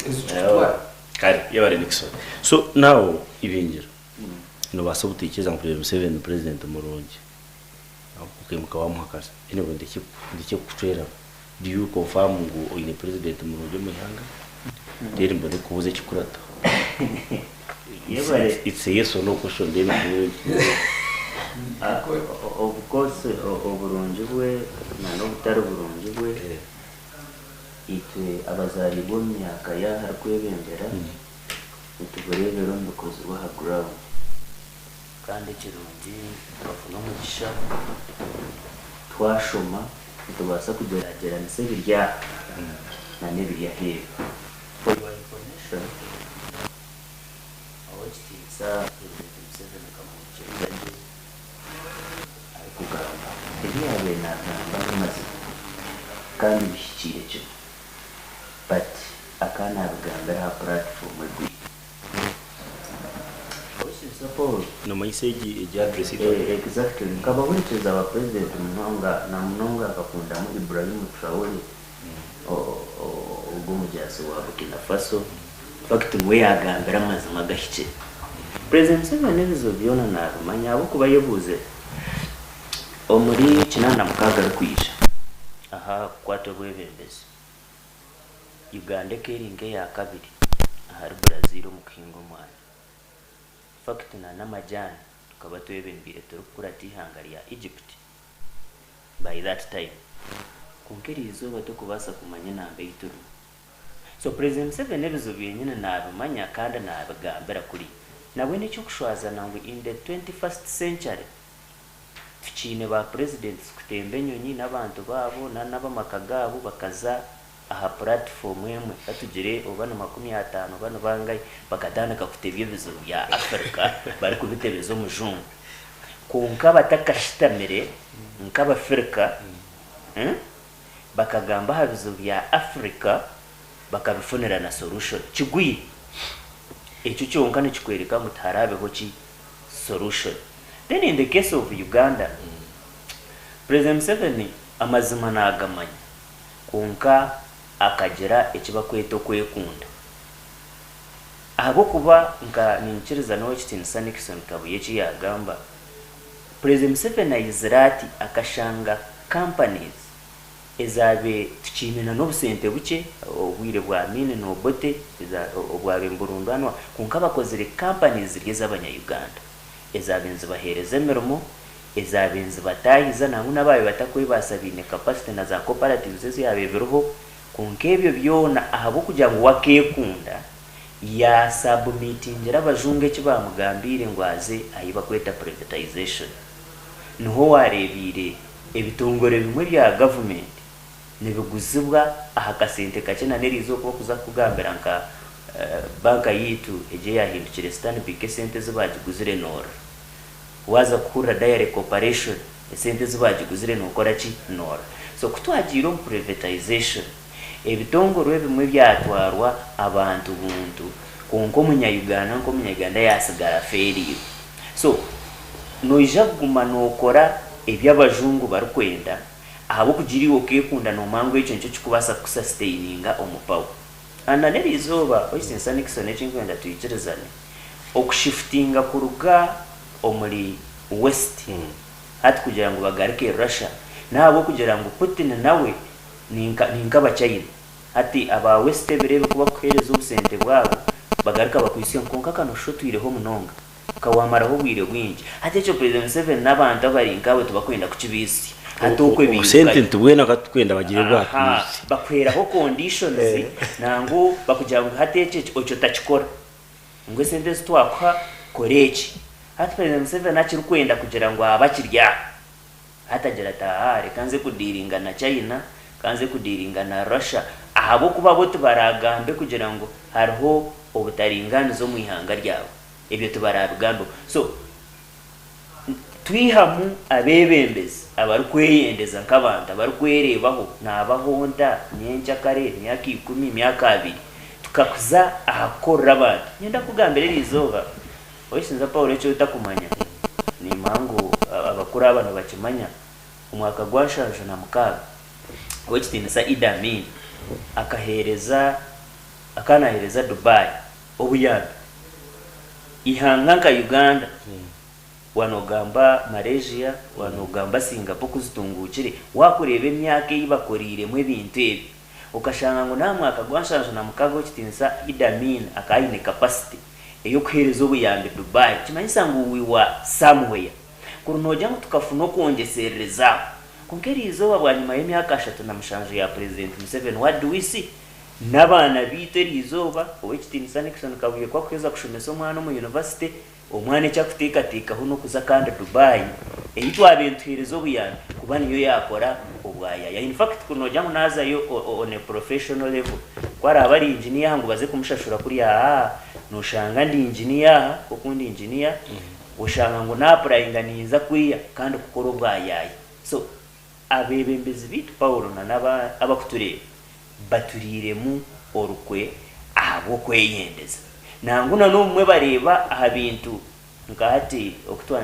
ezikukitwara. Kare yebare Nixon. So now Ibingira, nobaasa obutaikiriza ngu President Museveni ni president murungi. Okaimuka wamuhakasa. Anyway ndekye ndekye kukucweramu. Do you confirm ngu oine president murungi omu ihanga? Then mbone kukubuuza ekikurato. Yebare. It's a yes or no question then nkubuuze. Of course oburungi bwe na n'obutari burungi bwe, itwe abazaariirwe omu myaka y'aha arikwebembera, nitubureebera omu bikozirwe aha ground. Kandi ekirungi twafuna omugisha twashoma nitubaasa kugyeragyeranisa ebiri aha na n'ebiri aheeru. For your information, Ow'ekitiinisa Purezidenti Museveni nkamuhurikiriza gye arikugamba. Ebi yaabaire naagamba n'amazima kandi bihikiire kimwe but akaba naabigambira aha platform egwire. Nomanyisa egi egi address ei twaherize. Exactly. Nkabahurikiza ba president munonga namunonga nkakundamu Ibrahim Traore ogwo omujaasi wa Burkina Faso. Infact niwe yagambire amazima agahikire. President Museveni ebizibu byona nabimanya ahabw'okuba ayebuuze omuri kinaana mukaaga arikwija aha kukwata obwebembezi. Uganda eka eri nk'eya kabiri ahari Brazil omu kuhinga omwani. Infact na n'amajaani tukaba twebembeire turikukurata eihanga rya Egypt by that time. Kwonka eriizooba tokubaasa kumanya enamba ei turimu. So President Museveni ebizibu byenyini nabimanya kandi nabigambira kuri. Nabwe nekyokushwazana ngu in the 21st century tukiine ba presidents kutemba enyonyi nabantu baabo na nabamaka gaabo bakaza aha platform emwe katugire oba ni 50 oba ni bangahi bakatandika kutebya ebizibu bya Africa barikubitebeza omujungu kwonka batakashutamire nkabafirika Bakagamba aha bizibu bya Africa bakabifunira na solution. Kigwire. Ekyo kyonka nikikwereka ngu tiharabeho ki? Solution. Then in the case of Uganda, President Museveni amazima nagamanya kwonka akagira eki bakweta okwekunda. Ahabw'okuba nka ninyikiriza n'Owekitinisa Nixon Kabuye eki yagamba, President Museveni aizire ati akashanga companies ezabe tukiine na n'obusente bukye obwire bwa Amin na Obote obwabe niburundanwa kwonka bakozire companies ziri ez'abanya Uganda ezabe nizibahereza emirimo ezabe nizibatahiza nangwa n'ababe batakwebaasa baine capacity na za cooperatives ezabe biriho kwonka ebyo byona ahabw'okugira ngu we akekunda Ya submitingira abajungu eki baamugambiire ngu aze ahi bakweta privatization. Niho waareebiire ebitongore bimwe bya gavumenti nibiguzibwa aha kasente kakye na n'eriizooba ku bakuza kukugambira nka banka yaitu egi eyaahindukire Stanbic esente ezi baagiguzire noorira. Waaza kuhurira Dairy Corporation esente ezi baagiguzire nookora ki? Noorira. So ku twagiire omu privatization, Ebitongorwa ebimwe byatwarwa abantu buntu kwonka omunya-Uganda nk'omunya-Uganda yaasigara afeereirwe. So, noija kuguma nookora ebi abajungu barikwenda ahabw'okugira iwe okeekunda noomanya ngu ekyo nikyo kirikubaasa kukusasiteininga omu power. And na n'eriizooba, Oisinsa Nixon eki ndikwenda twikirizane, okushifutinga kuruga omuri West hati kugira ngu bagaruke Russia n'ahabw'okugira ngu Putin nawe Ni nka, ni nk'Abachina. Hati, aba West ebiro ebi ku bakuheereza obusente bwabo, bagaruka bakwitsya ngu kwonka kanu shusha otwireho munonga. Ka waamaraho obwire bwingi. Hati ekyo President Museveni n'abantu abari nkawe tibakwenda kukibaitsya. Hati okwe Obusente bairukayo. nitubwenda ka tukwenda bagire Aha, bwatwitsya. bakuheeraho conditions, nangwa bakugira ngu hati eki ekyo otakikora. Ngu esente ezi twakuha, kora eki. Hati President Museveni akirikwenda kugira ngu abe akiri aho. Hati agira ati, Ahaa, reka nze kudiiringa na China, ka nze kudiiringa na Russia, ahabw'okuba bo tibaraagambe kugira ngu hariho obutaringaaniza omu ihanga ryabo. Ebyo tibaraabigambeho. So, twihamu abeebembezi abarikweyendeza nk'abantu, abarikwereebaho, naabaho nta nyenkyakare, emyaka ikumi, emyaka abiri, tukakuza aha kukorera abantu. Niinyenda kukugambira eriizooba, Oisinza Paulo eki otakumanya, nimanya ngu abakuru aba nibakimanya, omwaka gwa 76 Ow'ekitiinisa Idi Amin akaheereza akaba naheereza Dubai obuyambi. Eihanga nka Uganda, wanogamba Malaysia, wanogamba Singapore oku zitunguukire, wakureeba emyaka ei bakoreiremu ebintu ebi, okashanga ngu n'aha mwaka gwa 76 Ow'ekitiinisa Idi Amin akaba aine capacity ey'okuheereza obuyambi Dubai nikimanyisa ngu we were somewhere. Kuri noogira ngu tukafuna okwongyeserereza aho. Kwonka eriizooba bwanyima y'emyaka 37 ya Purezidenti Museveni what do we see? N'abaana baitu eriizooba, Ow'ekitiinisa Nixon Kabuye ku akuheza kushomesa omwana omu yunivasite, Omwana eki akuteekateekaho n'okuza kandi Dubai, ei twabaire nituheereza obuyambi, kuba niyo yaakora obwayaya. In fact kuri noogira ngu naazayo on a professional level, ku araabe ari engineer aha ngu baze kumushashura kuriya, haa, nooshanga ndi engineer aha, nk'oku ndi engineer, oshanga ngu naapurayinga ninza kuriya kandi kukora obwayaya. So, abeebembezi baitu Paulo na n'abakutureeba, baturiiremu orukwe ahabw'okweyendeza. Nangwa na n'obumwe bareeba aha bintu nka hati oku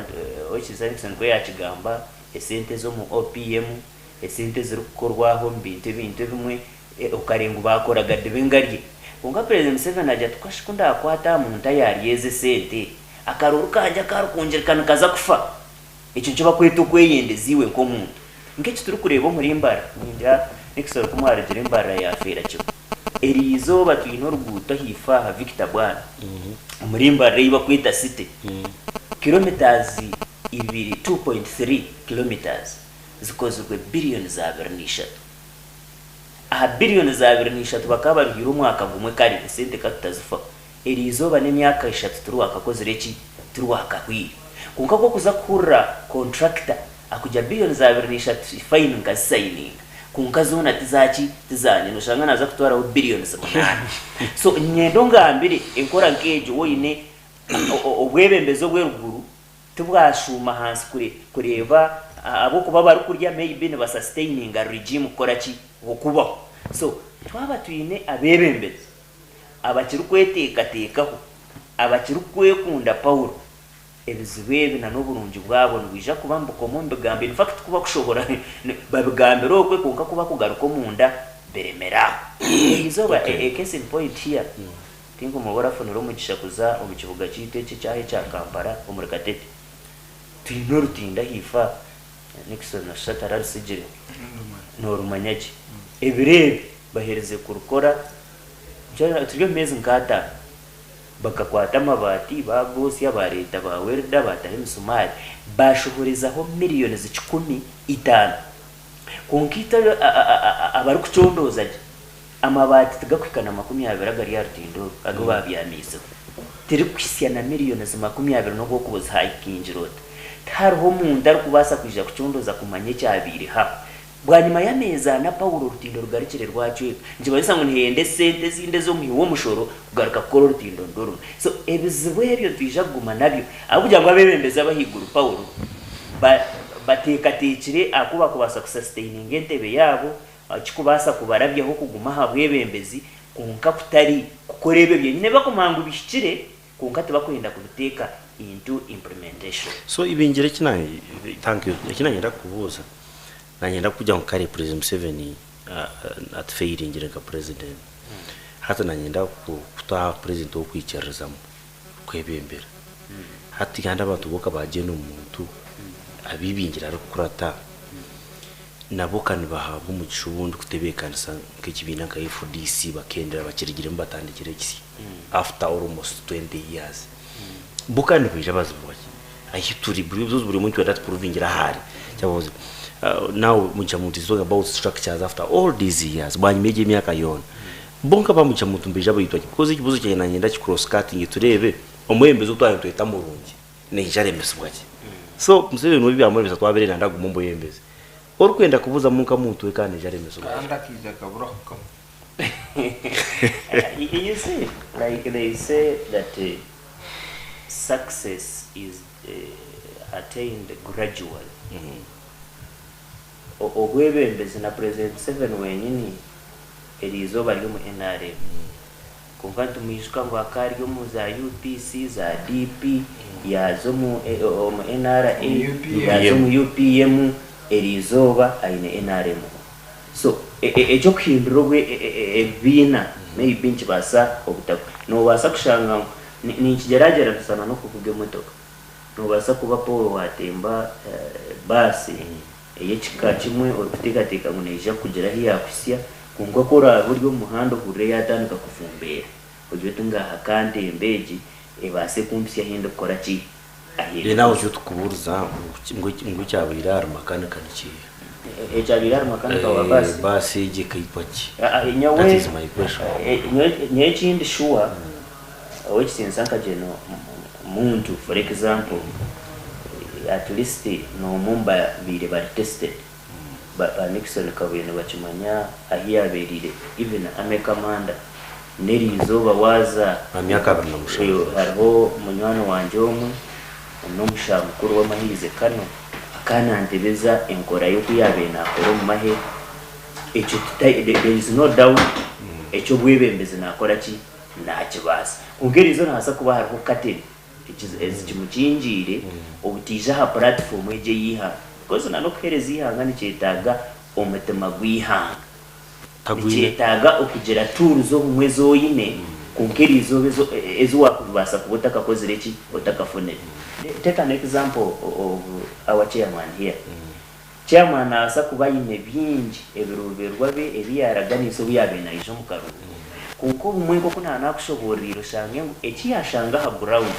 Owekitiinisa Nixon ku yaakigamba, esente ez'omu OPM, esente ezirikukorwaho omu bintu ebintu ebimwe, okareeba ngu baakoraga diba engarye. Kwonka Purezidenti Museveni agira ati, Kashi ku ndaakwata aha muntu ayaarya ezi esente, akarooro kangye akaarikungirika nikaza kufa. Ekyo nikyo bakweta okweyendeza iwe nk'omuntu. Nk'eki turikureeba omuri Mbarara, ningira Nixon ku mwarugire Mbarara yaafeera kimwe. Eri izooba twine oruguuto ahaifo aha Victor Bwana omuri Mbarara ei bakweta City, kilometres ibiri, 2.3 kilometres, zikozirwe billions abiri na ishatu. Aha billions 23 bakaba baruhiire omwaka gumwe kare esente katutazifaho. Eriizooba n'emyaka eshatu tiruwakakozire ki? Tiruwakahwire. Kwonka ku okuza kuhurira contractor akugira billions 23 fine nkazisayininga kwonka zoona tizaaki? Tizangye. Noshanga naaza kutwaraho billions munaana. So niinyenda ongambire enkora nk'egyo woine obwebembezi obw'eruguru tibwashuuma ahansi kureeba ahabw'okuba abarikurya maybe nibasustaininga regime kukora ki? Okubaho. So twaba twine abeebembezi abakirikweteekateekaho, abakirikwekunda Paulo, ebizibu ebi na n'oburungi bwabo nibwija kuba nibukoma omu bigambo. In fact ku bakushohora babigambira okwe kwonka ku bakugaruka omunda biremera aho. Erizooba a case in point here, Tinkumanya orafunire omugisha kuza omu kibuga kyaitu eki ekyaha ekya Kampala omuri Katete. Twine orutindo ahaifo aha, Nixon noshusha tararusigire, norumanya gye. Ebiro ebi baherize kurukora turi omu meezi nk'ataano. Bakakwata amabaati baagosya, baareeta ba welda baataho emisumaari, baashohorezaho millions 500. Kwonka itwe abarikucondooza gye, Amabaati tigakuhika na 20 agari aha rutindo oru agu baabyamiiseho. Tirikuhitsya na millions 20 n'obu okuba ozihayikingire ota. Tihariho muntu arikubaasa kwija kucondooza kumanya ekyabaireho aho. Bwanyima y'ameezi ana Paulo orutindo rugarukire rwacweka. Nikimanyisa ngu nihenda esente ezindi ez'omuhi w'omushoro kugaruka kukora orutindo nirwo rumwe. So ebizibu ebyo nitwija kuguma nabyo ahabw'okugira ngu abeebembezi ab'ahaiguru Paulo ba bateekateekire aha ku bakubaasa kusasitaininga entebe yaabo, Kikubaasa kubarabyaho kuguma aha bwebembezi kwonka kutari kukora ebyo byenyine ebi bakumanya ngu bihikire kwonka tibakwenda kubiteeka into implementation. So ibingira eki na thank you eki nanyenda kukubuuza nanyenda kugira ngu kare president Museveni atufeiringire nka president hati nanyenda kutaha president owokwikiririzamu kwebembera hati kandi abantu bo kabagyenda omu muntu abibingira arikukurata Nabo ka nibahaabwa omugisha obundi kutebeekanisa nk'ekibiina nka FDC bakendera bakirigiremu batandikire ekisya after almost 20 years. Bo ka nibaija bazibwa ki? Ahi turi buri buri omwe nitwenda atupuruvingira ahu ari. Kyabaho now Mugisha Muntu is talking about structures after all these years bwanyima y'egyo emyaka yoona. Bo nka ba Mugisha Muntu nibaija baitwa ki? Because ekibuuzo kyangye nanyenda ki cross cutting tureebe omwebembezi ou twaba nitweta murungi naija aremesibwa ki? So Museveni we ebi byamuremesa twabire nanda agume omu bwebembezi. Orikwenda kubuzamu nka muntu we kandi naija aremesibwa ki? Kandi akaija akaburaho kamwe. You see, like they say that success is attained gradually. Obwebembezi na President Museveni wenyini eriizooba ari omu nrm. Kwonka nitumwijuka ngu akaba ari omu za UPC, za DP, yaaza omu omu NRA, yaaza omu UPM, eriizooba aine nrm. So eky'okuhindura obwe ebibiina maybe nikibaasa obutaku. Noobaasa kushanga ngu ninkigyeragyeranisa na n'okuvuga emotoka. Noobaasa kuba Paul waatemba baasi ey'ekika kimwe orikuteekateeka ngu neija kukugira ahu yaakuhitsya, kwonka ku oraabe ori omu muhanda ohurire yaatandika kuvumbeera, ogire oti ngaaha ka ntembe egi ebaase kumpitsya ahu ndikukora ki? Ahu Then aho eki otukubuuriza ngu ngu ekyabaire ahari makanika ni kiiha? Ekyabaire ahari makanika wa baasi? Baasi egi ekaitwa ki? Nyowe That is my question. Nyowe ekindi shuwa Ow'ekitiinisa nka Gen. Muntu for example at least n'omwe omu babaire bari tested. Ba Nixon Kabuye nibakimanya ahu yabereire even army commander. N'eriizooba waaza Aha myaka 27. hariho munywani wangye omwe n'omushaho mukuru w'amahe he's a colonel akaba nantebeza enkora y'oku yabaire nakora omu mahe ekyo there is no doubt eky'obwebembezi nakora ki? Naakibaasa. Kwonka eriizooba nihabaasa kuba hariho kateni ekimukingiire obutaija aha puratifoomu egyo ey'eihanga. Because na n'okuheereza eihanga nikyetaaga omutima gw'eihanga. Nikyetaaga okugira tuuruzi obumwe ezi oine kwonka eriizooba ezi waakubaasa kuba otakakozire ki? Otakafunire. Take an example of our chairman here. Chairman naabaasa kuba aine bingi ebiruubirirwa bye ebi yaaraganiise obu yaabaire naija omu karuuru. Kwonka obumwe nk'oku naaba naakushoboororeire oshange ngu eki yaashanga aha ground,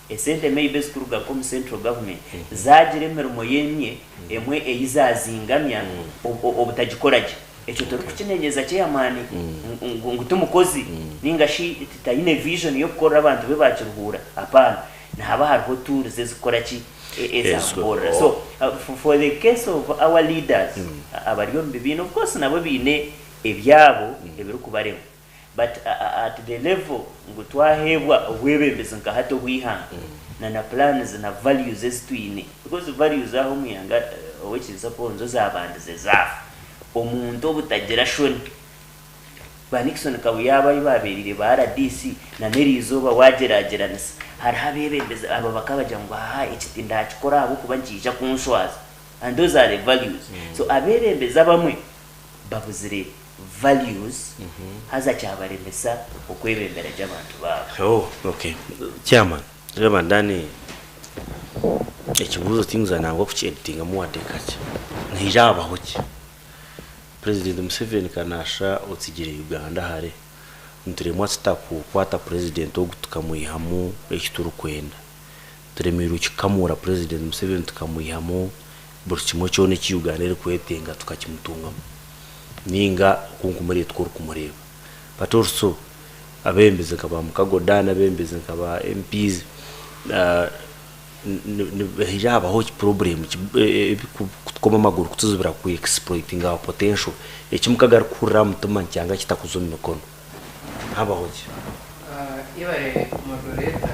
esente maybe ezikuruga nk'omu central government zaagira emirimo ye emwe emwe ei zaazingamya obutagikora gye. Ekyo torikukinenyeza chairman ngu ngu timukozi ninga shi tayine vision yokukorera abantu be ba Kiruhura apana. Nihaba hariho tools ezikukora ki ezamukorera. So for the case of our leaders abari omu bibiina of course nabo baine ebyabo ebirikubarema but at the level ngu twaheebwa obwebembezi nka hati obw'eihanga na na plans na values ezi twine because values aha omu ihanga Owekitinisa Paul nizo zabandize zaafa. Omuntu obutagira shoni Ba Nixon Kabuye abo ahi baabeereire ba rdc na n'eriizooba waagyeragyeranisa hariho abeebembezi aba bakabagira ngu aha eki tindakikora ahabw'okuba nikiija kunshwaza and those are the values. So abeebembezi abamwe babuzire values haza kyabaremesa okwebembera gye abantu baabo. Oh ok chairman reeba ndani ekibuuzo tinkuza nangwa kuki editingamu wadde kakye nihaija habaho ki? President Museveni ka nashusha otsigire Uganda hare nituremwa tuta kukwata president ogu tukamwihamu eki turikwenda? Turemeirwe kikamuura president Museveni tukamwihamu buri kimwe kyona eki Uganda erikwetenga tukakimutungamu ninga oku nkumureeba tikwo orikumureeba but also abebembezi nka ba Mukago Dan, abebembezi nka ba MPs nihaija habaho problem ebikutukoma amaguru kutuzibira ku exploitinga our potential eki mukago arikuhurira aha mutima nikyanga kitakuza omu mikono habaho ki? Yebare moderator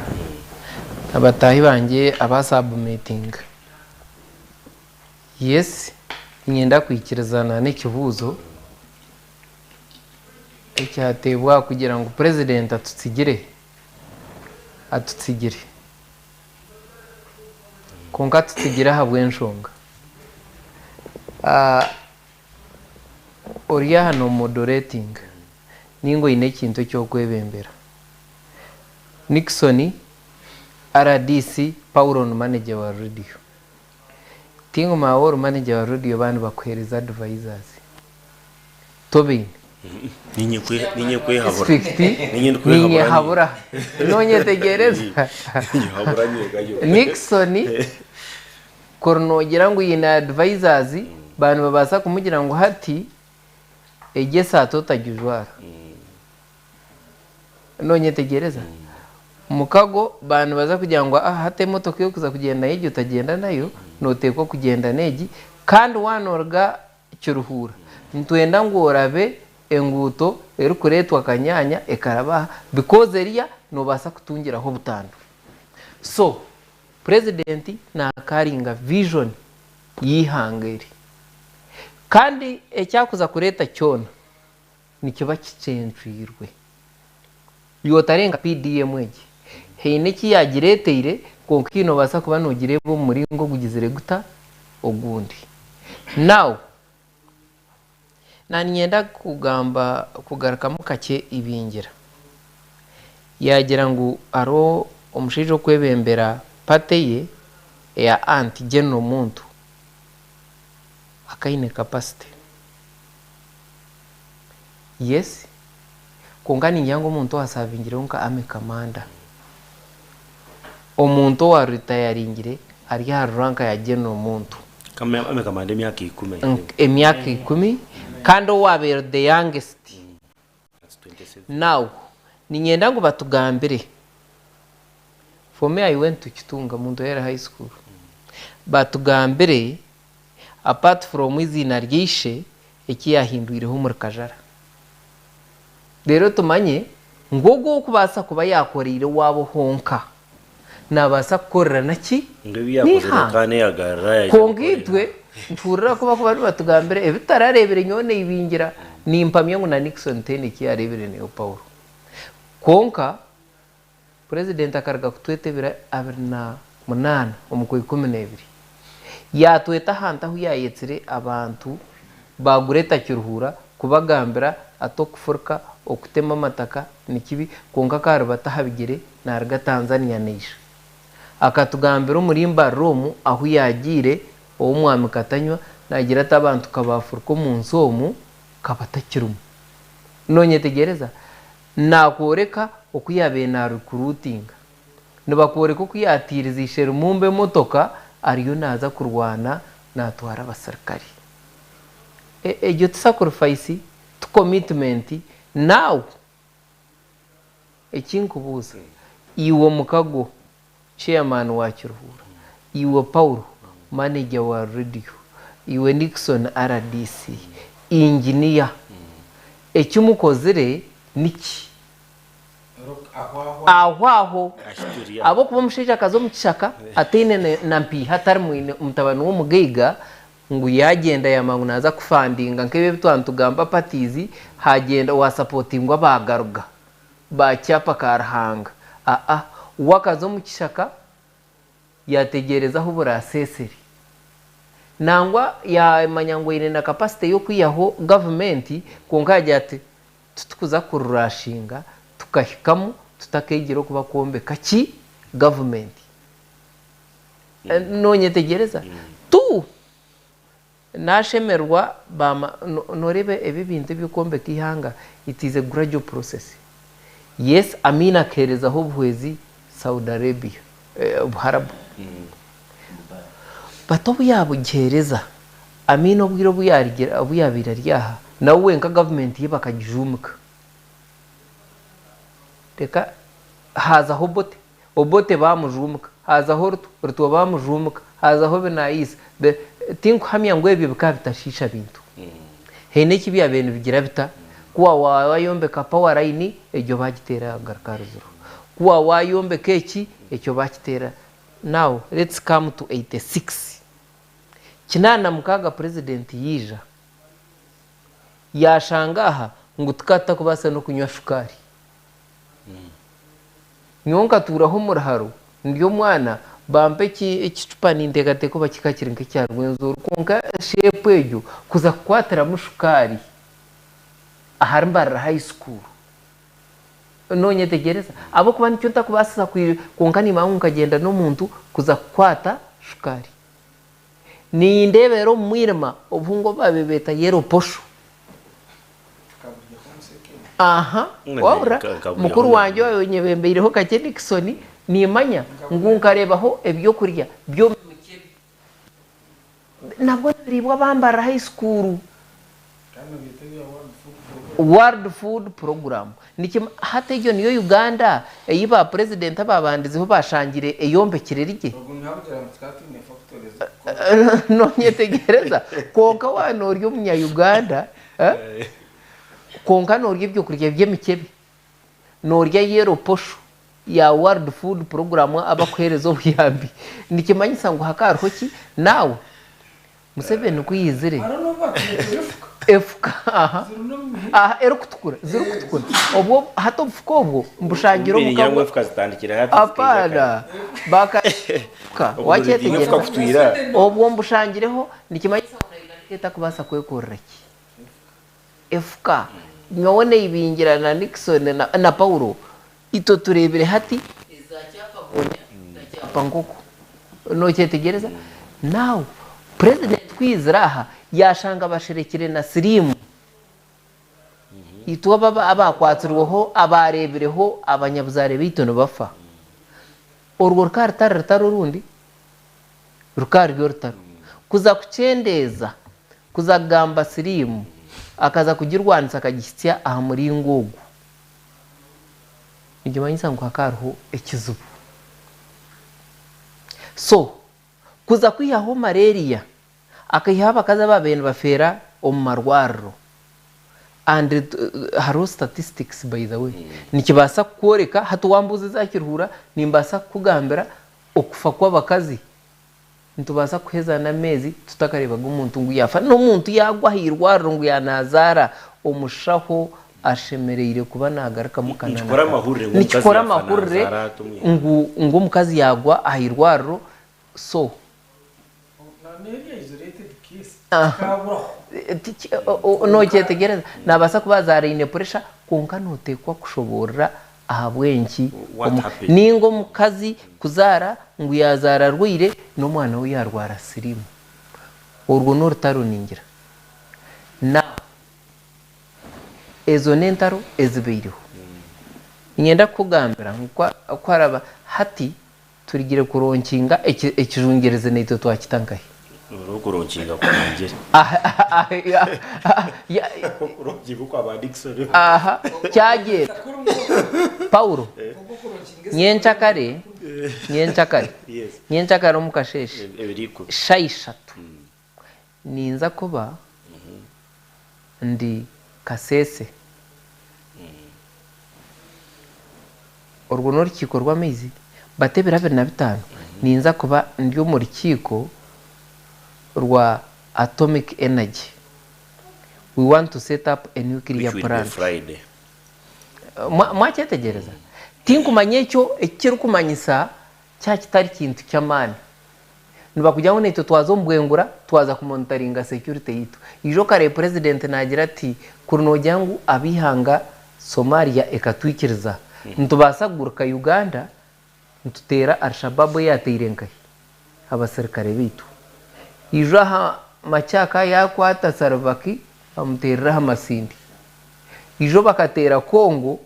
abataahi bangye aba submitinga. Yes niinyenda kwikirizana n'ekibuuzo ekyateebwa kugira ngu president atutsigire, atutsigire. Kwonka atutsigire ahabw'enshonga. Ori aha nomodoretinga ninga oine ekintu eki orikwebembera. Nixon, rdc, Paulo ni manager wa radio. Tinguma waaba ori manager wa radio baaba nibakuheereza advisers. Tobaine. Niinye kwehabura. District Niinye ndikwehabura niinye habura. Nonyetegyereza? Niinye habura nyenkayo. Nixon kuri nogira ngu aine advisers baaba nibabaasa kumugira ngu hati egi esaati otagijwara. Nonyetegyereza? Mukago baaba nibaza kugira ngu ah hati emotoka ei orikuza kugyenda nayo egi otagyenda nayo, noteekwa kugyenda n'egi kandi waaba noruga Kiruhura nitwenda ngu orabe enguuto erikureetwa Kanyanya ekaraba aha because eriya nobaasa kutungiraho obutandu. So Purezidenti nakaringa vision y'eihanga eri kandi ekyakuza kureeta kyona nikiba kikyencwirwe. Iwe otarenga PDM egi haine eki yagireteire kwonka iwe nobaasa kuba nogireeba omu muringo ogugizire guta? Ogundi. Now, naninyenda kugamba kugarukamu kakye Ibingira. Yagira ngu hariho omushaija okwebembera party ye eya Anti General Muntu akaine capacity. Yes, kwonka ningira ngu omuntu owasavingireho nka army commander, omuntu owa ritayaringire ari aha rank ya general muntu. Army commander emyaka ikumi I think. Emyaka ikumi kandi owabaire the youngest. Now, niinyenda ngu batugambire, for me I went to Kitunga, Muntu High School, batugambire apart from eiziina rya ishe eki yaahindwireho omuri Kajara. Reero tumanye ngu ogwo ow'okubaasa kuba yaakoreire owaabo honka, naabaasa kukorera na ki? Ngu ebi yaakozire N'eihanga. Kaana eya Galilaaya aija Kwonka kukorera itwe nituhurira ku bakuba nibatugambira ebi tutarareebire nyowe neibingira, nimpamya ngu na Nixon tihaine eki yaareebire niiwe Paulo. Kwonka Purezidenti akaruga kutweta ebiro 28 omu Kwaikumineebiri. Yaatweta ahantu ahu yaayetsire abantu ba Greater Kiruhura kubagambira ati okufurika, okutema amataka ni kibi kwonka akaribata aha bigyere naaruga Tanzania naija. Akatugambira omuri Mbarara omu ahu yaagiire ow'Omwami Katanywa naagira ati abantu ka baafurika omu nsi omu kabatakirimu. Noonyetegyereza? Naakworeka oku yaabaire naarikuruutinga. Nibakworeka oku yaatiirize ishe Lumumba emotoka ariyo naaza kurwana naatwara abasirikare. Egyo ti sacrifice, ti commitment, now eki nkubuuza, iwe omukago, chairman wa Kiruhura, iwe Paul, manager wa radio, iwe Nixon rdc, engineer, eki mukozire niki? Aho aho ahabw'okuba omushaija akaza omu kishaka ataine na mpiiha atari mutabani w'omugaiga ngu yaagyenda yaamanya ngu naaza kufandinga nk'ebi ebi twaba nitugamba parties haagyenda waasapotingwa baagaruga ba kyapa ka Ruhanga. Aa we akaza omu kishaka yaategyereza ahu buraaseesere. Nangwa yaamanya ngu aine na capacity y'okwihaho gavumenti kwonka yaagira ati Titukuza kururashinga tukahikamu tutakeegyire oku bakwombeka ki gavumenti. Nonyetegyereza? Tu nashemererwa baama noreeba ebi ebintu eby'okwombeka eihanga it is a gradual process. Yes Amin akaheerezaho obuhwezi Saudi Arabia, Obuharabu. But obu yaabugiheereza Amin obwire obu obu yaabaire ari aha, nawe wenka gavumenti ye bakagijuumika. Reka haazaho Obote, Obote baamujuumika, haazaho Ruto, Ruto baamujuumika, haazaho Binaisa. Tinkuhamya ngu ebyo bikaba bitashiisha bintu. Haine eki byabaire nibigira bita? Ku waayombeka power line, egyo baagiteera yagaruka aha ruziro. Ku waayombeka eki, ekyo baakiteera. Now let's come to 86. 86 purezidenti yaija yaashanga aha ngu tukaba tutakubaasa n'okunywa shukaari. Nyowe nkatuuraho omu ruharo ndi omwana bampa ekicupa ninteekateeka oba kikaba kiri nk'ekya Rwenzori kwonka sheepu egyo kuza kukwatiramu shukaari ahari Mbarara High School Nonyetegyereza? Ahabw'okuba nikyo ntakubaasisa kwonka nimanya ngu nkagyenda n'omuntu kuza kukwata shukaari. Nindeebera omu mwirima obuhunga obu baabaire beeta yellow posho. Aha, wahurira? Mukuru wangye owanyebembeireho kakye Nixon, nimanya ngu nkareebaho ebyokurya by'omu mikebe. Nabwo nibiriibwa abambarira high school. World Food Program. Hati egyo niyo Uganda ei ba president ababandizeho bashangire eyombekire eri gye? Nonyetegereza? Kwonka waaba nori omunya Uganda, kwonka norya ebyokurya by'emikebe. Noorya yellow posho ya World Food Program abakuheereza obuyambi nikimanyisa ngu hakaba hariho ki? Now Museveni ku yaizire efuka aha aha erikutukura zirikutukura obwo hati obufuka obwo mbushangire omuka Ngira ngu efuka zitandikire hati zikaija Apaana kare. baka efuka Obwo ruritinga efuka wakyetegereza kutwira. obwo mbushangireho nikimanyisa ngu na Uganda ekaba etakubaasa kwekorera ki? Efuka, nyowe neibingira na Nixon na Paulo, itwe tureebire hati eza kyapa gonya na kyapa nkoko. Nokyetegyereza? Now, president ku yaizire aha, yashanga basherekire na siriimu. Itwe abakwatsirweho, abaareebireho abanyabuzaare baitu nibafa. Orwo rukaba rutari rutaro orundi? Rukaba ruri orutaro. Kuza kukyendeeza, kuza kugamba siriimu, akaza kugirwanisa akagihitsya aha muringo ogu, nikimanyisa ngu hakaba hariho ekizibu. So, kuza kwihaho malaria, akaihaho abakazi abaabaire nibafeera omu marwariro, and hariho statistics by the way, nikibaasa kukworeka, hati wambuuza eza Kiruhura, nimbaasa kukugambira Okufa kw'abakazi, nitubaasa kuheza n'ameezi tutakareebaga omuntu ngu yaafa. N'omuntu yaagwa aha irwariro ngu yaanazaara, omushaho ashemereire kuba naagarukamu kana na Nikikora kana. amahurire ngu omukazi Nikikora yaafa amahurire naazaara ata omu ihanga. ngu omukazi yaagwa aha irwariro so. Nookyetegereza? Naabaasa kuba azaara aine puresha kwonka nooteekwa kushoboorora Ahabw'enki What happened? Ninga omukazi kuzaara ngu yazaara arwaire n'omwana we yarwara sirimu. Orwo n'orutaro ningira. Now ezo n'entaro ezibaireho. Niinyenda kukugambira ngu ku haraba hati turigire kuronkinga ekijungyerezi naitwe twakita nkahi? Okurunginga kurangire. Okurunginga okwa ba Dickson. Aha, kyagyenda. Paulo, nyenkyakare, nyenkyakare, nyenkyakare omu kasheeshe, shaaha ishatu, ninza kuba ndi Kasese. Orwo n'orukiiko rw'amaizi, bati ebiro 25 ninza kuba ndi omu rukiiko rwa Atomic Energy. We want to set up a nuclear Which will be plant. Friday. Mwakyetegyereza? Tinkumanya ekyo eki kirikumanyisa kyaba kitari kintu ky'amaani. Nibakugira ngu naitwe twaza omu bwengura twaza kumonitaringa security yaitu. Ijo kare president nagira ati kuri nogira ngu ab'eihanga Somalia ekatwikiriza nitubaasa kuguruka Uganda nituteera Alshabab eyateire nkahi abasirikare baitu. Ijo aha makya aka yakwata Salvaki amuteerera aha Masindi. Ijo bakateera Congo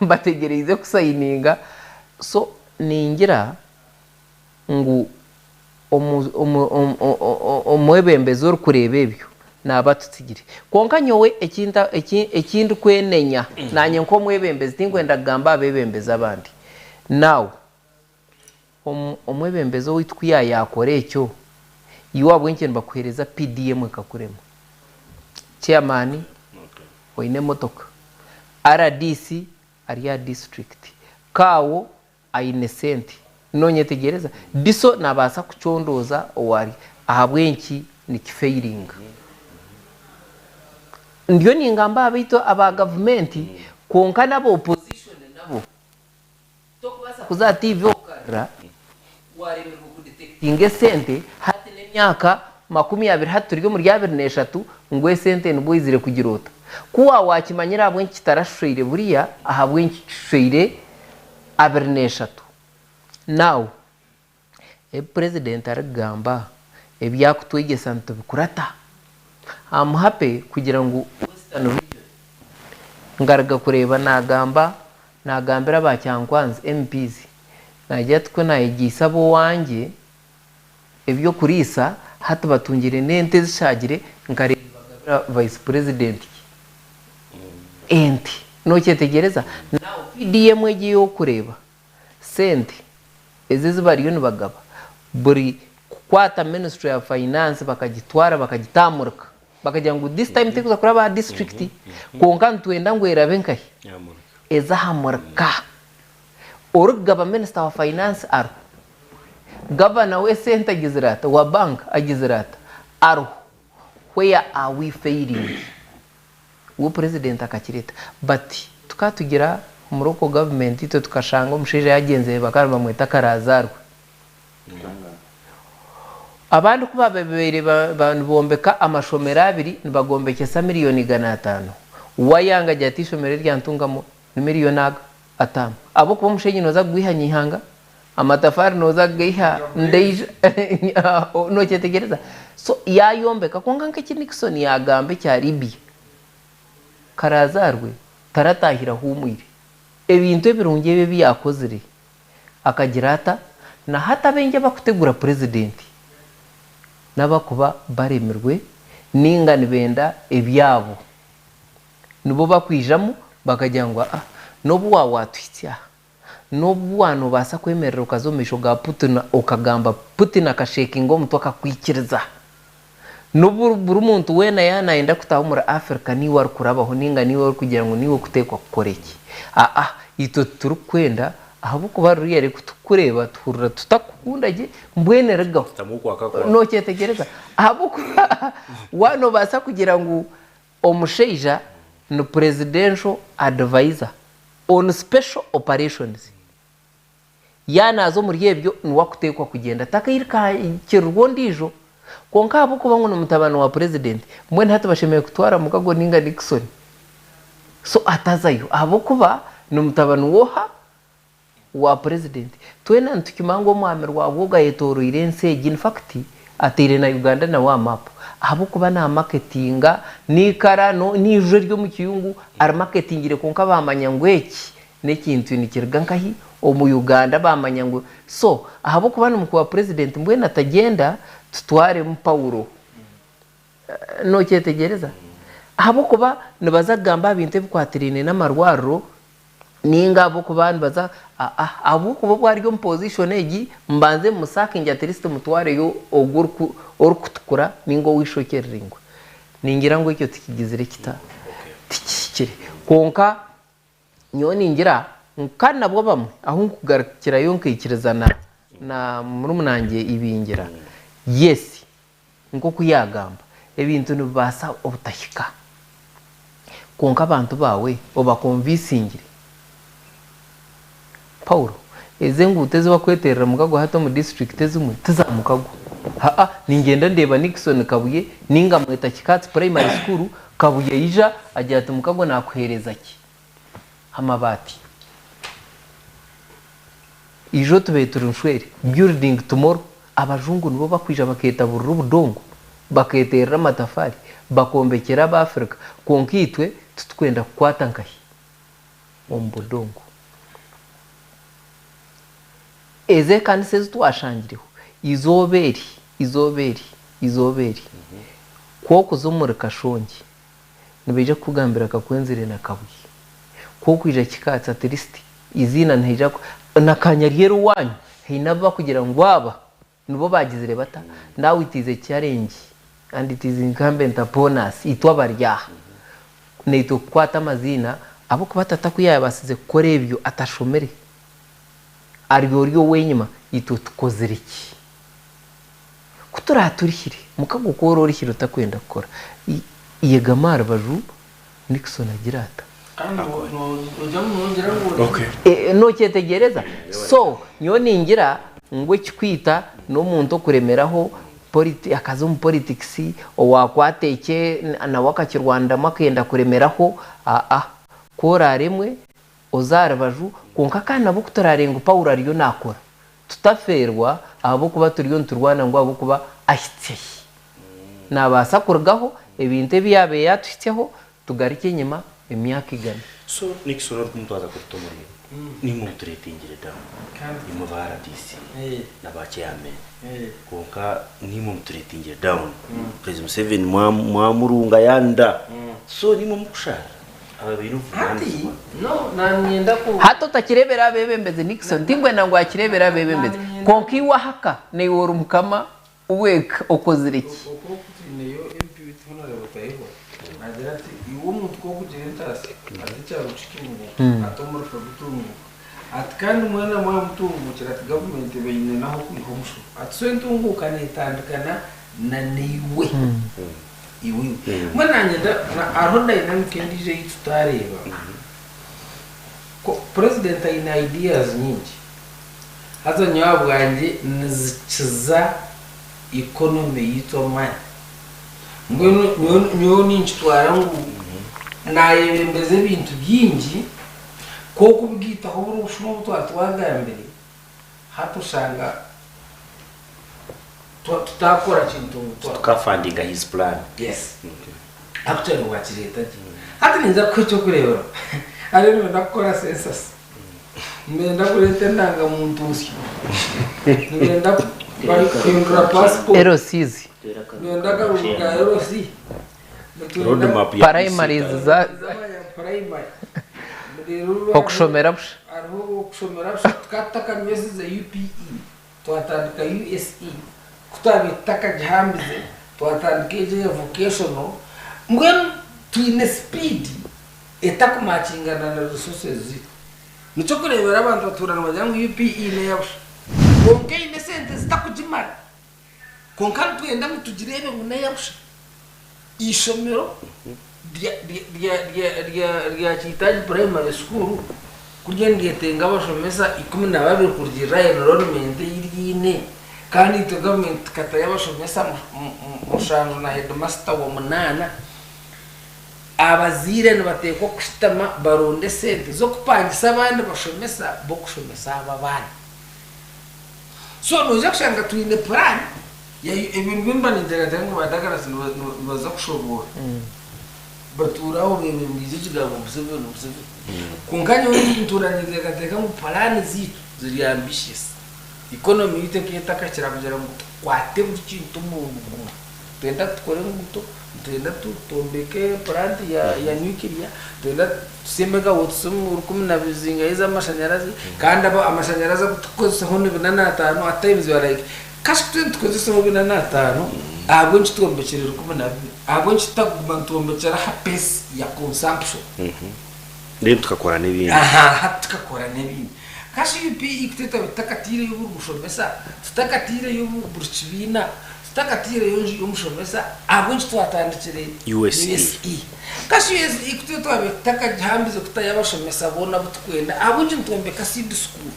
bategyereize kusayininga so ningira ngu omwebembezi orikureeba ebyo naaba atutsigire. Kwonka nyowe eki ndikwenenya naanye nk'omwebembezi tinkwenda kugamba aha beebembezi abandi. Now, omwebembezi owaitu ku yaayaakora ekyo, iwe ahabw'enki nibakuheereza PDM ekakurema? Chairman oine emotoka, rdc ari aha disiturikiti, kaawo Aine sente. Nonyetegyereza? Diso nabaasa kucondooza owari ahabwenki nikifailinga. Ndiyo ningamba aha baitu aba gavumenti kwonka naba opposition nabo tokubaasa kuza aha TV okarira waremirwe kudetectinga esente hati nemyaka 20 hati turi omuri 23 ngu esente nibwo oizire kugira ota? Ku wawakimanyire ahabwenki kitarashushaire buriya ahabwenki kishushaire 23 now ebi president arikugamba ebi akutwegyesa nitubikurata? Am happy kugira ngu western region ngaruga kureeba nagamba nagambira aba Kyankwanzi MPs nagira ati ku nayegyeise ab'owangye eby'okuriisa hati batungire n'ente ezishaagire nkareeba nibagabira vice president ente nokyetegyereza now PDM egi eyokureeba sente ezi ezibariyo nibagaba buri kukwata ministry ya finance bakagitwara bakagitamurika bakagira ngu this time terikuza kuraba aha district kwonka nitwenda ngu erabe nkahi eze aha murika Orikugaba minisita wa finance ariho, gavana w'esente agizire ata, wa bank agizire ata, ariho, where are we failing? We president akakireta but tukaba tugira omu local government itwe tukashanga omushaija yagyenzire bakaba nibamweta Karazarwe. Abandi ku babaire nibombeka amashomero abiri nibagombekyesa miriyoni 500, we ayanga agira ati eishomero eryantungamu ni miriyoni aga. Atano. Ahabw'okuba omushenyi nooza kugwiha Nyaihanga, amatafaari nooza kugaiha Ndeija, nokyetegyereza? So yaayombeka kwonka nk'eki Nixon yaagamba ekya Libya, Karazaarwe tarataahire ahuumwire. Ebintu ebirungi ebi ebi yaakozire, akagira ata? Na hati abaingi abarikutegura purezidenti n'abarikuba baremirwe nainga nibenda ebyabo. Nibo bakwijamu bakagira ngu aa n'obu waawatuhitsya aha, n'obu waanoobaasa kwemerera okaza omu maisho ga Putin okagamba Putin akasheekinga omutwe akakwikiriza. N'obu buri muntu weena yaaba naayenda kutaaha omuri Africa niiwe arikurabaho nainga niiwe orikugira ngu niiwe orikuteekwa kukora eki. Aa itwe titurikwenda ahabw'okuba ruriya reka tukureeba tuhurira tutakukunda gye mbwenu rugaho. Nookyetegyereza? Ahabw'okuba waaba noobaasa kugira ngu Omushaija ni Presidential Advisor on Special Operations. Yaaba naaza omuri ebyo niwe akuteekwa kugyenda takairukaakirirwa ondiijo. Kwonka ahabw'okuba ngu ni mutabani wa Purezidenti, mbwenu hati bashemereire kutwara Mukago nainga Nixon? So atazayo ahabw'okuba ni mutabani w'oha? Wa Purezidenti. Twena nitukimanya ngu Omwami Rwabwogo ayetooroire ensi egi, in fact ataire na Uganda nawe aha map ahabw'okuba na marketinga n'eikara n'eiju eriri omu kiyungu arimaketingire kwonka baamanya ngu eki n'ekintu nikiruga nkahi? Omu Uganda baamanya ngu so ahabw'okuba ni mukuru wa Purezidenti mbwenu atagyenda. Tutwaremu Paulo. Nokyetegyereza? Ahabw'okuba nibaza kugamba aha bintu ebikwatiraine n'amarwariro ninga ahabw'okuba nibaza ahabw'okuba obu ari omu position egi mbanze musakinge at least mutwareyo ogu orikutukura ninga ow'eishokye riraingwa. Ningira ngu ekyo tikigizire kita? Tikihikire. Kwonka Nyowe ningira ngu kandi nabwo abamwe ahu nkugarukirayo nkaikirizana na murumunangye Ibingira, yes nk'oku yaagamba ebintu nibibaasa obutahika kwonka abantu baawe obakonvisingire. Paul, Ezi enguuto ezi bakweterera mukago hati omu disiturikiti ezimwe tiza mukago. Haa ningyenda ndeeba Nixon Kabuye ninga mweta Kikaatsi Primary School, Kabuye aija agira ati mukago nakuheereza ki? Amabaati. Ijo tubaire turi nshwere, building tomorrow, abajungu nibo bakwija baketaburira obudongo, baketerera amatafaari, bakombekyera aba Africa, kwonka itwe titukwenda kukwata nkahi? Omu budongo. Ezi ekanisa ezi twashangireho, izooba eri, izooba eri, izooba eri, ku okuza omuri Kashongi, nibaija kukugambira Kakwenzire na Kabuye. Ku okwija Kikaatsi at least eiziina nihaija na Kanyaryeru owaanyu haine abu bakugira ngu aba nibo baagizire bata? Now it is a challenge and it is incumbent upon us itwe abari aha naitwe kukwata amaziina ahabw'okuba tata ku yaabaasize kukora ebyo atashomire ari ori ow'enyima itwe tukozire ki? Ku turaaturihire, mukago ku ora orihire otakwenda kukora, yegama aha rubaju Nixon agira ata? Nokyetegyereza? So, nyowe ningira ngu ekikwita n'omuntu okuremeraho akaza omu politics, owakwata ekye nawe akakirwaniramu akenda kuremeraho, aa, ku oraaremwe oze aha rubaju, kwonka kandi nabwo ku turaarebe ngu Paulo ariyo naakora, tutafeerwa ahabw'okuba turiyo niturwana ngu ahabw'okuba ahitsye hi. Naabaasa kurugaho ebintu ebi yaabaire yaatuhitsyaho tugarukye enyima emyaka igana. So Nixon orikumutwaza kuruta omuri nimwe muturetingire down imwe ba rdc na ba chairman kwonka nimwe muturetingire down president Museveni mwamurunga yanda so nimwe mukushara aba baine obuvunanizibwa. Hati otakireebera abeebembezi Nixon tinkwenda ngu akireebere abeebembezi kwonka iwe ahaka naiwe ori mukama Week okozire ki? Oku twineyo MP waitu Honarebo Tayebwa naagira ati iwe omuntu ku orikugira entaasya ati ekyaro kitunguuka ati omurisa gutunguuka ati kandi mwena mwamutunguukira ati gavumenti eba eine n'ah'okwiha omushoro ati so entunguuka neetandikana na naiwe iwe iwe. Mbwenu naanye hariho dynamic endiijo ei tutaareeba Purezidenti aine ideas nyingi. Haza nyowe ahabwangye nizikiza economy yaitu amaani. Mbwenu nyowe ninkitwara ngu nayebembeza ebintu bingi kwonka okubigaitaho buri obushuma obu twaba twagambire hati oshanga tutakora kintu ngu twa. Tukafundinga his plan. Yes. Actually wakireeta gye. Hati ninza kukuha ekyokureeberaho. Hariyo nibenda kukora census. Nibenda kureeta endangamuntu nsya. Nibenda kuhindura passport. LCs. Nibenda akaruru ka LC. Roadmap ya Primaries za Primary. Okushomera busha. Hariho okushomera busha. Tukaba tutakanywesize UPE. Twatandika USE. Ku twabaire tutakagihambize, twatandika egyo eya vocational. Mbwenu twine speed etakumaakingana na resources zaitu. Nikyo orikureebera abantu batuura nibagira ngu UPE neeya busha. Kwonka eine esente zitakugimara. Kwonka nitwenda ngu tugireebe ngu neeya busha. Eishomero rya Kiitaagi Primary School ku ririyo niryetenga abashomesa 12 kurugiirira aha enrollment ei riine kandi itwe gavumenti tukatayo abashomesa mushanju na headmaster wa munaana, Abazaire nibateekwa kushutama baronde esente z'okupangisa abandi bashomesa b'okushomesa abo abaana. So noija kushanga twine plan ya ebyo nibyo mba ninteekateeka ngu ba Douglas nibaza kushoboorora. Batuura aho bebembiize ekigambo Museveni Museveni. Kwonka nyowe ntuura ninteekateeka ngu plan zaitu ziri ambitious. Economy yaitu ekaba etakakira kugira ngu. Tukwate buri kintu omurundi gumwe. Nitwenda tukore enguuto, nitwenda twombeke plant ya nuclear, nitwenda tusimbe nka watts rukumi na zingahi ez'amashanyarazi kandi amashanyarazi agu turikukozesaho ni bina n'ataano at times you are like kashi ku turiyo nitukozesaho bina n'ataano ahabw'enki twombekire rukumi na bibiri? Ahabw'enki tutakuguma nitwombekyera aha pace ya consumption? Then tukakora n'ebindi. Aha, hati tukakora n'ebindi. Kashi UPE ku twetaba tutakataireyo buri mushomesa, tutakataireyo buri kibiina, tutakataireyo nju y'omushomesa, ahabw'enki twatandikire USE? USE? Kashi USE ku twe twabaire tutakagihambize kutayo abashomesa boona abu turikwenda, ahabw'enki nitwombeka seed school?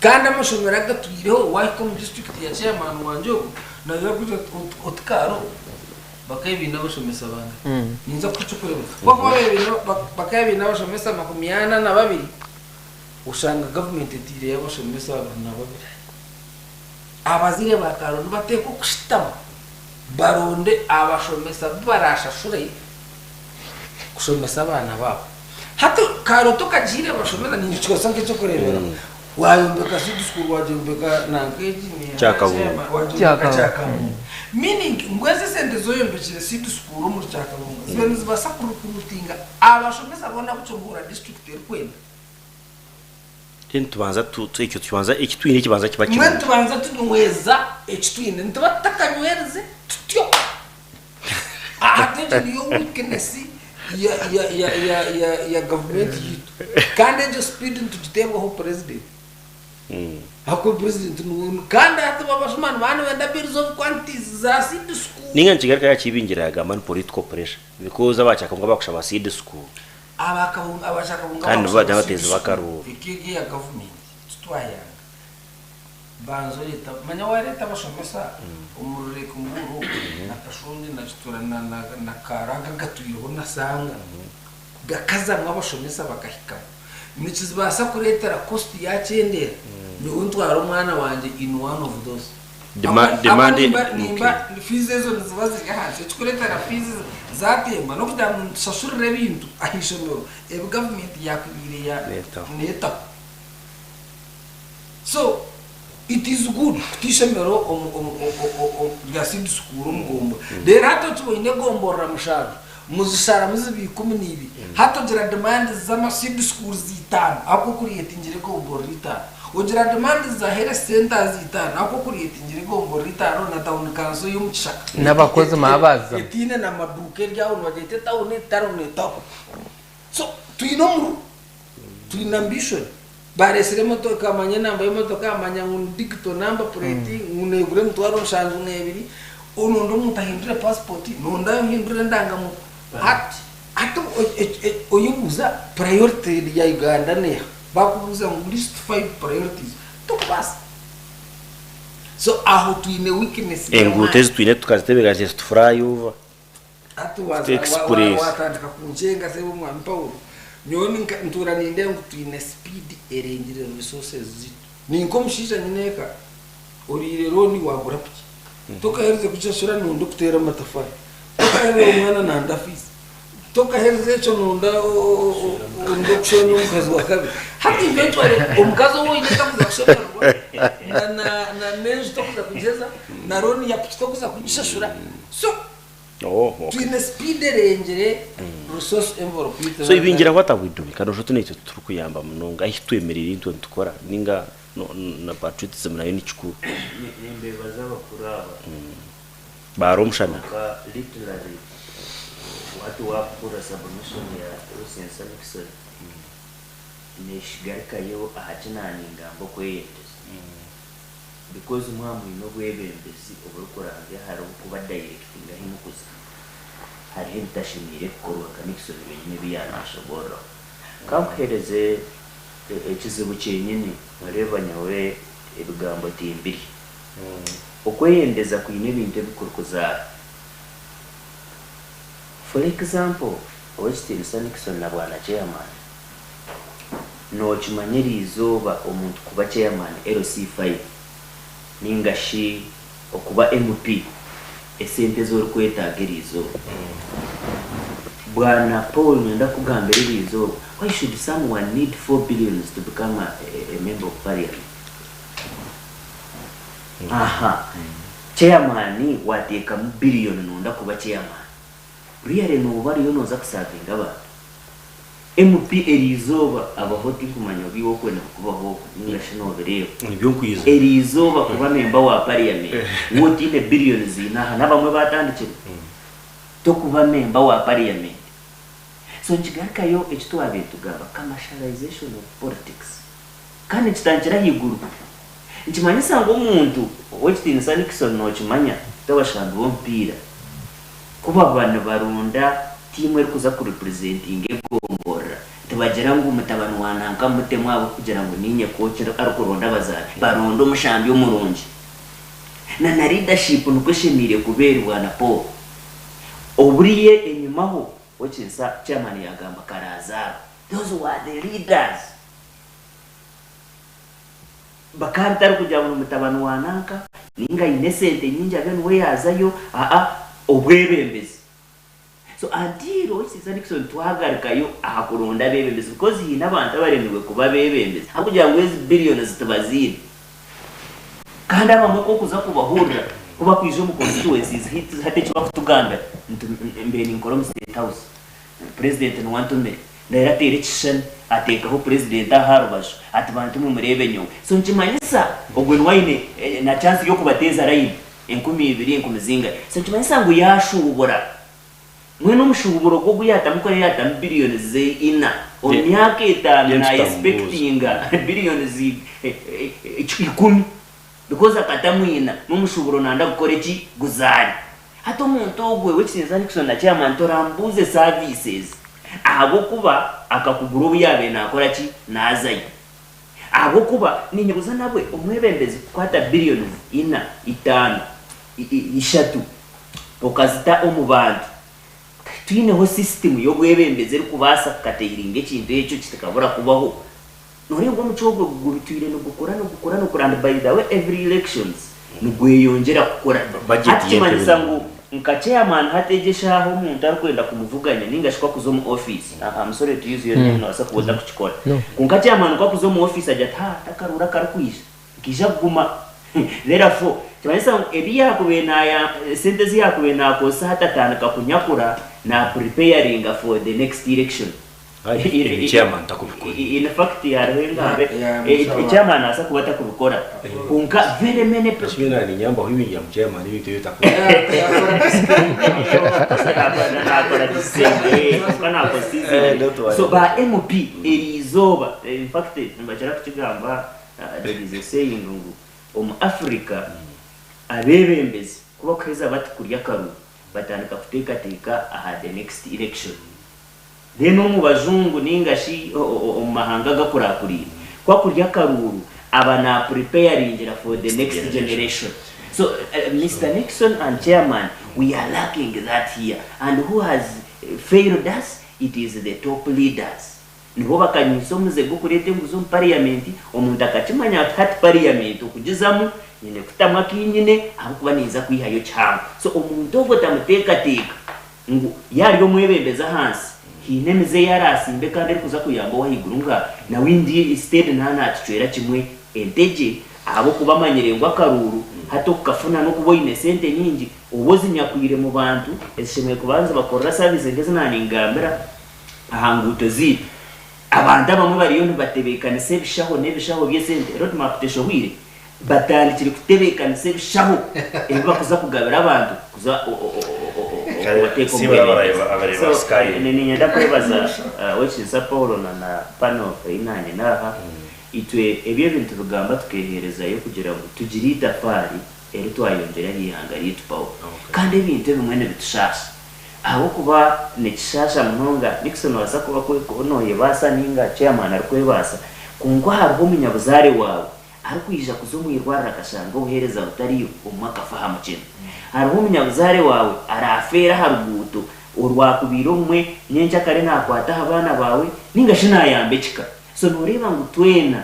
Kandi amashomero agatwireho, waahika omu disiturikiti ya chairman wangye ogu, naija kukugira ati oti Kaaro, Bakaba baine abashomesa bangahi? Ninza kuha eky'okureeberaho. Ku bakuba babaire bakaba baine abashomesa 42, oshanga gavumenti etaireyo abashomesa 22. Abazaire ba Kaaro nibateekwa kushutama baronde abashomesa abu baraashashure kushomesa abaana baabo. Hati Kaaro tokagihaire bashomesa, ninkikozesa nk'eky'okureeberaho, Wayombeka seed school wagyombeka nanka egi Kyakabunga. wagyombeka Kyakabunga. Meaning ngu ezi esente ezoyombekire seed school omuri Kyakabunga ziba nizibasa ku recruitinga abashomesa boona abu Kiruhura district erikwenda. Then tubanza tu ekyo tubanza eki twine kibanza kiba Mbwenu kirungi. tubanza tunyweza eki twine nituba tutakanywerize tutyo. Hati egyo niyo weakness ya ya ya ya ya ya gavumenti yaitu. Kandi egyo speed nitugiteebwaho president. Ahakuba president niwe kandi hati bo abashuma nibaba nibenda bills of quantities za seed school. Ninga nikigaruka aha kibingira yagamba ni political pressure because abachakabunga bakushaba seed school. Abakabunga abachakabunga Kandi nibo bakushaba bari seed abateezi school b'akaruuru. eka egi eya gavumenti titwayanga. Banza oyete manya wareeta abashomesa omu Lake Mburu na Kashongi na Kitura na na na Kaaro aga agatwireho na Sanga gakazamu abashomesa bakahikamu nikibaasa kureetera cost yakyendeera nyowe ntware omwana wangye in one of those Dema- demand nimba nimba fees ezo niziba ziri ahansi ekikureetera fees zatemba n'okugira ngu nitushashurira ebintu ah'eishomero ebi gavumenti yakubaire ya Neetaho. neetaho. So it is good kuta eishomero rya seed school omu gombora. Reero hati okiboine egomborora mushanju, muzisharamu ziba 12. Hati ogira demand z'ama seed schools itaano ahabw'okuba ocreatingire egomborora itaano. Ogira demand za health centers itaano ahabw'okuba ocreatingire egomborora itaano na town council ey'omu kishaka. N'abakozi mwaba bazamu. Etaine na maduuka eri aho nibagyeta etawuni etariho neetaho. So twine omururu, twine ambition. Bareetsire emotoka, manya enamba y'emotoka, manya ngu ni digital number plate, ngu neegura emitwaro 72, onoonda omuntu ahindure passport, nonda ohindure endangamuntu. Hati hati oyebuuza priority ya Uganda neeha? Bakubuuza ngu list five priorities, tokubaasa. So aho twine weakness Enguuto y'amaani. ezi twine tukazitebeekanisa tufly over. Hati waaza Tuta express. waatandika kunkyenga sebo Mwami Paulo, nyowe ninka ntuura nindeeba ngu twine speed erengire resources ziitu. Ninka omushaija nyine eka, oriire loan waagura piki, tokaherize kugishashura nonda okuteera amatafaari, tokaherire omwana nanda fees, tokaherize ekyo nonda onde okushwera omukazi wa kabiri. Hati eventually omukazi ou oine takuza kushemererwa, na na na n'enju tokuza kugiheza, na loan ya piki tokuza kugishashura, so Oh, okay. Twine speed erengire resource envelope yitu. So ibingira what are we doing? Kandi osho naitwe tuturikuyamba munonga ahi twemereire itwe nitukora ninga no, na patriotism nayo ni kikuru. Nimbebaza abakuru aba. Ba Rwomushana. Kwonka literally hati wakuhurira submission ya Rusensa Nixon neshigarikayo aha kinaningamba okweyendeza. Because mwaba mwine obwebembezi oburikurambya hariho kuba directinga ahi mukuza. Hariho ebitashemeire kukorwa nka Nixon byenyini ebi yaanashoboororaho. Ka nkuheereze ekizibu kyenyini, noreeba nyowe ebigambo timbirya. Okweyendeza kwine ebintu ebi kurikuzaara. For example, Owekitiinisa Nixon na Bwana Chairman, Nookimanya eriizooba omuntu kuba chairman LC5 ninga shi okuba MP esente ezi orikwetaaga eriizooba? Bwana Paul niinyenda kukugambira eriizooba why should someone need four billions to become a member of parliament? Aha. Chairman wateekamu billion noyenda kuba chairman. Really nooba oriyo nooza kusavinga abantu? MP eriizooba abaho tinkumanya oba iwe okwe nibikubaho okwe ninga shi noobireeba. Nibyo nkwiza. Eriizooba kuba member wa parliament waaba otaine billion ziine aha n'abamwe baatandikire tokuba member wa parliament. So nikigarukayo eki twabaire nitugamba commercialization of politics kandi nikitandikira ahaiguru. Nikimanyisa ngu omuntu ow'ekitiinisa Nixon nookimanya tabashambi b'omupiira Ku baba nibaronda tiimu erikuza kurepresentinga egomborora, tibagira ngu mutabani wa nanka mutemu ahabw'okugira ngu niinye kooki arikuronda abazaani. Baronda omushambi omurungi. Na na leadership nikwo eshemeire kuba eri Bwana Paul. Oburiyo enyimaho, Okinsa chairman yagamba Karazaaro. Those were the leaders. Bakaba bitari kugira ngu ni mutabani wa nanka, ninga aine esente nyingi abe niwe yaazayo, aa, obwebembezi. So until Owekitinisa Nixon twagarukayo aha kuronda abebembezi because haine abantu abaremirwe kuba abebembezi ahabw'okugira ngu ezi billions tibaziine. Kandi abamwe ku okuza kubahurira ku bakwija omu constituencies hati eki bakutugambira nti mbaire ninkora omu state house, president niwe antumire. Reero ateera ekishushani ateekaho purezidenti aho aha rubaju ati bantu mwe mureebe nyowe. So nikimanyisa ogwo niwe aine na chance y'okubateeza layini 2000 enkumi zingahi. So nikimanyisa ngu yaashuubura. Mbwenu omushuuburo gwe ogu yaatamu kuriya yaatamu billions ze ina omu myaka etaano naayesipekitinga billions ikumi because akatamu ina n'omushuuburo nanda gukore ki? Guzaare. Hati omuntu ogwo ow'ekitiinisa Nixon na chairman torambuuze services ahabw'okuba akakugura obu yaabaire naakora ki? Naazayo. Ahabw'okuba ninyebuuza nabwe omwebembezi kukwata billions ina, itaano, ishatu okazita omu bantu, titwineho system y'obwebembezi erikubaasa kukatairinga ekintu ekyo kitikabura kubaho. Nooreeba ngu omucwe ogwo gutwire nigukura nigukura nigukura and by the way every elections nigweyongyera kukura. Budget Hati kimanyisa y'entebe ngu nka chairman hati egi eshaaha omuntu arikwenda kumuvuganya ninga shi ku akuza omu office, I'm sorry to use your name nobaasa kuba otakukikora, kwonka chairman ku akuza omu office agira ati haa hati akaruuru akarikwija nikaija kuguma therefore kimanyisa ngu ebi yaakubaire naaya sente ezi yaakubaire naakozesa hati atandika kunyakura na preparinga for the next election. Ebi chairman takubikora. In fact hariho engambo chairman nabaasa kuba atakubikora kwonka very many people. Nyowe naba ninyambaho ebingira ngu chairman ebintu ebi takubikora. Nakora discipline kwonka nakora season. So ba MP eriizooba in fact nibakira kukigamba there is a saying ngu omu Africa abebembezi kubakuheza bati kurya akaruru batandika kuteekateeka aha the next election. Then omu bajungu ninga shi omu mahanga agakurakuriine, ku akurya akaruuru aba na preparingira for the next generation. So Mister Nixon and chairman we are lacking that here and who has failed us it is the top leaders. Nibo bakanyisa omuze gw'okureeta enguzi omu parliament, omuntu akakimanya ati hati parliament okugizamu nyine kutamu akinyine ahabw'okuba ninza kwihayo kihango. So omuntu ogwo tamuteekateeka. Ngu yaari omwebembezi ahansi, haine emize ei araasimbe kandi erikuza kuyamba ow'ahaiguru nga nawe instead naaba naakicwera kimwe entegye ahabw'okuba amanyire ngu akaruuru hati okukafuna n'okuba oine sente nyingi oba ozinyakwire mu bantu ezishemereire kuba nizibakorera service nk'ezi naaningambira aha nguuto zaitu. Abantu abamwe bariyo nibatebeekanisa ebishaho n'ebishaho by'esente, road map teshohwire? Batandikire kutebeekanisa ebishaho ebi barikuza kugabira abantu kuza kubateeka omu bwebembezi. So niinyenda kwebaza Owekitinisa Paul na na panel ei naanyine aha. Itwe ebi ebintu tubigamba tukeeheerezayo kugira ngu tugire eitafaari eri twayongyera aha ihanga ryaitu Paul. Kandi ebintu ebimwe nibitushaasha ahabw'okuba nikishaasha munonga Nixon noobaasa kuba nooyebaasa nainga chairman arikwebaasa kwonka hariho omunyabuzaare waawe Arikwija kuza omu irwariro akashanga obuheereza butariyo, obumwe akafa aha mukyeno. Hariho omunyabuzaare waawe araafeere aha ruguuto orwakubaire obumwe nyenkyakare naakwata aha baana baawe nainga shi naayamba ekika. So nooreeba ngu twena,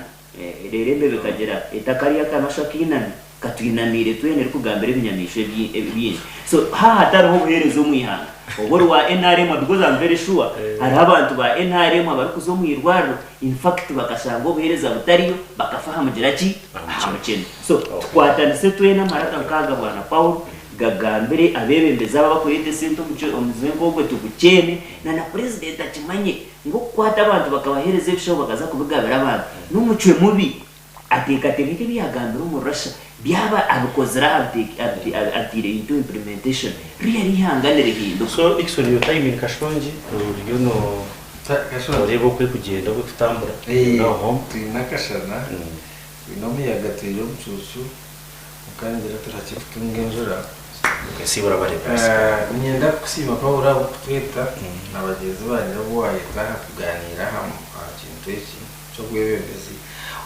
reero embeba ekagira eti akarya akamashu akainami. Katwinamiire twena erikugambira ebinyamaishwa ebingi. So haaba hatariho obuheereza omu ihanga, oba ori wa nrm because I'm very sure hariho abantu ba nrm abarikuza omu irwariro in fact bakashanga obuheereza butariyo bakafa aha mugira ki? Aha mukyeno. So tukwatanise twena amaraka nk'aga Bwana Paul gagambire abeebembezi aba abakureeta esente omuze nk'ogwo tugukyene na na Purezidenti akimanye ngu okukwata abantu bakabaheereza ebishaho bakaza kubigabira abantu n'omucwe mubi. Ateekateeka ebi yaagambire omu Russia byaba abikozire aha abiteire into implementation really eihanga nirihinduka. So Dickson your time in Kashongi oriyo noreeba oku erikugyenda oku erikutambura now home. Twine akashana, twine omuyaga twine omucuucu kwonka ningira turihakye kutunga enjura. Niinyenda kukusiima Paul ahabw'okutweta na bagyenzi bangye abu waayeta aha kugaaniira aha kintu eki. Ky'obwebembezi.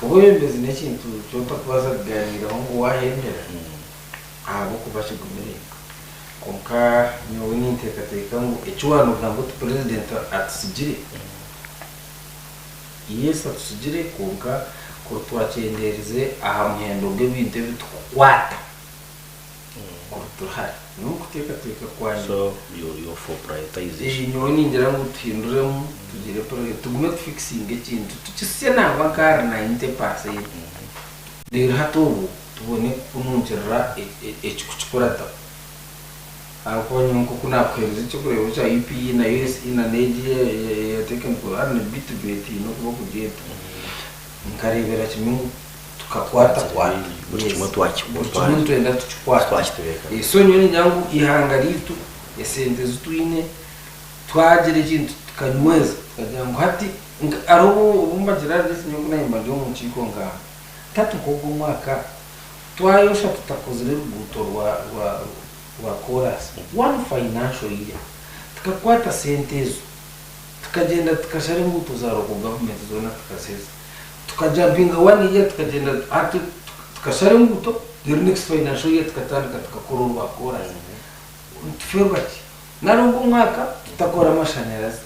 Obwebembezi n'ekintu eki otarikubaasa kugaaniiraho ngu waahendera ahabw'okuba kigumire. Kwonka nyowe ninteekateeka ngu eki waanogamba oti purezidenti atutsigire, yes atutsigire kwonka kuri twakyendeerize aha muhendo gw'ebintu ebi turikukwata kuri turi hare. Nyowe omu kuteekateeka kwangye. So you're for prioritization. Nyowe ningira ngu tuhinduremu tugire tugume tufikisinge ekintu tukisye nangwa nka ahari 90%. Reero hati obwo tubone kukunungirira ekikukikurataho. Ahabw'okuba nyowe nk'oku naakuheereza eky'okureeberaho kya UPE na USE na n'egi eya Technical hati ni B2B eine okuba okugyeta. Nkareebera kimwe ngu tukakwatakwata. Buri kimwe Yes. Buri kimwe nitwenda tukikwate. twakitebeekanisa. So nyowe ningira ngu eihanga ryaitu esente ezi twine twagira ekintu tukanyweza tukagira ngu hati hariho obu obu mbagira at least nyowe ku naayemba ndi omu nkiiko ngamba nti hati nk'ogu omwaka twayosha tutakozire ruguuto rwa rwa rwa koorasi one financial year tukakwata sente ezo tukagyenda tukashara enguuto za local government zoona tukaziheza Tukajampinga one year tukagyenda hati tukashara enguuto reero next financial year tukatandika tukakora orwa koorasi. Nitufeerwa ki? Nari ogu omwaka tutakora amashanyarazi,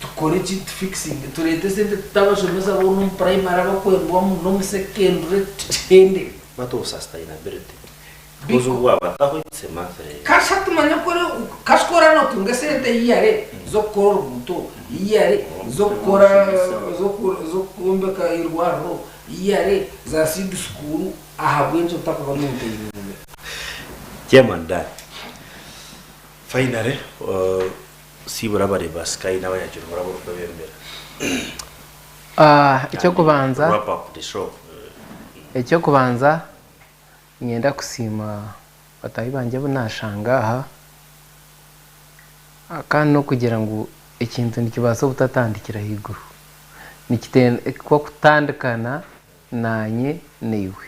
tukore ki tufikisinge tureete esente tute abashomesa boona omu primary abakwendwamu n'omu secondary tukyende. But of sustainability because obu wabataho it's a monthly. Kasha tumanye ku ori kasha ku oraba notunga esente yearly z'okukora oruguuto, yearly z'okukora z'okwombeka eirwariro, yearly za seed school ahabw'enki otakuba maintaininga? Chairman Dan, finally siibura abareeba Sky n'abanyagiro muraba orikwebembera. Eky'okubanza Wrap up the show. Eky'okubanza Niinyenda kusiima bataahi bangye abu naashanga aha kandi n'okugira ngu ekintu nikibaasa obutatandikira ahaiguru. Nikiteekwa kutandikana naanye naiwe.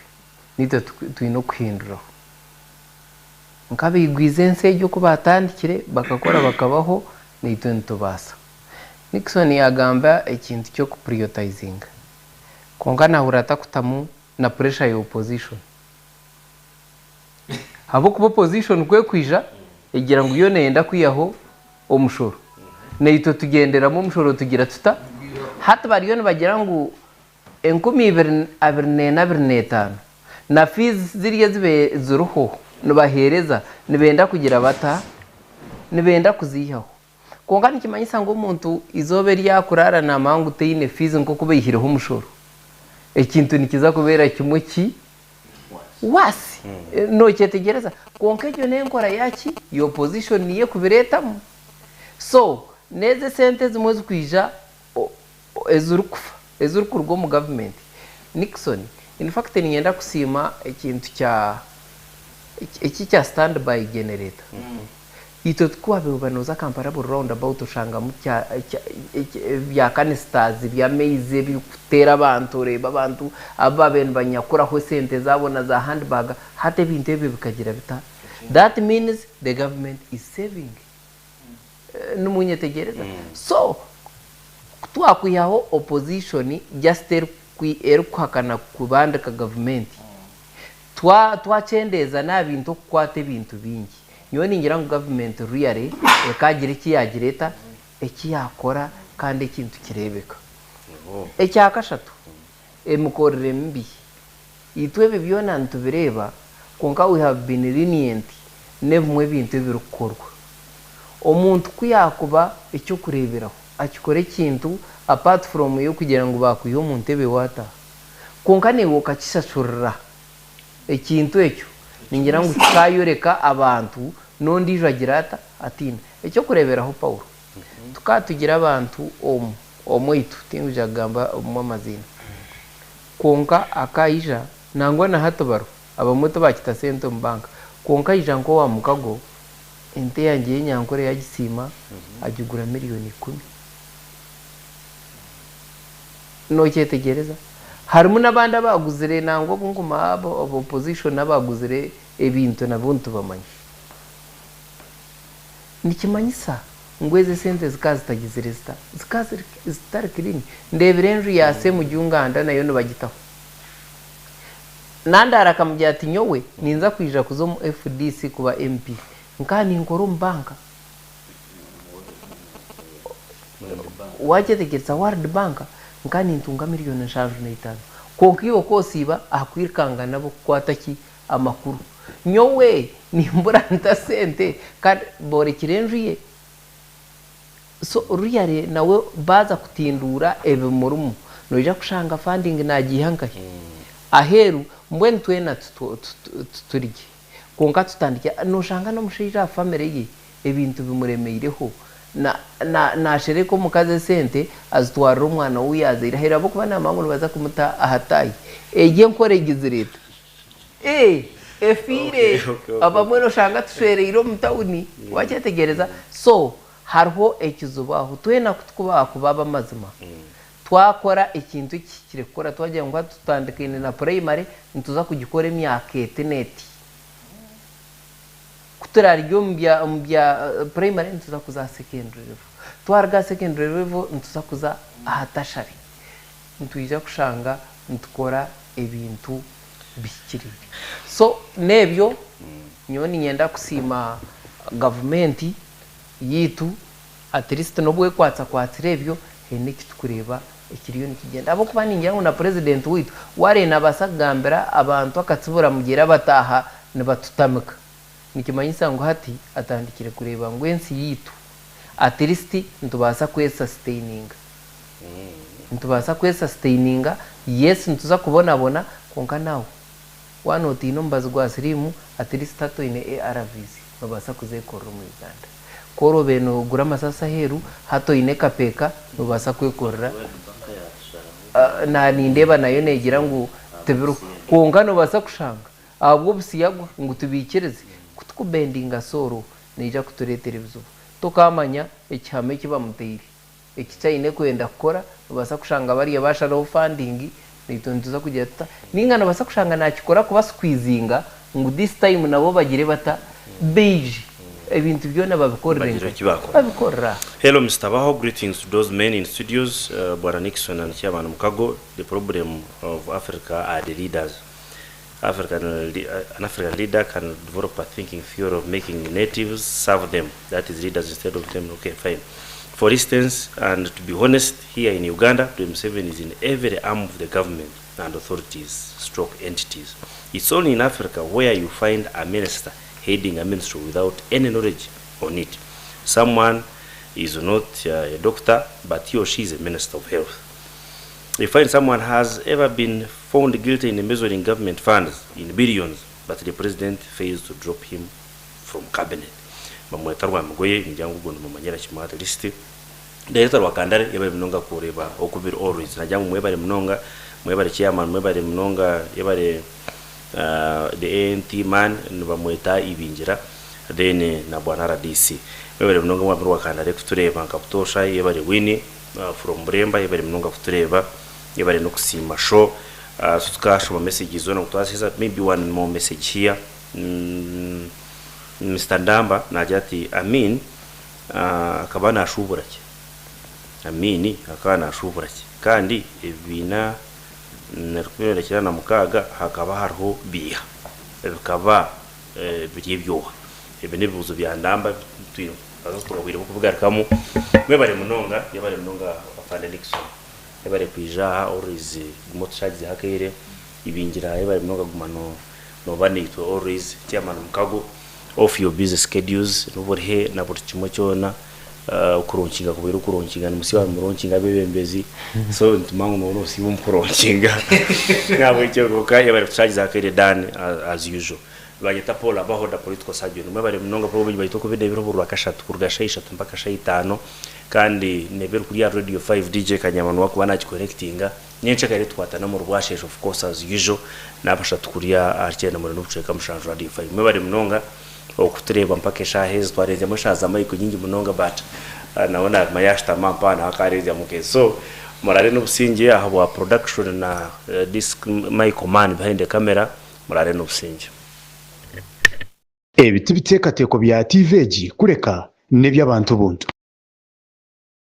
Naitwe twine okuhinduraho. Nk'abaigwize ensi egyo oku baatandikire bakakora bakabaho, naitwe nitubaasa. Nixon yaagamba ekintu ky'okupuriyotayizinga kwonka naahurira atakutamu na pressure ya opposition ahabw'okuba opposition ku ekwija egira ngu yo neyenda kwihaho omushoro naitwe tugyenderamu omushoro tugira tuta hati bariyo nibagira ngu 2024 25 na fees zirya ezibe ziriho nibahereza nibenda kugira bata nibenda kuzihaho kwonka nikimanyisa ngu omuntu eizooba eri yakuraara namanya ngu taine fees nk'oku baihireho omushoro Ekintu nikiza kubeera kimwe ki worse. Nokyetegyereza? Kwonka egyo n'enkora yaki? Ya opposition niyo ekubireetamu. So, n'ezo esente ezimwe ezikwija ezirikufa, ezirikuruga omu government. Nixon, in fact niinyenda kusiima ekintu kya eki kya stand by generator. Itwe tikuwabihuba noza Kampala buri round about oshangamu bya canisters by'amaizi ebirikuteera abantu oreeba abantu abu babaire nibanyakuraho esente zaabo na za handbag hati ebintu ebyo bikagira bita? That means the government is saving. Nimunyetegyereza? So kutwakwihaho opposition just erikuhakana kubandika gavumenti Twakyendeeza n'aha bintu okukwata ebintu bingi. Nyowe ningira ngu gavumenti really ekaagira eki yaagira eta, eki yaakora kandi ekintu kireebeka. Ekya kashatu, emikorere mibi. Itwe ebi byona nitubireeba kwonka we have been lenient n'ebimwe ebintu ebirikukorwa. Omuntu ku yaakuba eky'okureeberaho akikora ekintu apart from y'okugira ngu baakwiha omu ntebe waataaha kwonka naiwe okakishashurira ekintu ekyo ningira ngu kikaayoreka abantu n'ondiijo agira ata? Atiina. Eky'okureeberaho Paulo. Tukaba tugira abantu omu omwaitu tinkwija kugamba obumwe amaziina kwonka akaija nangwa na hati bariho abamwe tibakita sente omu banka kwonka aija nk'owa mukago ente yangye y'enyankore yagisiima agigura miriyoni ikumi. Nokyetegyereza? Harimu n'abandi abaguzire nangwa obu nkuma aba opposition abaguzire ebintu nabo nitubamanya. Nikimanyisa ngu ezo esente zikaba zitagizire zita? Zikaba zitari clean. Ndeebire enju ya Ssemujju Nganda nayo nibagitaho. Nandara akamugira ati nyowe ninza kwija kuza omu FDC kuba MP. Nkaba ninkora omu banka. Wagyetegyereza World Bank nkaba nintunga miriyoni 75. Kwonka iwe okosiiba aha kwirukanga nabo kukwata ki? Amakuru. Nyowe nimbura nta sente kandi borekire enju ye so really nawe baaza kutinduura ebimurimu noija kushanga funding nagiiha nkahi? Aheeru mbwenu twena tuturye kwonka tutandikye noshanga n'omushaija aha family ye ebintu bimuremeireho nashereka omukazi esente azitwarira omwana ou yazaire aheeru ahabw'okuba namanya ngu nibaza kumuta aha taayi egyo enkora egizire eta? Eeh efiire abamwe noshanga tushwereire omu tawuni wakyetegyereza so hariho ekizibu aho twena kutukuba kuba abamazima twakora ekintu ekihikire kukora twagira ngu hati tutandikaine na purayimare nituza kugikora emyaka eti neti kuturarya omu bya purayimare nituza kuza aha secondary level twaruga aha secondary level nituza kuza aha tashari nitwija kushanga nitukora ebintu bihikiriire. So n'ebyo nyowe niinyenda kusiima gavumenti yaitu at least n'obu ekwatsakwaatsire ebyo haine eki turikureeba ekiriyo nikigyenda ahabw'okuba ningira ngu na purezidenti waitu waareeba naabaasa kugambira abantu akatsibura mugyera bataaha nibatutamika nikimanyisa ngu hati atandikire kureeba ngu ensi yaitu at least nitubaasa kwesasiteininga. Nitubaasa kwesasiteininga, yes nituza kubonabona kwonka now waaba notiina omubazi gwa siriimu at least hati oine ARVs nobaasa kuzekorera omu Uganda. Ku oroobe nogura amasasi aheeru hati oine ekapeeka nobaasa kwekorera nindeeba nayo negira ngu tibiriho kwonka nobaasa kushanga ahabw'obusiyagwa ngu tubiikirize ku tukubendinga sooro neija kutureetera ebizibu tokamanya ekihama eki bamuteire. Eki kyaine kwenda kukora, nobaasa kushanga bariya basharaho funding naitwe nituza kugira tuta, ninga nobaasa kushanga nakikora kuba squeezinga ngu this time nabo bagire bata, baije ebintu byona babikorere Bagire nka eki bakora. babikorere aha. Hello Mister Baho, greetings to those men in studios, Bwana Nixon and Chairman Mukago, the problem of Africa are the leaders. African an African leader can develop a thinking theory of making natives serve them, that is leaders instead of them, okay fine. For instance, and to be honest, here in Uganda, President Museveni is in every arm of the government and authorities, stroke entities. It's only in Africa where you find a minister heading a ministry without any knowledge on it. Someone is not a doctor, but he or she is a minister of health. You find someone has ever been found guilty in embezzling government funds in billions, but the president fails to drop him from cabinet. Bamweta Rwamigoye, ningira ngu ogwo nimumanyira kimwe at least. Director Rwakandare yebare munonga kureeba oku biri always. Nagira ngu mwebare munonga, mwebare chairman, mwebare munonga, yebare the ANT man nibamweta Ibingira then na bwana rdc. Mwebare munonga mwami Rwakandare kutureeba nka butoosha, yebare Winnie. From Buremba yebare munonga kutureeba yebare nokusiima show so tukashoma messages zona ngu twaziheza maybe one more message here Mister Ndamba nagira ati Amin akaba nashuubura ki Amin akaba nashuubura ki kandi ebibiina 1996 hakaba hariho biiha bikaba biri ebyooha ebi nebibuuzo bya Ndamba Haza tutunga obwire bw'okubigarukamu. Mwebare munonga, yebare munonga Afande Nixon. Yebare kwija aha always guma otushagizeho akaire. Ibingira yebare munonga guma no noba naitwe always chairman Mukago off your busy schedules noburihe na buri kimwe kyona okuronkinga kubaire okuronkinga nimusiiba nimuronkinga abebembezi so nitumanya ngu noba nosiiba omu kuronkinga nahabwekyo kwonka yebare kutushangiza akaire Dan as usual. Nibanyeta Paul Abaho the political surgeon mwebare munonga program egi bagyeta okuba nebiro buri rwakashatu kuruga shaaha ishatu mpaka shaaha itaano kandi neeba eri kuri aha radio 5 DJ Kanyama niwe akuba nagiconnectinga. Nyencakare tukwatane omuri bwasheeshe of course as usual nabashatu kurya ahari 97.7 Radio 5. Mwebare munonga okutureeba mpaka eshaaha ezi twarenzyamu eshaaha za Michael nyingi munonga but nawe naguma yashutama mpaho nawe akarenzyamu ke so murare nobusingye ahabwa production na this Michael man behind the camera murare nobusingye. Ebi tibiteekateeko bya tiivi egi kureka n'eby'abantu buntu.